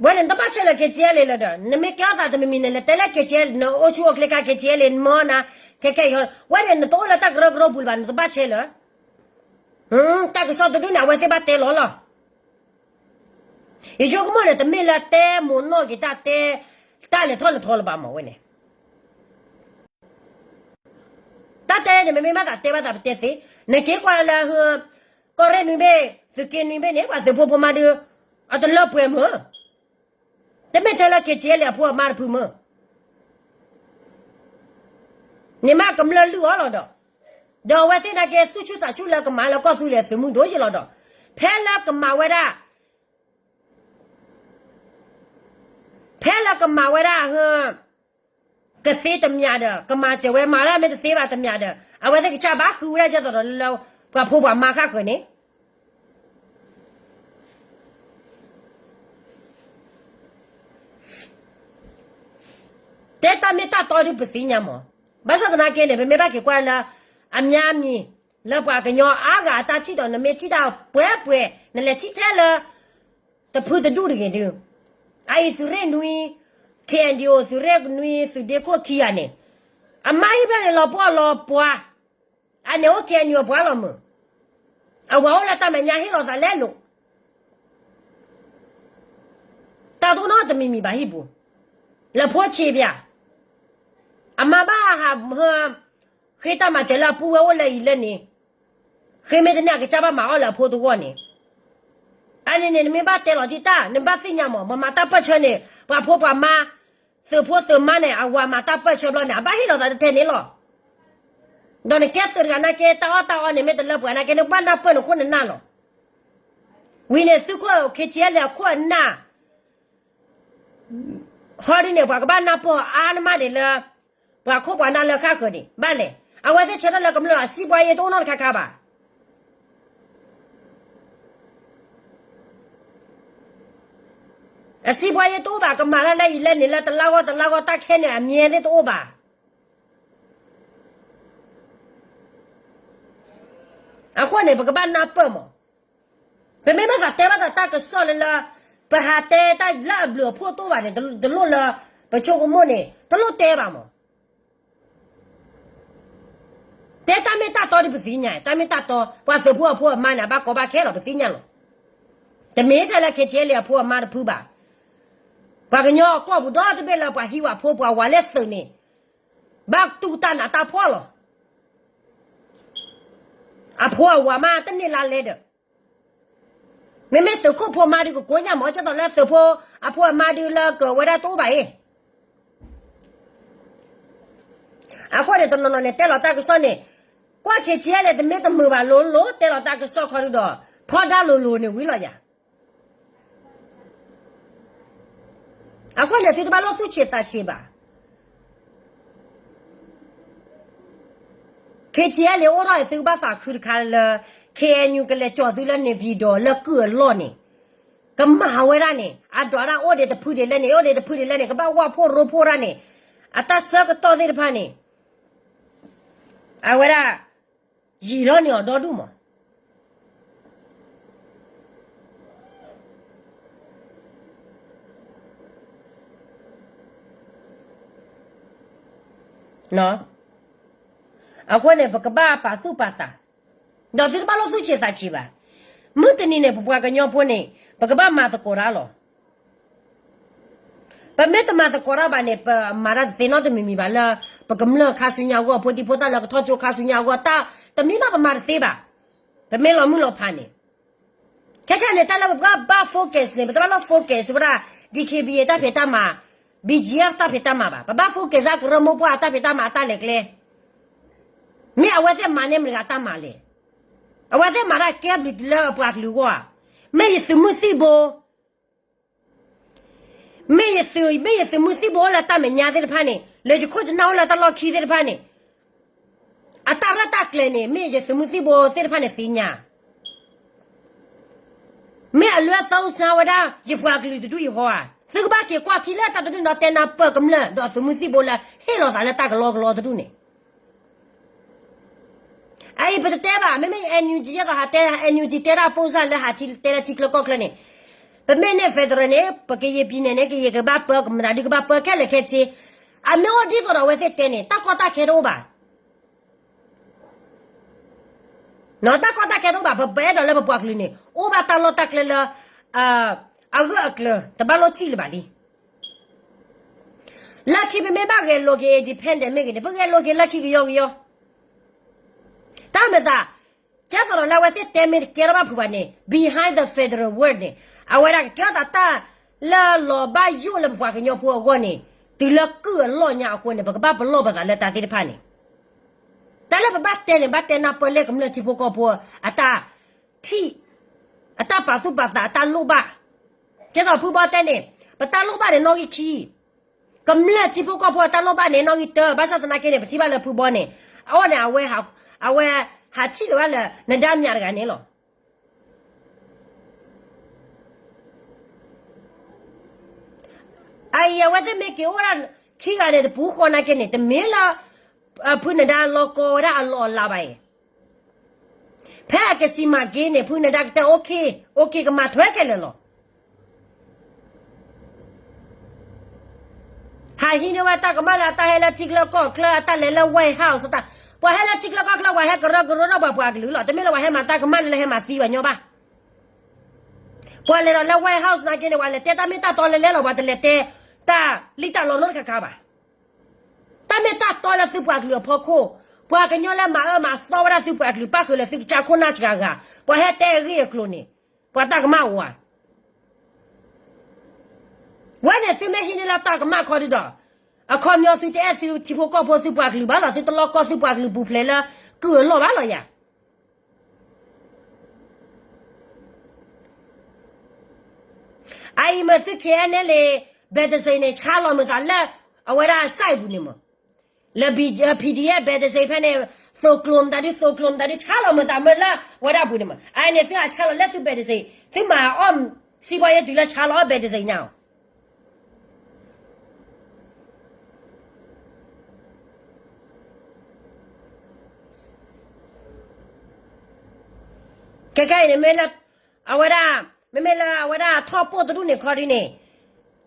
ဝဲန့ၣ်နတဘၣ်ဆဲးလၢ K T L A လၢၤဒီး နမ့ၢ်ကဲထီၣ်သးတမံၤမံၤန့ၣ် လဲၤတဲလၢ K T L A နအိၣ်ဆူၣ်အိၣ်ချ့ခါ K T L A မၢနၤ, ခဲခဲအံၤဟီ ဝဲန့ၣ် နတအိၣ်လၢတၢ်ကရၢကရိပူၤလၢၤဘၣ် နတဘၣ်ဆဲးလၢၤ တၢ်ကစီၣ်တဒူၣ်န့ၣ် အဝဲသ့ၣ်ဘၣ်တဲလီၤလီၤ. ယဆိကမိၣ်န့ၣ် တမ့ၢ်လၢတဲမိၢ်နီၢ်က့ၤတၢ်တဲ တၢ်လဲၤထီၣ်လဲၤထီလၢၤဘၣ်မးဝဲန့ၣ် တၢ်တဲန့ၣ် မ့မ့ၢ်ဘၣ်သးတဲဘၣ်သးပတဲသ့, နက့ၤကွၢ်လၢ ကီၢ်ရ့ၣ်နွံဘ့ၣ် သုးက့နွံဘ့ၣ်န့ၣ် ပှၤသုးဖိဖိမါဒုး အတလၢပှဲၤမး တမ့ၢ်ထဲလၢ K T L A အဖိအမါတဖုမး န့ၣ်မးကမျၢၢ်လုၢ်အီၤလီၤဒီး, ဒီးအဝဲသ့ၣ်နာ်က့ သူၣ်ဆူၣ်သးဆူၣ်လၢကမၤလၢကီၢ်သူလ့ၤ သုးမုၢ်ဒိၣ်ယ့ၢ်လီၤဒီး, ဖဲလၢကမၤဝဲဒၣ် ဖဲလၢကမၤဝဲဒၣ် ကသ့တမံၤဒီး ကမၤစၢၤဝဲ မၤဒၣ်မ့ၢ်တသ့ဘၣ်တမံၤဒီး အဝဲသ့ၣ်ကစၢ်ဘၣ်ဃုဝဲဒၣ်ကဲသိးဒီးလၢ ပှၤဖိပှၤမါဃၣ်ဃၢၤန့ၣ် တဲတၢ်မ့ၢ်တၢ်တီဒုးပသ့ၣ်ညါမး, ဘၣ်ဆၣ်သနာ်က့န့ၣ် ပမ့ၢ်ဘၣ်က့ၤကွၢ်လၢ အမံၤအမံၤ လၢပှၤကညီအါဂၤအတၢ်ထံၣ်ဒီး နမ့ၢ်ထံၣ်တၢ်ပှဲၤပှဲၤ နလဲၤထံၣ်ထဲလၢ တဖုတဒူၣ်တဂ့ၤဒုး, အအံၤသုးရ့ၣ်နွံ K N D O သုးရ့ၣ်နွံ သုးဒ့ခိၣ်ခံဂၤန့ၣ် အမါဟံၣ်ဖျၢၣ်န့ၣ်လီၤပှီၢ်လီၤပှၤ, အန့ၣ်အိၣ် K N U အပှၤလီၤမး, အဝဲအိၣ်လၢတၢ်မဲာ်ညါဟ့ၣ်လီၤသးလဲလိာ် တၢ်တအိၣ်နီတမံၤမံၤဘၣ်ဟံၣ်ပူၤ, လဲၤဖိဆံးပၠး, အမါဘၣ်ဟး ဃ့တၢ်မၤစၢၤလၢအပုၢ်ဝဲၢ်အိၣ်လၢအံၤလၢန့ၣ်, ဃ့မ့ၢ်တန့ၢ်အကစၢ်ဘၣ်မၤအီၣ်လၢအဖိတဂီၢ်န့ၣ်, အန့ၣ်န့ၣ် နမ့ၢ်ဘၣ်တဲလီၤဒံးတၢ် နဘၣ်သ့ၣ်ညါမး ပမၤတၢ်ပၢၢ်ဆၢန့ၣ် ပှၤဖိပှၤမါ, သုးဖိသုးမါန့ၣ် အဝၤမၤတၢ်ပၢၢ်ဆၢဘျီန့ၣ် အဘၣ်ဟ့ၣ်လီၤသးတထဲန့ၣ်လီၤ. ဒီးနကဲသုးတဂၤနာ်က့ တၢ်အီၣ်တၢ်အီန့ၣ် မ့ၢ်တလၢပှဲၤနာ်က့ နကဘၣ်နၢ်ပၢၢ်နခိၣ်နနၢ်လီၤ. ဝံၤန့ၣ် သုးခိၣ် ခ့ဆံအလဲၣ်အခိၣ်အနၢ် ဟီဒ်န့ၣ် ပှၤကဘၣ်နၢ်ပၢၢ်အါနမးဒံးလၢ ပှၤခိၣ်ပှၤနၢ်လၢဃၣ်ဃၢၤန့ၣ် ဘၣ်လဲၣ်. အဝဲသ့ၣ်ဆၢထၢၣ်လၢကမျၢၢ်လီၤ အစံးဘှါယ့တအိၣ်နီတခါခါဘၣ်. အစံးဘှါယ့တအိၣ်ဘၣ် ကမၤတၢ်လၢအံၤလၢန့ၣ်လၢတလါဂီၢ်တလါဂီၢ် တၢ်ခဲန့ၣ်အမြဲသ့ၣ်တအိၣ်ဘၣ်. အဃိန့ၣ် ပကဘၣ်နၢ်ပၢၢ်မး. ပမ့ၢ်ဘၣ်သးတဲဘၣ်သးတၢ်ကစီၣ်လၢလၢ ပဟးတဲတၢ်လၢအဘျုးအဖှိၣ်တအိၣ်ဘၣ်န့ၣ် တလိၣ်လၢ ပဆိကမိၣ်န့ၣ် တလိၣ်တဲဘၣ်မး. တဲတၢ်မ့ၢ်တၢ်တီဒ်ပသ့ၣ်ညါ တၢ်မ့ၢ်တၢ်တီ ပှၤသုးဖိအဖိအမါန့ၣ် အဘၣ်ကီဘၣ်ခဲလီၤ ပသ့ၣ်ညါလီၤ. တမ့ၢ်ထဲလၢ ခ့ဆံအလဲၣ်အဖိအမါတဖုဘၣ်. ပှၤကညီအကီၢ်ပူၤဒီတဘ့ၣ်လၢပှၤဟံးဝဲဖိပှၤဝၤလၢသုးန့ၣ် ဘၣ်တူၢ်တၢ်နးတၢ်ဖှီၣ်လီၤ. အဖိအဝၤမးတန့ၢ်လါလဲဒီး မ့မ့ၢ်သုးခိၣ်ဖိမါဒုးကကိးညါမး ကဲသိးလၢသုးဖိအဖိအမါဒုးလၢကဝဲဒၣ်တအိၣ်ဘၣ်အံၤ. အဃိန့ၣ် တနီၤနီၤန့ၣ် တဲလီၤတၢ်ကစီၣ်န့ၣ် ကွၢ် ခ့ဆံအလဲၣ် တမ့ၢ်တမုာ်ဘၣ်လိၤလိၤ တဲလီၤတၢ်ကစီၣ်ခီဒုဒီး ထီဒါလိၤလိၤန့ၣ်ဝံၤလီၤယၤ. အဃိန့ၣ် သုတဘၣ်လိၣ်သူၣ်ဆံးသးဆံးဘၣ်. ခ့ဆံအလဲၣ် အိၣ်ထီၣ်အံၤ သုကဘၣ်သးခုတခါလၢ ခ့ၣ်အဲၣ်ယူၣ် ကလဲၤကၠီၤသုလၢန့ၣ်ပၠံၤဒီးလၢကုၢ်အလီၢ်န့ၣ် ကမၤဝဲဒၣ်န့ၣ် အဒိးဒၣ်အိၣ်ဒံးတဖုဒံးလဲၣ်န့ၣ် အိၣ်ဒံးတဖုဒံးလဲၣ်န့ၣ် ကဘၣ်ဝၣ်ဖှိၣ်ရိဖှိၣ်ဒၣ်န့ၣ် အတၢ်ဆၢကတီၢ်သ့ၣ်တဖၣ်န့ၣ် အဝဲဒၣ် ယံာ်ထီၣ်န့ၢ်အီၤဒီဒူၣ်မး. အဃိန့ၣ် ပကဘၣ်ပာ်သူၣ်ပာ်သး, ဒီးသုတဘၣ်လိၣ်သူၣ်ဆံးသးဆံးဘၣ်. မုၢ်တနံၤန့ၣ် ပပှၤကညီဖိန့ၣ် ပကဘၣ်မၤသကိးတၢ်လီၤ. ပမ့ၢ်တမၤသကိးတၢ်ဘၣ်န့ၣ် ပမၤတၢ်တသ့နီတမံၤမံၤဘၣ်လၢ ပကမျၢၢ်ခါဆူညါအဂီၢ် ဖိဒံဖိသၣ်လၢကထီၣ်ကၠိခါဆူညါအဂီၢ် တၢ်တမံၤဘၣ်ပမၤတသ့ဘၣ်. ပမ့ၢ်လီၤမုၢ်လီၤဖးန့ၣ် ခဲခဲန့ၣ် တၢ်လၢပကဘၣ် focus န့ၣ် ပတဘၣ်လီၤ focus ဝဲဒၣ် DKBA တၢ်ဖံးတၢ်မၤ, BGF တၢ်ဖံးတၢ်မၤဘၣ်. ပဘၣ် focus ကရၢမိၢ်ပှၢ်အတၢ်ဖံးတၢ်မၤအတၢ်လဲၤကျဲ, မ့ၢ်အဝဲသ့ၣ်မၤန့ၢ်မတၤတဂၤတၢ်မၤလဲၣ်. အဝဲသ့ၣ်မၤတၢ်ကဲဘျုးလၢအပှၤကလုာ်အဂီၢ်ဧါ. မ့ၢ်ယသုးမုၢ်သံၣ်ဘိ မ့ၢ်ယသုး, မ့ၢ်ယသုးမုၢ်သံၣ်ဘိအိၣ်လၢတၢ်မဲာ်ညါသ့ၣ်တဖၣ်န့ၣ်, လၢယခိၣ်ယနၢ်အိၣ်လၢတၢ်လီၢ်ခံသ့ၣ်တဖၣ်န့ၣ်, အတၢ်ရဲၣ်တၢ်ကျဲၤန့ၣ် မ့ၢ်ယသုးမုၢ်သံၣ်ဘိသ့ၣ်တဖၣ်န့ၣ်သ့ၣ်ညါ. မ့ၢ်အလွဲၢ်သီစၢ်ဝဲဒၣ် ယပှၤကလုာ်တဒူၣ်အံၤဟီဧါ. သုကဘၣ်က့ၤကွၢ်ထံလၢတၢ်တဒူၣ်ဒီးတဲနၢ်ပၢၢ်ကမျၢၢ် ဒီးသုးမုၢ်သံၣ်ဘိလၢဟ့ၣ်လီၤသးလၢတၢ်ကလီကလီတဒူၣ်န့ၣ် အအံၤပတတဲဘၣ်, မ့မ့ၢ် NUG ယဲသိးဟးတဲ NUG တဲဒၣ်ပိၢ်စၢ်လၢဟးထံတဲလၢထံချၢကီၢ်ချၢန့ၣ်, ပမ့ၢ်န့ၢ် federal န့ၣ် ပကယဲၢ် ပြည်နယ် န့ၣ် ကယဲၢ်ကဘၣ်ပၢ ကမၤတၢ်ဒုးကဘၣ်ပၢခဲလၢာ်ခဲဆ့, အမ့ၢ်အိၣ်ဒ်သိးဒီးအဝဲသ့ၣ်တဲန့ၣ် တၢ်ကီတၢ်ခဲတအိၣ်ဘၣ်. တၢ်ကီတၢ်ခဲတအိၣ်ဘၣ်, ပပအဲၣ်ဒိးလၢပပှၤကလုာ်န့ၣ် အိၣ်ဘၣ်တၢ်လီၢ်တၢ်ကျဲလၢ အဂၢၢ်အကျၢၤ တဘၣ်လိၣ်စံၣ်လၢၤဘၣ်လံ. လၢခံပမ့ၢ်ဘၣ်ဂဲၤလိာ်က့ၤ independent မ့ၢ်ဂ့ၤန့ၣ် ပဂဲၤလိာ်က့ၤလၢခံကယီကယီ တၢ်မၤသး, ကဲသိးဒီးလၢအဝဲသ့ၣ်တဲမ့ၢ်တကဲထီၣ်ဘၣ်ဖုးဘၣ်န့ၣ် behind the federal word န့ၣ်, အဝဲဒၣ်ကကဲထီၣ်သးတၢ်လၢလီၤဘၣ်ယိၣ်လၢပပှၤကညီဖိအဂီၢ်န့ၣ်, တုၤလၢကုၢ်အလီၢ်ညါအဃိန့ၣ် ပကဘၣ်ပလီၢ်ပသးလၢတၢ်သ့ၣ်တဖၣ်န့ၣ်, တၢ်လၢပဘၣ်တဲန့ၣ် ဘၣ်တဲနၢ်ပၢၢ်လၢကမျၢၢ်ထံဖိကီၢ်ဖိအတၢ်ထံၣ်, အတၢ်ပာ်သူၣ်ပာ်သး အတၢ်လိၣ်ဘၣ်. ကဲသိးဖုဘီတဲန့ၣ်, ပတၢ်လိၣ်ဘၣ်န့ၣ်နီၣ်ဂံၢ်ခံ ကမျၢၢ်ထံဖိကီၢ်ဖိအတၢ်လိၣ်ဘၣ်န့ၣ်နီၣ်ဂံၢ်တၢ, ဘၣ်ဆၣ်သနာ်က့န့ၣ် ပထံၣ်ဘၣ်လၢဖုဘီန့ၣ်, အအီၣ်န့ၣ် အဝဲဟးထံၣ်လၢၤဘၣ်လၢ နဒါမြာ်တဂၤန့ၣ်လီၤ. အအံၤအဝဲသ့ၣ်မ့ၢ်က့ၤအိၣ်ဝဲဒၣ်ခံဂၤန့ၣ် တပူၤဃီနာ်က့န့ၣ် တမ့ၢ်လၢ ဖုနဒါလီၤကီဝဲဒၣ်အလီၢ်အလၤဘၣ်အံၤ, ဖဲအကစံးမၤက့ၤန့ၣ် ဖုနဒါကတဲ okay, okay ကမၤထွဲခဲလၢာ်လီၤ. ဟးဟံးန့ၢ်ဝဲတၢ်ကမၣ်လၢအတၢ်ဟဲလၢထံချၢကီၢ်ချၢ အတၢ်လဲၤလၢ White House တၢ်, ပှၤဟဲလၢထံချၢကီၢ်ချၢ ပှၤဟဲကရၢကရိထီၣ်ပှၤပှၤကလုာ်လီၤ. တမ့ၢ်လၢပှၤဟဲမၤတၢ်ကမၣ်လၢဟဲမၤသံပှၤညီဘၣ်. ပှၤလဲၤဒီးလၢ White House နာ်က့န့ၣ် ပှၤလဲၤတဲတၢ်မ့ၢ်တၢ်တီလၢလဲလီၤ, ပှၤတလဲၤတဲတၢ်လံၣ်တၢ်လီနီတခါခါဘၣ်. တၢ်မ့ၢ်တၢ်တီလၢသုပှၤကလုာ်အဖီခိၣ်, ပှၤကညီလၢမၤအၢမၤသီဝဲဒၣ်သုပှၤကလုာ် ပၣ်ဃုာ်လၢသုကစၢ်ခိၣ်နၢ်စှၤဂၤ, ပှၤဟဲတဲအဂ့ၢ်အကျိၤန့ၣ်, ပှၤတၢ်ကမၣ်အိၣ်ဧါ. ဝဲန့ၣ် သုမ့ၢ်ဟံးန့ၢ်လၢတၢ်ကမၣ်ခီဒုဒီး, အခီပညီသုတအဲၣ်သုထံဖိကီၢ်ဖိသုပှၤကလုာ်ဘၣ်လီၤ, သုတလီၢ်ကီၢ်သုပှၤကလုာ်ပူၤဖျဲးလၢကုၢ်အလီၢ်ဘၣ်လီၤယၤ. အအံၤမ့ၢ်သု K N L A ဘဲးတစ့းန့ၣ် ဆါလီၤမုာ်သးလၢ အဝဲဒၣ် site ပူၤန့ၣ်မး, လၢ P D F ဘဲးတစ့းဖဲန့ၣ်, သိၣ်ကျိၤမတၤဒု သိၣ်ကျိၤမတၤဒု ဆါလီၤမုာ်သးမ့ၢ်လၢဝဲဒၣ်ပူၤန့ၣ်မး, အအံၤန့ၣ်သုဟးဆါလီၤလၢသုဘဲးတစ့း, သုမၤအီၣ်စံးဘီယဲတုၤလၢဆါလီၤအီၣ်ဘဲးတစ့းညါဧိၤ ခဲခဲအံၤန့ၣ် မ့ၢ်လၢ အဝဲဒၣ်, မ့မ့ၢ်လၢအဝဲဒၣ်ထီၣ်ပိၢ်တဒူၣ်န့ၣ်ခီဒ်န့ၣ်,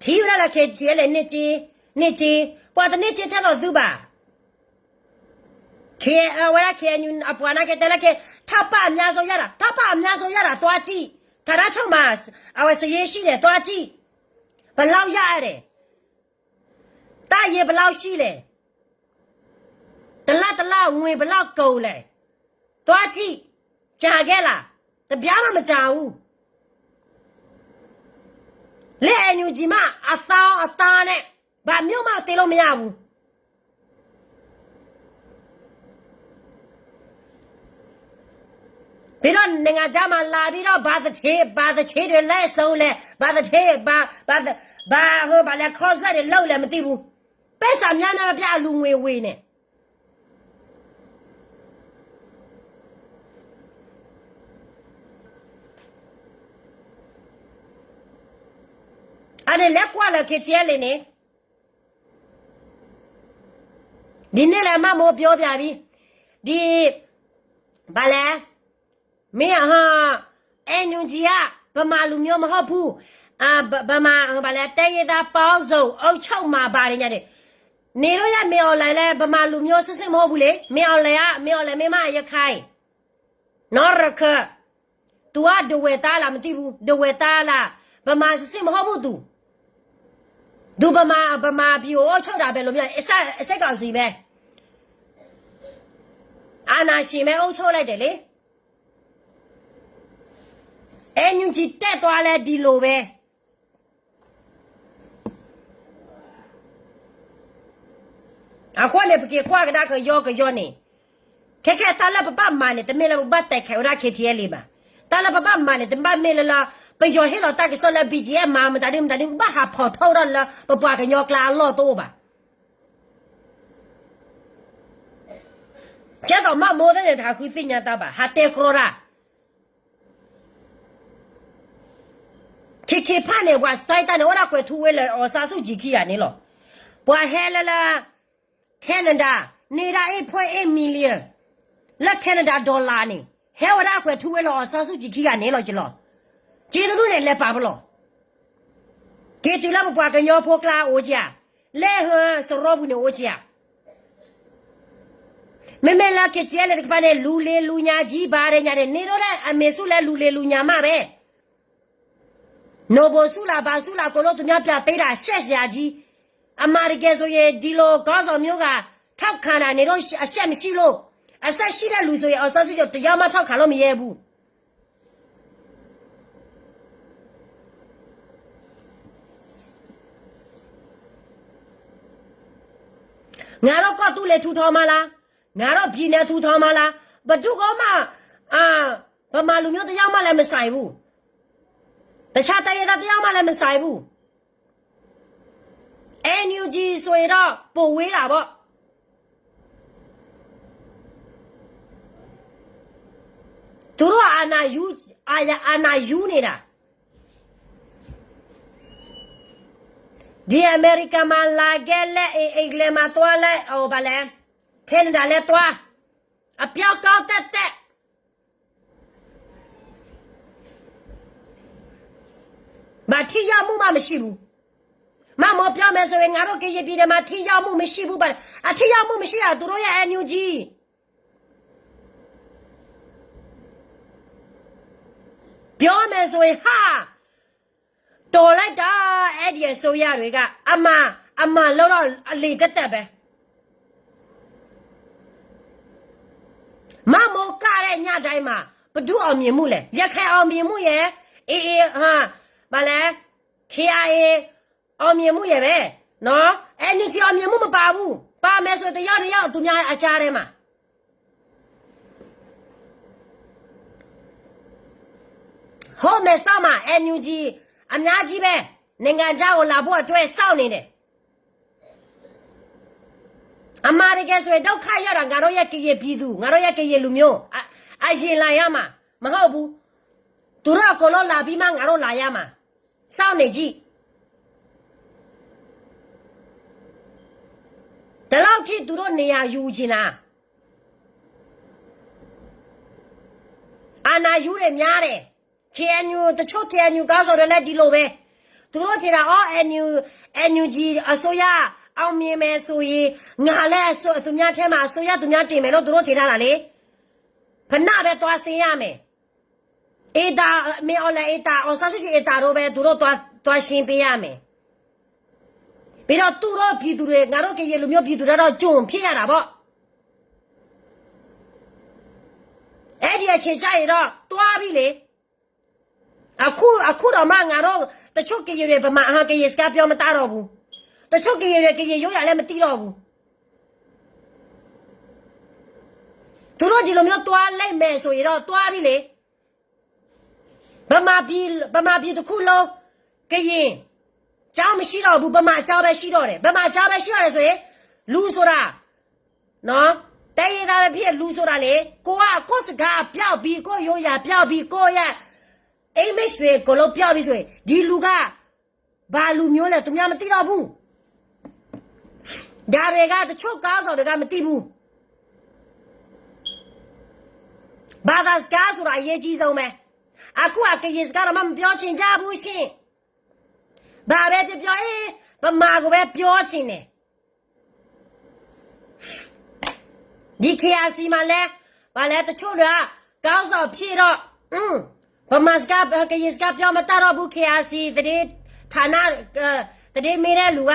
ထံၣ်ဝဲဒၣ်လၢ K T L န့ၣ်က့, န့ၣ်က့, ပှၤတန့ၢ်က့ထဲသိးသုဘၣ်. အဝဲဒၣ် K N U အပှၤနာ်က့တဲလၢက့, ထီၣ်ပၢ်အများဆုံးရတာ, ထီၣ်ပၢ်အများဆုံးရတာ သွားကြည့်, ဌာနချုပ်မှာ အဝဲစာရင်းရှိတယ် သွားကြည့်, ဘယ်လောက်ရတယ်, တၢ်ယ့ဘယ်လောက်ရှိလဲ, တစ်လတစ်လ ငွေဘယ်လောက်ကုန်လဲ, သွားကြည့်, ကြာခဲ့လား, တစ်ပြားမှမကြာဘူး. လၢ N U G မှ အသားအသားနဲ့ ဘာမျိုးမှ တင်လို့မရဘူး. ပြီးတော့ နိုင်ငံခြားမှာလာပြီးတော့ ဘာသူဌေး, ဘာသူဌေးတွေလဲစုလဲ, ဘာသူဌေး, ဘာ, ဘာ, ဘာ, ဟို, ဘာလဲ ခီစက်တွေလုပ်လဲမသိဘူး. ပိုက်ဆံများများပြား အလူငွေဝေနေ. အန့ၣ်လဲၤကွၢ်လၢ K T L န့ၣ်, ဒီနေ့လည်း မမိုးပြောပြပြီ. ဒီ, ဘာလဲ, မင်းဟော, N U G က ဗမာလူမျိုးမဟုတ်ဘူး, ဗမာ, ဘာလဲ, တိုင်းရင်းသားပေါင်းစုံ အုပ်ချုပ်မှာပါ ညါန့ၣ်, နေလို့ရ မင်းအောင်လှိုင်လည်း ဗမာလူမျိုးစစ်စစ်မဟုတ်ဘူးလေ, မင်းအောင်လှိုင်က, မင်းအောင်လှိုင် မင်းမရခိုင်, နော် ရခိုင်, သူက ဒဝဲသားလား မသိဘူး, ဒဝဲသားလား, ဗမာစစ်စစ်မဟုတ်ဘူး သူ, သူဗမာ, ဗမာပြည်ကို အုပ်ချုပ်တာပဲလို့ မရ, စစ်ကောင်စီပဲ, အာဏာရှင်ပဲ အုပ်ချုပ်လိုက်တယ်လေ. NUG တက်သွားလဲဒီလိုပဲ. အဃိန့ၣ် ပက့ၤကွၢ်ကဒါကယီကယီန့ၣ်, ခဲခဲတၢ်လၢပဘၣ်မၤန့ၣ် တမ့ၢ်လၢပဘၣ်တဲာ်ခဲးဝဲဒၣ် KTLA ဘၣ်. တၢ်လၢပဘၣ်မၤန့ၣ် တဘၣ်မ့ၢ်လၢလၢ ပယီၤဟ့ၣ်လီၤတၢ်ကစီၣ်လၢ BGF မၤမတၤဒုမတၤဒု ပဘၣ်ဟးဖီၣ်ထီၣ်ဝဲဒၣ်လၢပပှၤကညီကျါအလီၢ်တအိၣ်ဘၣ်. ကဲသိးမးမိၢ်သ့ၣ်န့ၣ် တဟးဃုသ့ၣ်ညါတၢ်ဘၣ်, ဟးတဲကြီတၢ်. ခံခံဖၣ်န့ၣ် ပှၤစဲတၢ်န့ၣ် အိၣ်ဒၣ်ကွဲးထူဝ့လၢ အောင်ဆန်းစုကြည် ခံဂၤန့ၣ်လီၤ. ပှၤဟဲလၢလၢ Canada န့ၢ်ဒၣ် eight point eight million လၢ Canada dollar န့ၣ် ဟဲဝဲဒၣ်ကွဲးထူဝ့လၢ အောင်ဆန်းစုကြည် ခံဂၤန့ၣ်လီၤကလီၤ. က့တဒူၣ်န့ၣ် လဲၤပာ်ပလီၢ် က့ၤတုၤလၢပပှၤကညီဖိကျါအိၣ်ကဧါ, လၢဟၢစရီပူၤန့ၣ်အိၣ်ကဧါ. မ့မ့ၢ်လၢ KTLA တကပၤန့ၣ် လူလ့လူညါကံဘၣ်ဒဲးညါဒဲး န့ၢ်ဒိၣ်ဒဲး အမ့ၢ်ဆူၣ်လဲလူလ့လူညါမးဘဲ. နဘိးဆူၣ်လၢဘၣ်ဆူၣ်လၢ ကိုလို့သူများပြားပေးတာ ရှက်စရာကြီး, အမှန်တကယ်ဆိုရင် ဒီလိုခေါင်းဆောင်မျိုးက ထောက်ခံတာနေလို့ အရှက်မရှိလို့, အရှက်ရှိတဲ့လူဆိုရင် အောင်ဆန်းစုကြည် တယောက်မှ ထောက်ခံလို့မရဘူး. ငါတို့ကီၢ်သူလ့ၤထူထောင်မှာလား, ငါတို့ပြည်နယ်ထူထောင်မှာလား, ဘယ်သူကမှ ဗမာလူမျိုးတယောက်မှလည်း မဆိုင်ဘူး. တခြားတိုင်းရင်းသားတယောက်မှလည်း မဆိုင်ဘူး. NUG ဆိုရင်တော့ ပိုဝေးတာပေါ့. သူတို့က အာဏာယူ, အာဏာယူနေတာ. ဒီအမေရိကန်မှာလာခဲ့လက်, အင်္ဂလန်မှာသွားလက်, ဟို, ဘာလဲ, Canada လည်းသွား, အပြောင်းကောင်းတက်တက်. ဘာထိရောက်မှုမှမရှိဘူး. မမောပြောမယ်ဆိုရင် ငါတို့ကရင်ပြည်နယ်မှာ ထိရောက်မှုမရှိဘူး, ဘာ, အထိရောက်မှုမရှိတာ သူတို့ရဲ့ NUG. ပြောမယ်ဆိုရင် ဟာ, တော်လိုက်တာ အဲဒ်အစိုးရတွေက အမၤ အမၤလီၤဒီးအလံာ်တတၢၢ်ဖဲ မ့ၢ်မ့ၢ်ကၢ်ဒဲးညၣ်ဒဲးမး ဘယ်သူအောင်မြင်မှုလဲ ရခိုင်အောင်မြင်မှုရယ် AA ဘၣ်လဲၣ် KIAအောင်မြင်မှုရယ်ပဲ နော် NUGအောင်မြင်မှု မပါဘူး ပါမယ်ဆိုတယောက်နှစ်ယောက် သူများအကြားထဲမှာ ဟုတ်မယ်စောင့်မှာ NUG အများကြီးပဲ နိုင်ငံခြားကိုလာဖို့အတွက်စောင့်နေတယ် အမှန်တကယ်ဆိုရင် ဒုက္ခရောက်တာ ငါတို့ရဲ့ကရင်ပြည်သူ ငါတို့ရဲ့ကရင်လူမျိုး အရင်လာရမှာ မဟုတ်ဘူး သူတို့အကုန်လုံးလာပြီးမှ ငါတို့လာရမှာ စောင့်နေကြည့် ဒီလောက်ထိ သူတို့နေရာယူချင်တာ အာဏာယူတွေများတယ် KNU တချို့ KNU ခေါင်းဆောင်တွေလည်း ဒီလိုပဲ သူတို့ထင်တာ အော် NU NUG အစိုးရ အောင်မြင်မယ်ဆိုရင် ငါလည်းအစိုး- သူများထဲမှာ အစိုးရသူများတင်မယ်လို့ သူတို့ထင်ထားတာလေ ဖနပဲသွားစင်းရမယ် အ့တာ မင်းအောင်လှိုင် အ့တာ အောင်ဆန်းစုကြည် အ့တာတို့ပဲ သူတို့သွား- သွားရှင်းပေးရမယ် ပြီးတော့ သူတို့ပြည်သူတွေ ငါတို့ကရင်လူမျိုးပြည်သူတွေတော့ ကျွန်ဖြစ်ရတာပေါ့ အဲ့ဒီအချိန်ကျရင်တော့ သွားပြီလေ အခု- အခုတောင်မှ ငါတို့ တချို့ကရင်တွေ ဗမာ- ကရင်စကားပြောမတတ်တော့ဘူး တချို့ကရင်တွေ ကရင်ရိုးရာလည်း မသိတော့ဘူး သူတို့ဒီလိုမျိုးသွားလိုက်မယ်ဆိုရင်တော့ သွားပြီလေ ဗမာပြည်- ဗမာပြည်တစ်ခုလုံး ကရင်ကျောင်းမရှိတော့ဘူး ဗမာကျောင်းပဲရှိတော့တယ် ဗမာကျောင်းပဲရှိတော့တယ်ဆိုရင် လူဆိုတာ နော် တိုင်းရင်းသားပဲဖြစ် လူဆိုတာလေ ကိုက ကိုယ့်စကားပျောက်ပြီ ကိုယ့်ရိုးရာပျောက်ပြီ ကိုယ့်ရဲ့ image တွေအကုန်လုံးပျောက်ပြီဆိုရင် ဒီလူက ဘာလူမျိုးလဲ သူများမသိတော့ဘူး ဒါတွေက တချို့ခေါင်းဆောင်တွေက မသိဘူး ဘာသာစကားဆိုတာ အရေးကြီးဆုံးပဲ အခုက ကရင်စကားတောင်မှ မပြောချင်ကြဘူးရှင် ဘာပဲပြောပြော အေး ဗမာကိုပဲပြောချင်တယ် ဒီ KIC မှာလဲ ဘာလဲ တချို့တွေက ခေါင်းဆောင်ဖြစ်တော့ ဗမာစကား ကရင်စကားပြောမတတ်တော့ဘူး KIC သတင်းဌာန သတင်းမေးတဲ့လူက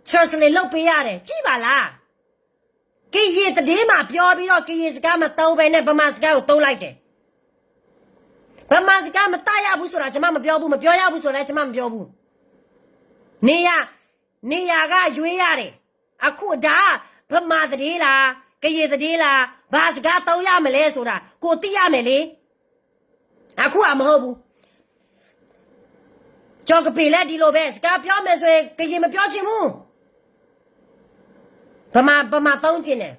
translate လုပ်ပေးရတယ် ကြည့်ပါလား ကရင်သတင်းမှာပြောပြီးတော့ ကရင်စကားမသုံးဘဲနဲ့ ဗမာစကားကိုသုံးလိုက်တယ် ဗမာစကားမတတ်ရဘူးဆိုတာ ကျွန်မမပြောဘူး မပြောရဘူးဆိုတာလည်း ကျွန်မမပြောဘူး နေရာ- နေရာကရွေးရတယ် အခုဒါ ဗမာသတင်းလား ကရင်သတင်းလား ဘာစကားသုံးရမလဲဆိုတာ ကိုသိရမယ်လေ အခုကမဟုတ်ဘူး ကျော်ကပင်လည်းဒီလိုပဲ စကားပြောမယ်ဆိုရင် ကရင်မပြောချင်ဘူး ဗမာ- ဗမာသုံးချင်တယ်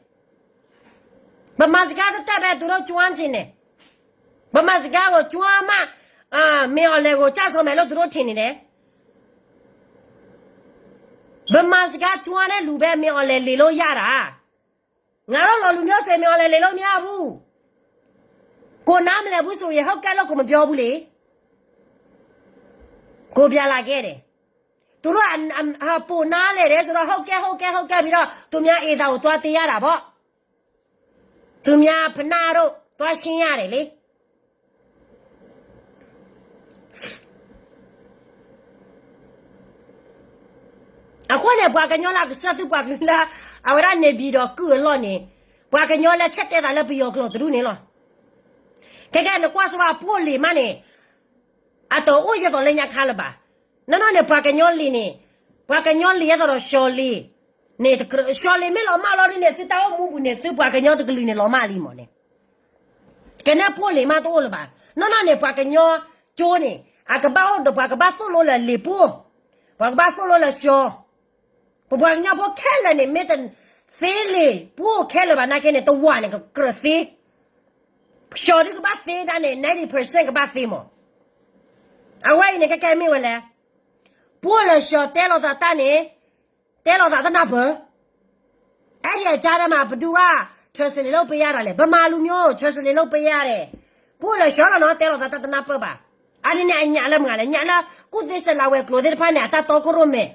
ဗမာစကားသက်သက်ပဲ သူတို့ကျွမ်းချင်တယ် ဗမာစကားကိုကျွမ်းမှ မင်းအောင်လှိုင်ကိုကျဆုံးမယ်လို့ သူတို့ထင်နေတယ် ဗမာစကားကျွမ်းတဲ့လူပဲ မင်းအောင်လှိုင် လေလို့ရတာ ငါတို့လိုလူမျိုးဆိုရင် မင်းအောင်လှိုင် လေလို့မရဘူး ကိုနားမလည်ဘူးဆိုရင် ဟုတ်ကဲ့လို့ ကိုမပြောဘူးလေ ကိုပြန်လာခဲ့တယ် သူတို့က အ- အ- ပိုနားလည်တယ်ဆိုတော့ ဟုတ်ကဲ့ ဟုတ်ကဲ့ ဟုတ်ကဲ့ ပြီးတော့ သူများ အ့တာ ကို သွားတင်ရတာပေါ့ သူများဖနတို့ သွားရှင်းရတယ်လေ အဃိန့ၣ် ပှၤကညီလၢကစၢၢ်သူ ပှၤကညီလၢ အဝဲဒၣ် နေပြည်တော် ကုၢ်အလီၢ်န့ၣ် ပှၤကညီလၢဆဲးတဲသးလၢပယီၤကျိာ်တရူးန့ၣ်လီၤ. ခဲကဲ နကွၢ်စ့ၢ်ကီး ပှိၣ်လံာ်မးန့ၣ် အတအိၣ်ယဲသိးလၢညါခါလၢၤဘၣ်. နီၢ်နီၢ်န့ၣ် ပှၤကညီလံာ်န့ၣ် ပှၤကညီလံာ်ယဲသိးဒီး ရှီၤလံာ်န့ၣ် ရှီၤလံာ်မ့ၢ်လီၤမၢ်လီၤဒ်န့ၣ် သုတၢ်အိၣ်မူပူၤန့ၣ် သုပှၤကညီတကလုာ်န့ၣ် လီၤမၢ်လံမးန့ၣ် ကနဲၣ်ပှိၣ်လံာ်မးတအိၣ်လၢၤဘၣ်. နီၢ်နီၢ်န့ၣ် ပှၤကညီကၠိန့ၣ် အကဘၣ်အိၣ်ဒီး ပှၤကဘၣ်သိၣ်လိလၢလံာ်ပှိၣ်, ပှၤကဘၣ်သိၣ်လိလၢရှီၤ, ပပှၤကညီဖိခဲလၢာ်န့ၣ် မ့ၢ်တသ့လံာ်ပှိၣ်ခဲလၢာ်ဘၣ်နာ်က့န့ၣ် တဝာ်န့ၣ် ကကြၢးသ့. ရှီၤဒုကဘၣ်သ့ဒၣ်န့ၣ် ninety percent ကဘၣ်သ့မး. အဝဲအံၤန့ၣ် ကဲကဲမ့ၢ်ဝဲလဲၣ်. ပှိၣ်လၢရှီၤတဲလိာ်သးတၢ်န့ၣ် တဲလိာ်သးတနၢ်ပၢၢ်. အဲဒီအကြားထဲမှာ ဘယ်သူက translate လုပ်ပေးရတာလဲ. ဗမာလူမျိုး translate လုပ်ပေးရတယ်. ပှိၣ်လၢရှီၤလီၤနီၤ တဲလိာ်သးတၢ်တနၢ်ပၢၢ်ဘၣ်. အါန့ၣ်န့ၣ် အညၣ်လၢမနုၤလဲၣ်, ညၣ်လၢကူၣ်သ့စလးဝဲၤကျိၤသ့ၣ်တဖၣ်န့ၣ် အတၢ်တီခိၣ်ရိၣ်မဲာ်.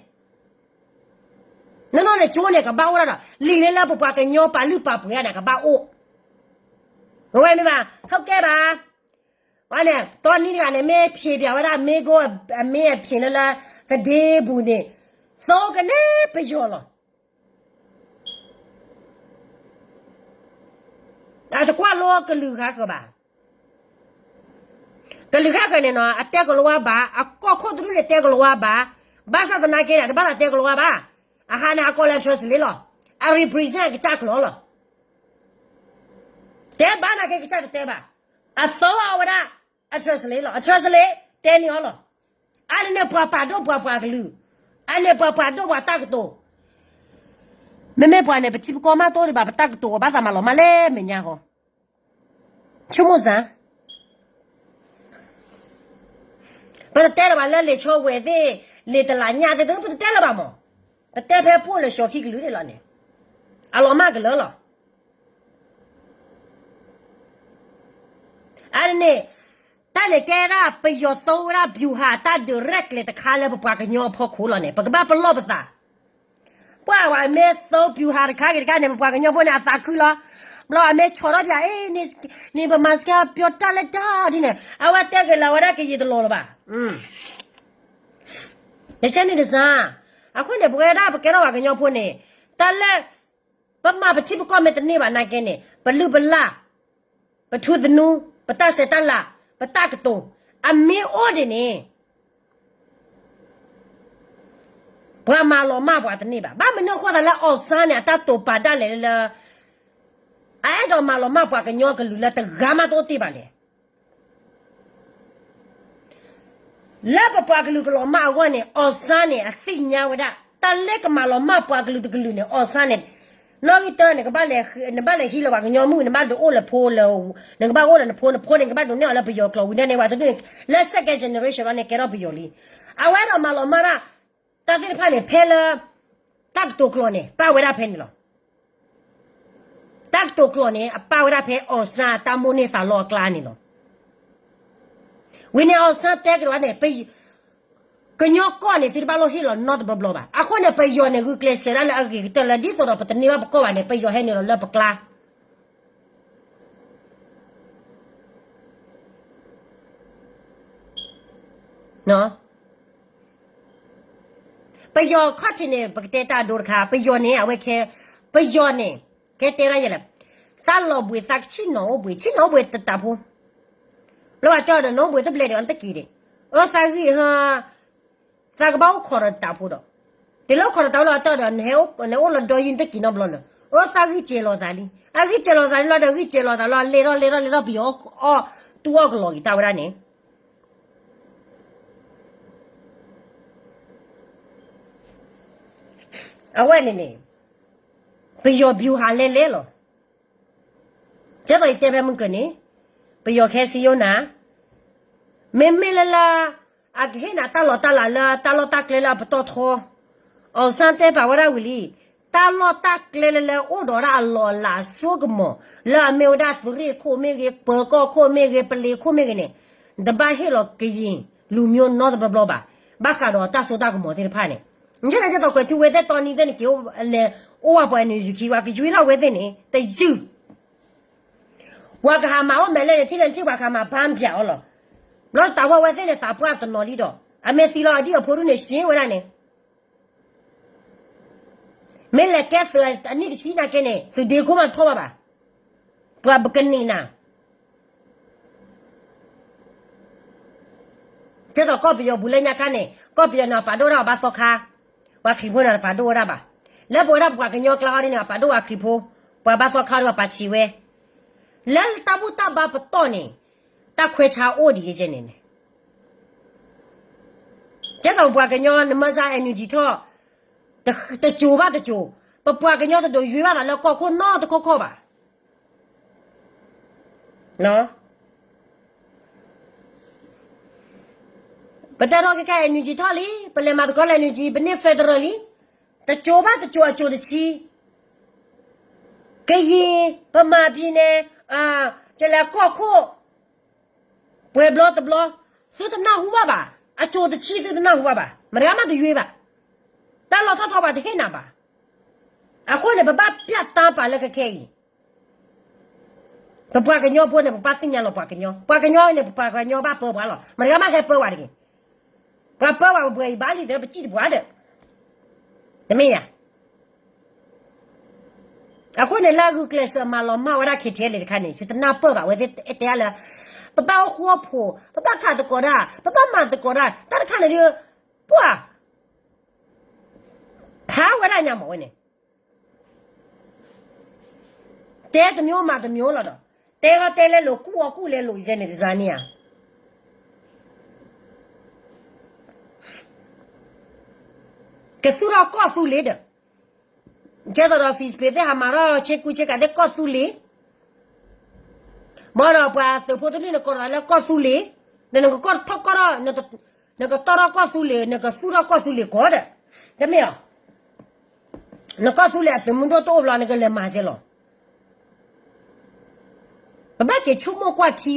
နီၢ်နီၢ်န့ၣ် ကၠိန့ၣ် ကဘၣ်အိၣ်ဒၣ်ဒီး လံာ်လၢလၢပပှၤကညီပာ်လုၢ်ပာ်ပှ့ၤဒၣ်န့ၣ် ကဘၣ်အိၣ်. ဝဲမ့ၢ်ဘၣ် ဟုတ်ကဲ့ပါ. န့ၣ် တီနံၤတဂၤန့ၣ် မ့ၢ်ဖျ့းပၠးဝဲဒၣ် မ့ၢ်ကိ အမ့ၢ်အဖျ့းလၢလၢ သဒ့ပူၤန့ၣ် သိကန့ၢ်ပယီၤလီၤ. အတကွၢ်လိကလုာ်ဃါဃၢၤဘၣ်. ကလုာ်ဃါဃၢၤန့ၣ်နီၤ အတဲကလီၤဝါဘၣ်, အကီၢ်ခိၣ်တဒူၣ်န့ၣ်တဲကလီၤဝါဘၣ်, ဘၣ်ဆၣ်သနာ်က့န့ၣ် တဘၣ်သးတဲကလီၤဝါဘၣ်, အဟါန့ၣ် အကိးလၢအ translate လီၤ, အ represent အကစၢ်ကျိာ်လီၤ. တဲဘၣ်နာ်က့ကစၢ်တတဲဘၣ်, အသီအီၤဝဲဒၣ်, အ translate လီၤ, အ translate တဲန့ၢ်အီၤလီၤ. အါန့ၣ်န့ၣ်ပှၤပာ်ဒိၣ်ပှၤပှၤကလုာ်, အန့ၣ်ပှၤပာ်ဒိၣ်ပှၤတၢ်ကတိၤ, မ့မ့ၢ်ပှၤန့ၣ် ပထံပကီၢ်မးတိၢ်ဒံးဘၣ် ပတၢ်ကတိၤအဘၣ်သးမၤလီၤမၢ်လၢမဲာ်ညါဃီ, ဆိကမိၣ်စၢ် ပတတဲလၢၤဘၣ်လၢလံာ်ဆီဝဲသ့ၣ်, လံာ်တလးညၣ်သ့ၣ် ပတတဲလၢၤဘၣ်မး, ပတဲဖဲပအိၣ်လၢၡီခံကလုာ်န့ၣ်လီၤန့ၣ်, အလီၤမၢ်ကလၢာ်လီၤ. အန့ၣ်န့ၣ်, တၢ်န့ၣ်ကဲဒၣ်ပယီၤသိဝဲဒၣ် ဗျူဟာ တၢ်ဒုးရဲၣ်ကျဲၤတခါလၢပပှၤကညီအဖီခိၣ်လီၤန့ၣ် ပကဘၣ်ပလီၢ်ပသး ပှၤဝဲမ့ၢ်သိ ဗျူဟာ တခါဂ့ၤတခါန့ၣ် ပပှၤကညီဖိန့ၣ် အသးခုလီၤ. ဘျီအမ့ၢ်ဆီၣ်ထီၣ်ပၠး အ့ၣ်န့ၣ် ပမၤစကဲ ပၠီတၢ်လၢတၢ်ဒ်န့ၣ် အဝဲတဲက့ၤလၢၤဝဲဒၣ်ကယံာ်တလီၤလၢၤဘၣ်. ယဆၢန့ၣ်တစၢ်, အဃိန့ၣ် ပဝဲဒၣ်ပကဲထီၣ်ပှၤကညီဖိန့ၣ် တၢ်လၢ ပမၤပထံပကီၢ်မ့ၢ်တန့ၢ်ဘၣ်နာ်က့န့ၣ် ပလုၢ်ပလၢ် ပထူသနူ, ပတၢ်ဆဲးတၢ်လၤ, ပတၢ်ကတိၤ, အမ့ၢ်အိၣ်ဒ်န့ၣ် ပှၤမၤလီၤမၢ်ပှၤတန့ၢ်ဘၣ်. ဘၣ်မနုၤအဃိသတးလၢ အောင်ဆန်းန့ၣ် အတၢ်တိာ်ပာ်ဒၣ်လဲာ်လၢ အအဲၣ်ဒိးမၤလီၤမၢ်ပှၤကညီကလုာ်လၢတဂၤမးတအိၣ်တ့ၢ်ဘၣ်လဲၣ်. လၢပပှၤကလုာ်ကလီၤမၢ်အဂီၢ်န့ၣ် အောင်ဆန်းန့ၣ် အသ့ၣ်ညါဝဲဒၣ် တၢ်လၢကမၤလီၤမၢ်ပှၤကလုာ်တကလုာ်န့ၣ် အောင်ဆန်းန့ၣ် နီၣ်ဂံၢ်တၢန့ၣ် နဘၣ်လဲၤဟံးလီၤပှၤကညီမုၣ် နဘၣ်ဒုးအိၣ်လၢဖိလၢ, နကဘၣ်အိၣ်လၢနဖိ, နဖိန့ၣ် နကဘၣ်ဒိးနဲၣ်အီၤလၢပယီၤကျိာ်ဝံၤန့ၣ် ပှၤတဒူၣ်န့ၣ် လၢ second generation ဘျီန့ၣ် ကဲထီၣ်ပယီၤလံ. အဝဲဒိးမၤလီၤမၢ်ဒၣ် တၢ်သ့ၣ်တဖၣ်န့ၣ် ဖဲလၢ တၢ်ကတိၤကျိာ်န့ၣ် ပာ်ဝဲဒၣ်ဖဲန့ၣ်လီၤ. တၢ်ကတိၤကျိာ်န့ၣ် အပာ်ဝဲဒၣ်ဖဲ အောင်ဆန်း အတၢ်မိၣ်န့ၢ်သးလီအကျါန့ၣ်လီၤ. ဝံၤန့ၣ် အောင်ဆန်း တဲကဒီးန့ၣ် ကညီကီၢ်န့ၣ် သုတဘၣ်လိၣ်ဟ့ၣ်လီၤနီတဘျီဘျီဘၣ်. အဃိန့ၣ် ပယီၤန့ၣ် ဂုာ်ကျဲးစၢးဒၣ်လၢအဂ့ၤကတၢၢ်လၢ ဒ်သိးဒီးပတန့ၢ်ဘၣ်ပကီၢ်ဘၣ်န့ၣ် ပယီၤဟဲနုာ်လီၤလၢပကျါ ပယီၤခီၣ်ထံးန့ၣ် ပကတဲတၢ်အဒိတခါ ပယီၤန့ၣ် အဝဲခဲ ပယီၤန့ၣ် ကဲတဲဒၣ်ယဲလဲၣ်, သးလီၤဘှံးသးကဆံၣ်နီၤအိၣ်ဘှံး ဆံၣ်နီၤအိၣ်ဘှံးတတးဖိ, ဘျီဘၣ်တဲအီၤဒီး နီၣ်ဘှံးတဘျဲၣ်ဒီး အတက့ၤဒံး, အၢသးဂံၢ်ဟါ, သးကဘၣ်အိၣ်ခိးဒီးတတးဖိဒီး, တ့ၢ်လၢအိၣ်ခိးဒီးတတးဖိလီၤ အတဲအီၤဒီး နအိၣ်လီၤဒီးယံၤ နတက့ၤနီတဘျီလၢၤ, အၢသးဂံၢ်စဲၤလီၤသးလံ, အဂံၢ်စဲၤလီၤသးလံလီၤဒီး ဂံၢ်စဲၤလီၤသးလီၤ လဲၤထီၣ်လဲၤထီၣ်လဲၤထီၣ် ပယီၤအီၣ် တူၢ်အီၣ်ကလီၤက့ၤတၢ်ဝဲဒၣ်န့ၣ် အဝဲန့ၣ်န့ၣ် ပယီၤ ဗျူဟာ လဲၤလဲၤလီၤ. ကဲသိးယတဲဖဲမုၢ်ကၢၤန့ၣ် ပယီၤခဲစံယိၣ်နၤ, မ့မ့ၢ်လၢလၢ အကဟ့ၣ်နၤတၢ်လီၢ်တၢ်လၤလၢတၢ်လီၢ်တၢ်ကျဲလၢအပတီၢ်ထီ, အောင်ဆန်း တဲပာ်ဝဲဒၣ်ဝံၤလံ, တၢ်လီၢ်တၢ်ကျဲလၢလၢအိၣ်ဒီးဒၣ်အလီၢ်အလၤအစိကမီၤ လၢအမ့ၢ်ဝဲဒၣ်သုးရ့ၣ်ခိၣ်မ့ၢ်ဂ့ၤ, ပၢၤကီၢ်ခိၣ်မ့ၢ်ဂ့ၤ, ပလ့ၤခိၣ်မ့ၢ်ဂ့ၤန့ၣ်, နတဘၣ်ဟ့ၣ်လီၤကယံာ်လူၤမျိုးနီတဘျီဘျီဘၣ်, ဘၣ်ဃးဒီးတၢ်စိတၢ်ကမီၤသ့ၣ်တဖၣ်န့ၣ်, နဆဲးနဆဲးသိးကွဲးထူဝဲသ့ၣ်တီနံၤသ့ၣ်နက့ၤလဲၤအိၣ်ဝဲပှၤ NUG ခံ ပှၤကယွံထီၣ်ဝဲသ့ၣ်န့ၣ် တယုၢ် ပှၤကဟးမၤအိၣ်မဲာ်လဲၣ်န့ၣ် ထံၣ်လဲၣ်ထံၣ်ပှၤကဟးမၤဘၣ်ပၠးအီၤလီၤ. ဘျီတၢ်ဝဲဝဲသ့ၣ်န့ၣ် သးပှၢ်တနီၤလံဒီး အမ့ၢ်သံလီၤအဒံၣ်အဖိဒူၣ်န့ၣ် ရှဲဝဲဒၣ်န့ၣ် မ့ၢ်လဲၤကဲသုးအနံၣ်တဆံနာ်က့န့ၣ် သုးဒ့ခိၣ်မးထီၣ်ဘၣ်ဘၣ်. ပှၤပကနံၣ်နၤ ကဲသိးကီၢ်ပယီၤပူၤလၢညါခါန့ၣ် ကီၢ်ပယီၤန့ၣ် အပာ်ဒိၣ်ဝဲဒၣ်ပှၤဘါသီခါ, ပှၤခရံာ်ဖိန့ၣ် တပာ်ဒိၣ်ဝဲဒၣ်ဘၣ်. လၢပဝဲဒၣ်ပှၤကညီကျါဟီဒ်န့ၣ် အပာ်ဒိၣ်ပှၤခရံာ်ဖိ, ပှၤဘါသီခါဒီးပှၤပာ်ဆံးဝဲ. လၢတၢ်ဘူၣ်တၢ်ဘါပတီၢ်န့ၣ် တၢ်ခွဲးဆါအိၣ်ဒ်အံၤန့ၣ်န့ၣ် ကဲသိးပှၤကညီ နမၤစၢၤ NUG ထီၣ် တစိၤဘၣ်တစိၤ, ပပှၤကညီတဒိးယွၤဘၣ်သးလၢကီၢ်ခိၣ်နီတခီခီဘၣ်. ပတဲထီၣ်ခဲခဲ NUG ထီၣ်လံ, ပလဲၤမၤသကိးလၢ NUG, ပန့ၢ် federal လံ, တစိၤဘၣ်တစိၤအစိၤတဆံ, ကယံာ် ဗမာပြည်နယ်, ကလဲၤကီၢ်ခိၣ် ပှဲၤဘျီတဘျီ, သုတနၢ်ဟူဘၣ်ဘၣ်, အစိၤတဆံသုတနၢ်ဟူဘၣ်ဘၣ်, မတၤဂၤမးတယွၤဘၣ်, တၢ်လီၢ်ထီၣ်ထီပှၤတဟ့ၣ်နၤဘၣ်. အဃိန့ၣ် ပဘၣ်ပျၢ်တၢ်ပာ်လၢခဲခဲအံၤ, ပပှၤကညီဖိန့ၣ် ပကဘၣ်သ့ၣ်ညါလီၤပှၤကညီ, ပှၤကညီန့ၣ် ပပှၤကညီဘၣ်ပၢပှၤလီၤ. မတၤဂၤမ့ၢ်ဟဲပၢပှၤတဂ့ၤ. ပှၤပၢပှၤပှဲၤအံၤဘၣ်လံ သပစံၣ်တပှၤဒီး, တမ့ၢ်ယၤ. အဃိန့ၣ် လၢအဂုာ်ကျဲးစၢးမၤလီၤမၢ်ဝဲဒၣ် ခ့ထံလံတခါန့ၣ် ယတနၢ်ပၢၢ်ဘၣ် ဝဲသ့ၣ်တဲလၢ ပဘၣ်အိၣ်ဃူအိၣ်ဖိး, ပဘၣ်ခးသကိးတၢ်, ပဘၣ်မၤသကိးတၢ်, တၢ်တခါန့ၣ်ဒီး ပှၤ ဖးဝဲဒၣ်ညါမးဝဲန့ၣ် တဲတမျိုးမၤတမျိုးလီၤဒီး, တဲဟီတဲလဲလိာ် ကူၣ်အီၤကူၣ်လဲလိာ်ယဲန့ၣ် တစၢ်န့ၣ်ဧါ. ကသူၣ်ထီၣ်ကီၢ်သူလ့ၤဒီး, ကဲသိးဒီး Facebook သ့ၣ်ဟးမၤထီၣ် ဆ့ကူဆ့ကၤသ့ၣ်ကီၢ်သူလ့ၤ, မ့ၢ်ဒီးပှၤသုးဖိတဒူၣ်န့ၣ် ကိးသးလၢကီၢ်သူလ့ၤ, ဒီးနကကီၢ်ထီၣ်ကီၢ်ထီၣ်, နကတီၢ်ထီၣ်ကီၢ်သူလ့ၤ, နကသူၣ်ထီၣ်ကီၢ်သူလ့ၤကီးဒီး, တမ့ၢ်အီၤ. နကီၢ်သူလ့ၤအသုးမုၢ်ဒိၣ်တအိၣ်ဘျီ နကလဲၤမၤကဲလီၤ. ပဘၣ်က့ၤဆိကမိၣ်ကွၢ်ထံ,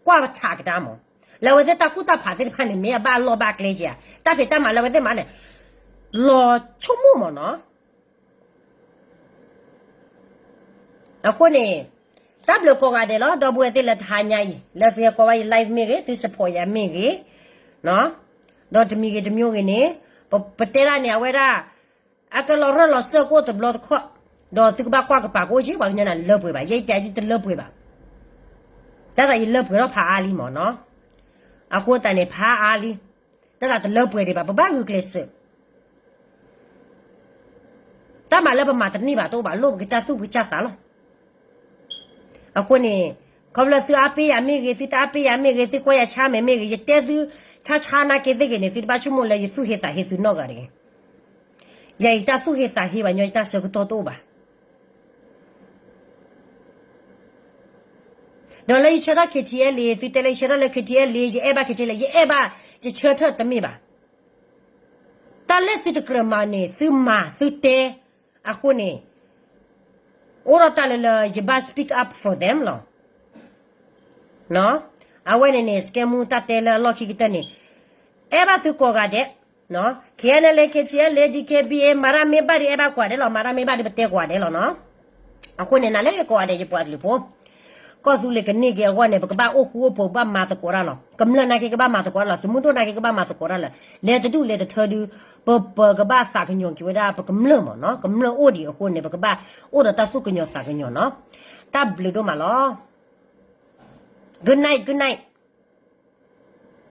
ကွၢ်ဆးကဒါမး, လၢအဝဲသ့ၣ်တၢ်ကူၣ်တၢ်ဖးသ့ၣ်တဖၣ်န့ၣ် မ့ၢ်အဘၣ်လီၢ်ဘၣ်ကျဲဧါ, တၢ်ဖံးတၢ်မၤလၢအဝဲသ့ၣ်မၤန့ၣ်, လီၤဆိကမိၣ်မးနီၤ. အဃိန့ၣ်, တၢ်ဘျုးကိးဂၤဒဲးလီၤ ဒီပုၢ်ဝဲၢ်သ့ၣ်လၢတဟါညါအံၤ လၢသုဟဲကွၢ်ဝဲယ live မ့ၢ်ဂ့ၤ, သု support ယၤမ့ၢ်ဂ့ၤ, ဒီးတမံၤဂ့ၤတမံၤဂ့ၤန့ၣ်, ပတဲဒၣ်န့ၣ် အဝဲဒၣ် အကလီၤရၢၢ်လီၤစၢၢ်ကအိၣ်တဘျီတခီၣ်, ဒီးသုကဘၣ်ကွၢ်ကပၤကအိၣ်က့ၤ ပှၤကညီန့ၣ်လၢပှဲၤဘၣ်, ယဲယတဲယတလၢပှဲၤဘၣ်, တၢ်သးယလၢပှဲၤထီၣ်ဖးအါလံမးနီၤ, အဃိသတးန့ၣ် ဖးအါလံ, တၢ်သးတလၢပှဲၤဒံးဘၣ် ပဘၣ်ဂုာ်ကျဲးစၢး တၢ်မၤလၢပမၤတန့ၢ်ဘၣ်တအိၣ်ဘၣ် လိၣ်ပကစၢ်သူၣ်ပကစၢ်သးလီၤ. အဃိန့ၣ်, ခီဖျိသုအါပ့ၢ်ယၤမ့ၢ်ဂ့ၤ, သုတအါပ့ၢ်ယၤမ့ၢ်ဂ့ၤ, သုကွၢ်ယၤဆါမဲာ်မ့ၢ်ဂ့ၤ, ယတဲသုဆါဆါနာ်က့သ့ၣ်ဂ့ၤန့ၣ် သုတဘၣ်ဆိကမိၣ်လၢယသူၣ်ဟ့သးဟ့သုနီတဂၤတဂ့ၤ. ယၤယတၢ်သူၣ်ဟ့သးဟ့ဘၣ်ညီ ယတၢ်ဆၢကတီၢ်တအိၣ်ဘၣ်. ဒီးလၢယဆၢထၢၣ် KTLA သုတဲလၢယဆၢထၢၣ်လၢ KTLA ယအဲၣ်ဘၣ် KTLA ယအဲၣ်ဘၣ်, ယဆၢထၢၣ်တမ့ၢ်ဘၣ်. တၢ်လၢသုတကြၢးမၤန့ၣ် သုမၤ, သုတဲ, အဃိန့ၣ်, အိၣ်ဒီးတၢ်လၢလၢယဘၣ် speak up for them လီၤ. အဝဲန့ၣ်န့ၣ် စကဲမူတၢ်တဲလၢအလီၢ်ခံကတၢၢ်န့ၣ်, အဲၣ်ဘၣ်သုကိးဂၤဒဲး, KNLA KTLA DKBA မၤတၢ်မ့ၢ်ဘၣ်ဒီး အဲၣ်ဘၣ်ကိးဂၤဒဲးလီၤ, မၤတၢ်မ့ၢ်ဘၣ်ဒီး ပတဲကိးဂၤဒဲးလီၤနီၤ. အဃိန့ၣ် နၤလၢယကိးဂၤဒဲး ယပှၤကလုာ်ဖိ, ကီၢ်သူလ့ၤကန့ၢ်က့ၤအဂီၢ်န့ၣ် ပကဘၣ်အိၣ်ဃူအိၣ်ဖိး ပဘၣ်မၤသကိးတၢ်လီၤ. ကမျၢၢ်နာ်က့ကဘၣ်မၤသကိးတၢ်လီၤ, သုးမုၢ်ဒိၣ်နာ်က့ကဘၣ်မၤသကိးတၢ်လီၤ. လဲၤတဒူၣ်လဲၤတထၢဒု, ပ, ပကဘၣ်သးကညီၤက့ၤဝဲဒၣ်ပကမျၢၢ်မးနီၤ, ကမျၢၢ်အိၣ်ဒံးအဃိန့ၣ် ပကဘၣ်အိၣ်ဒီးတၢ်သူၣ်ကညီၤသးကညီၤနီၤ. တၢ်ဘျုးဒိၣ်မးလီၤ. Good night, good night.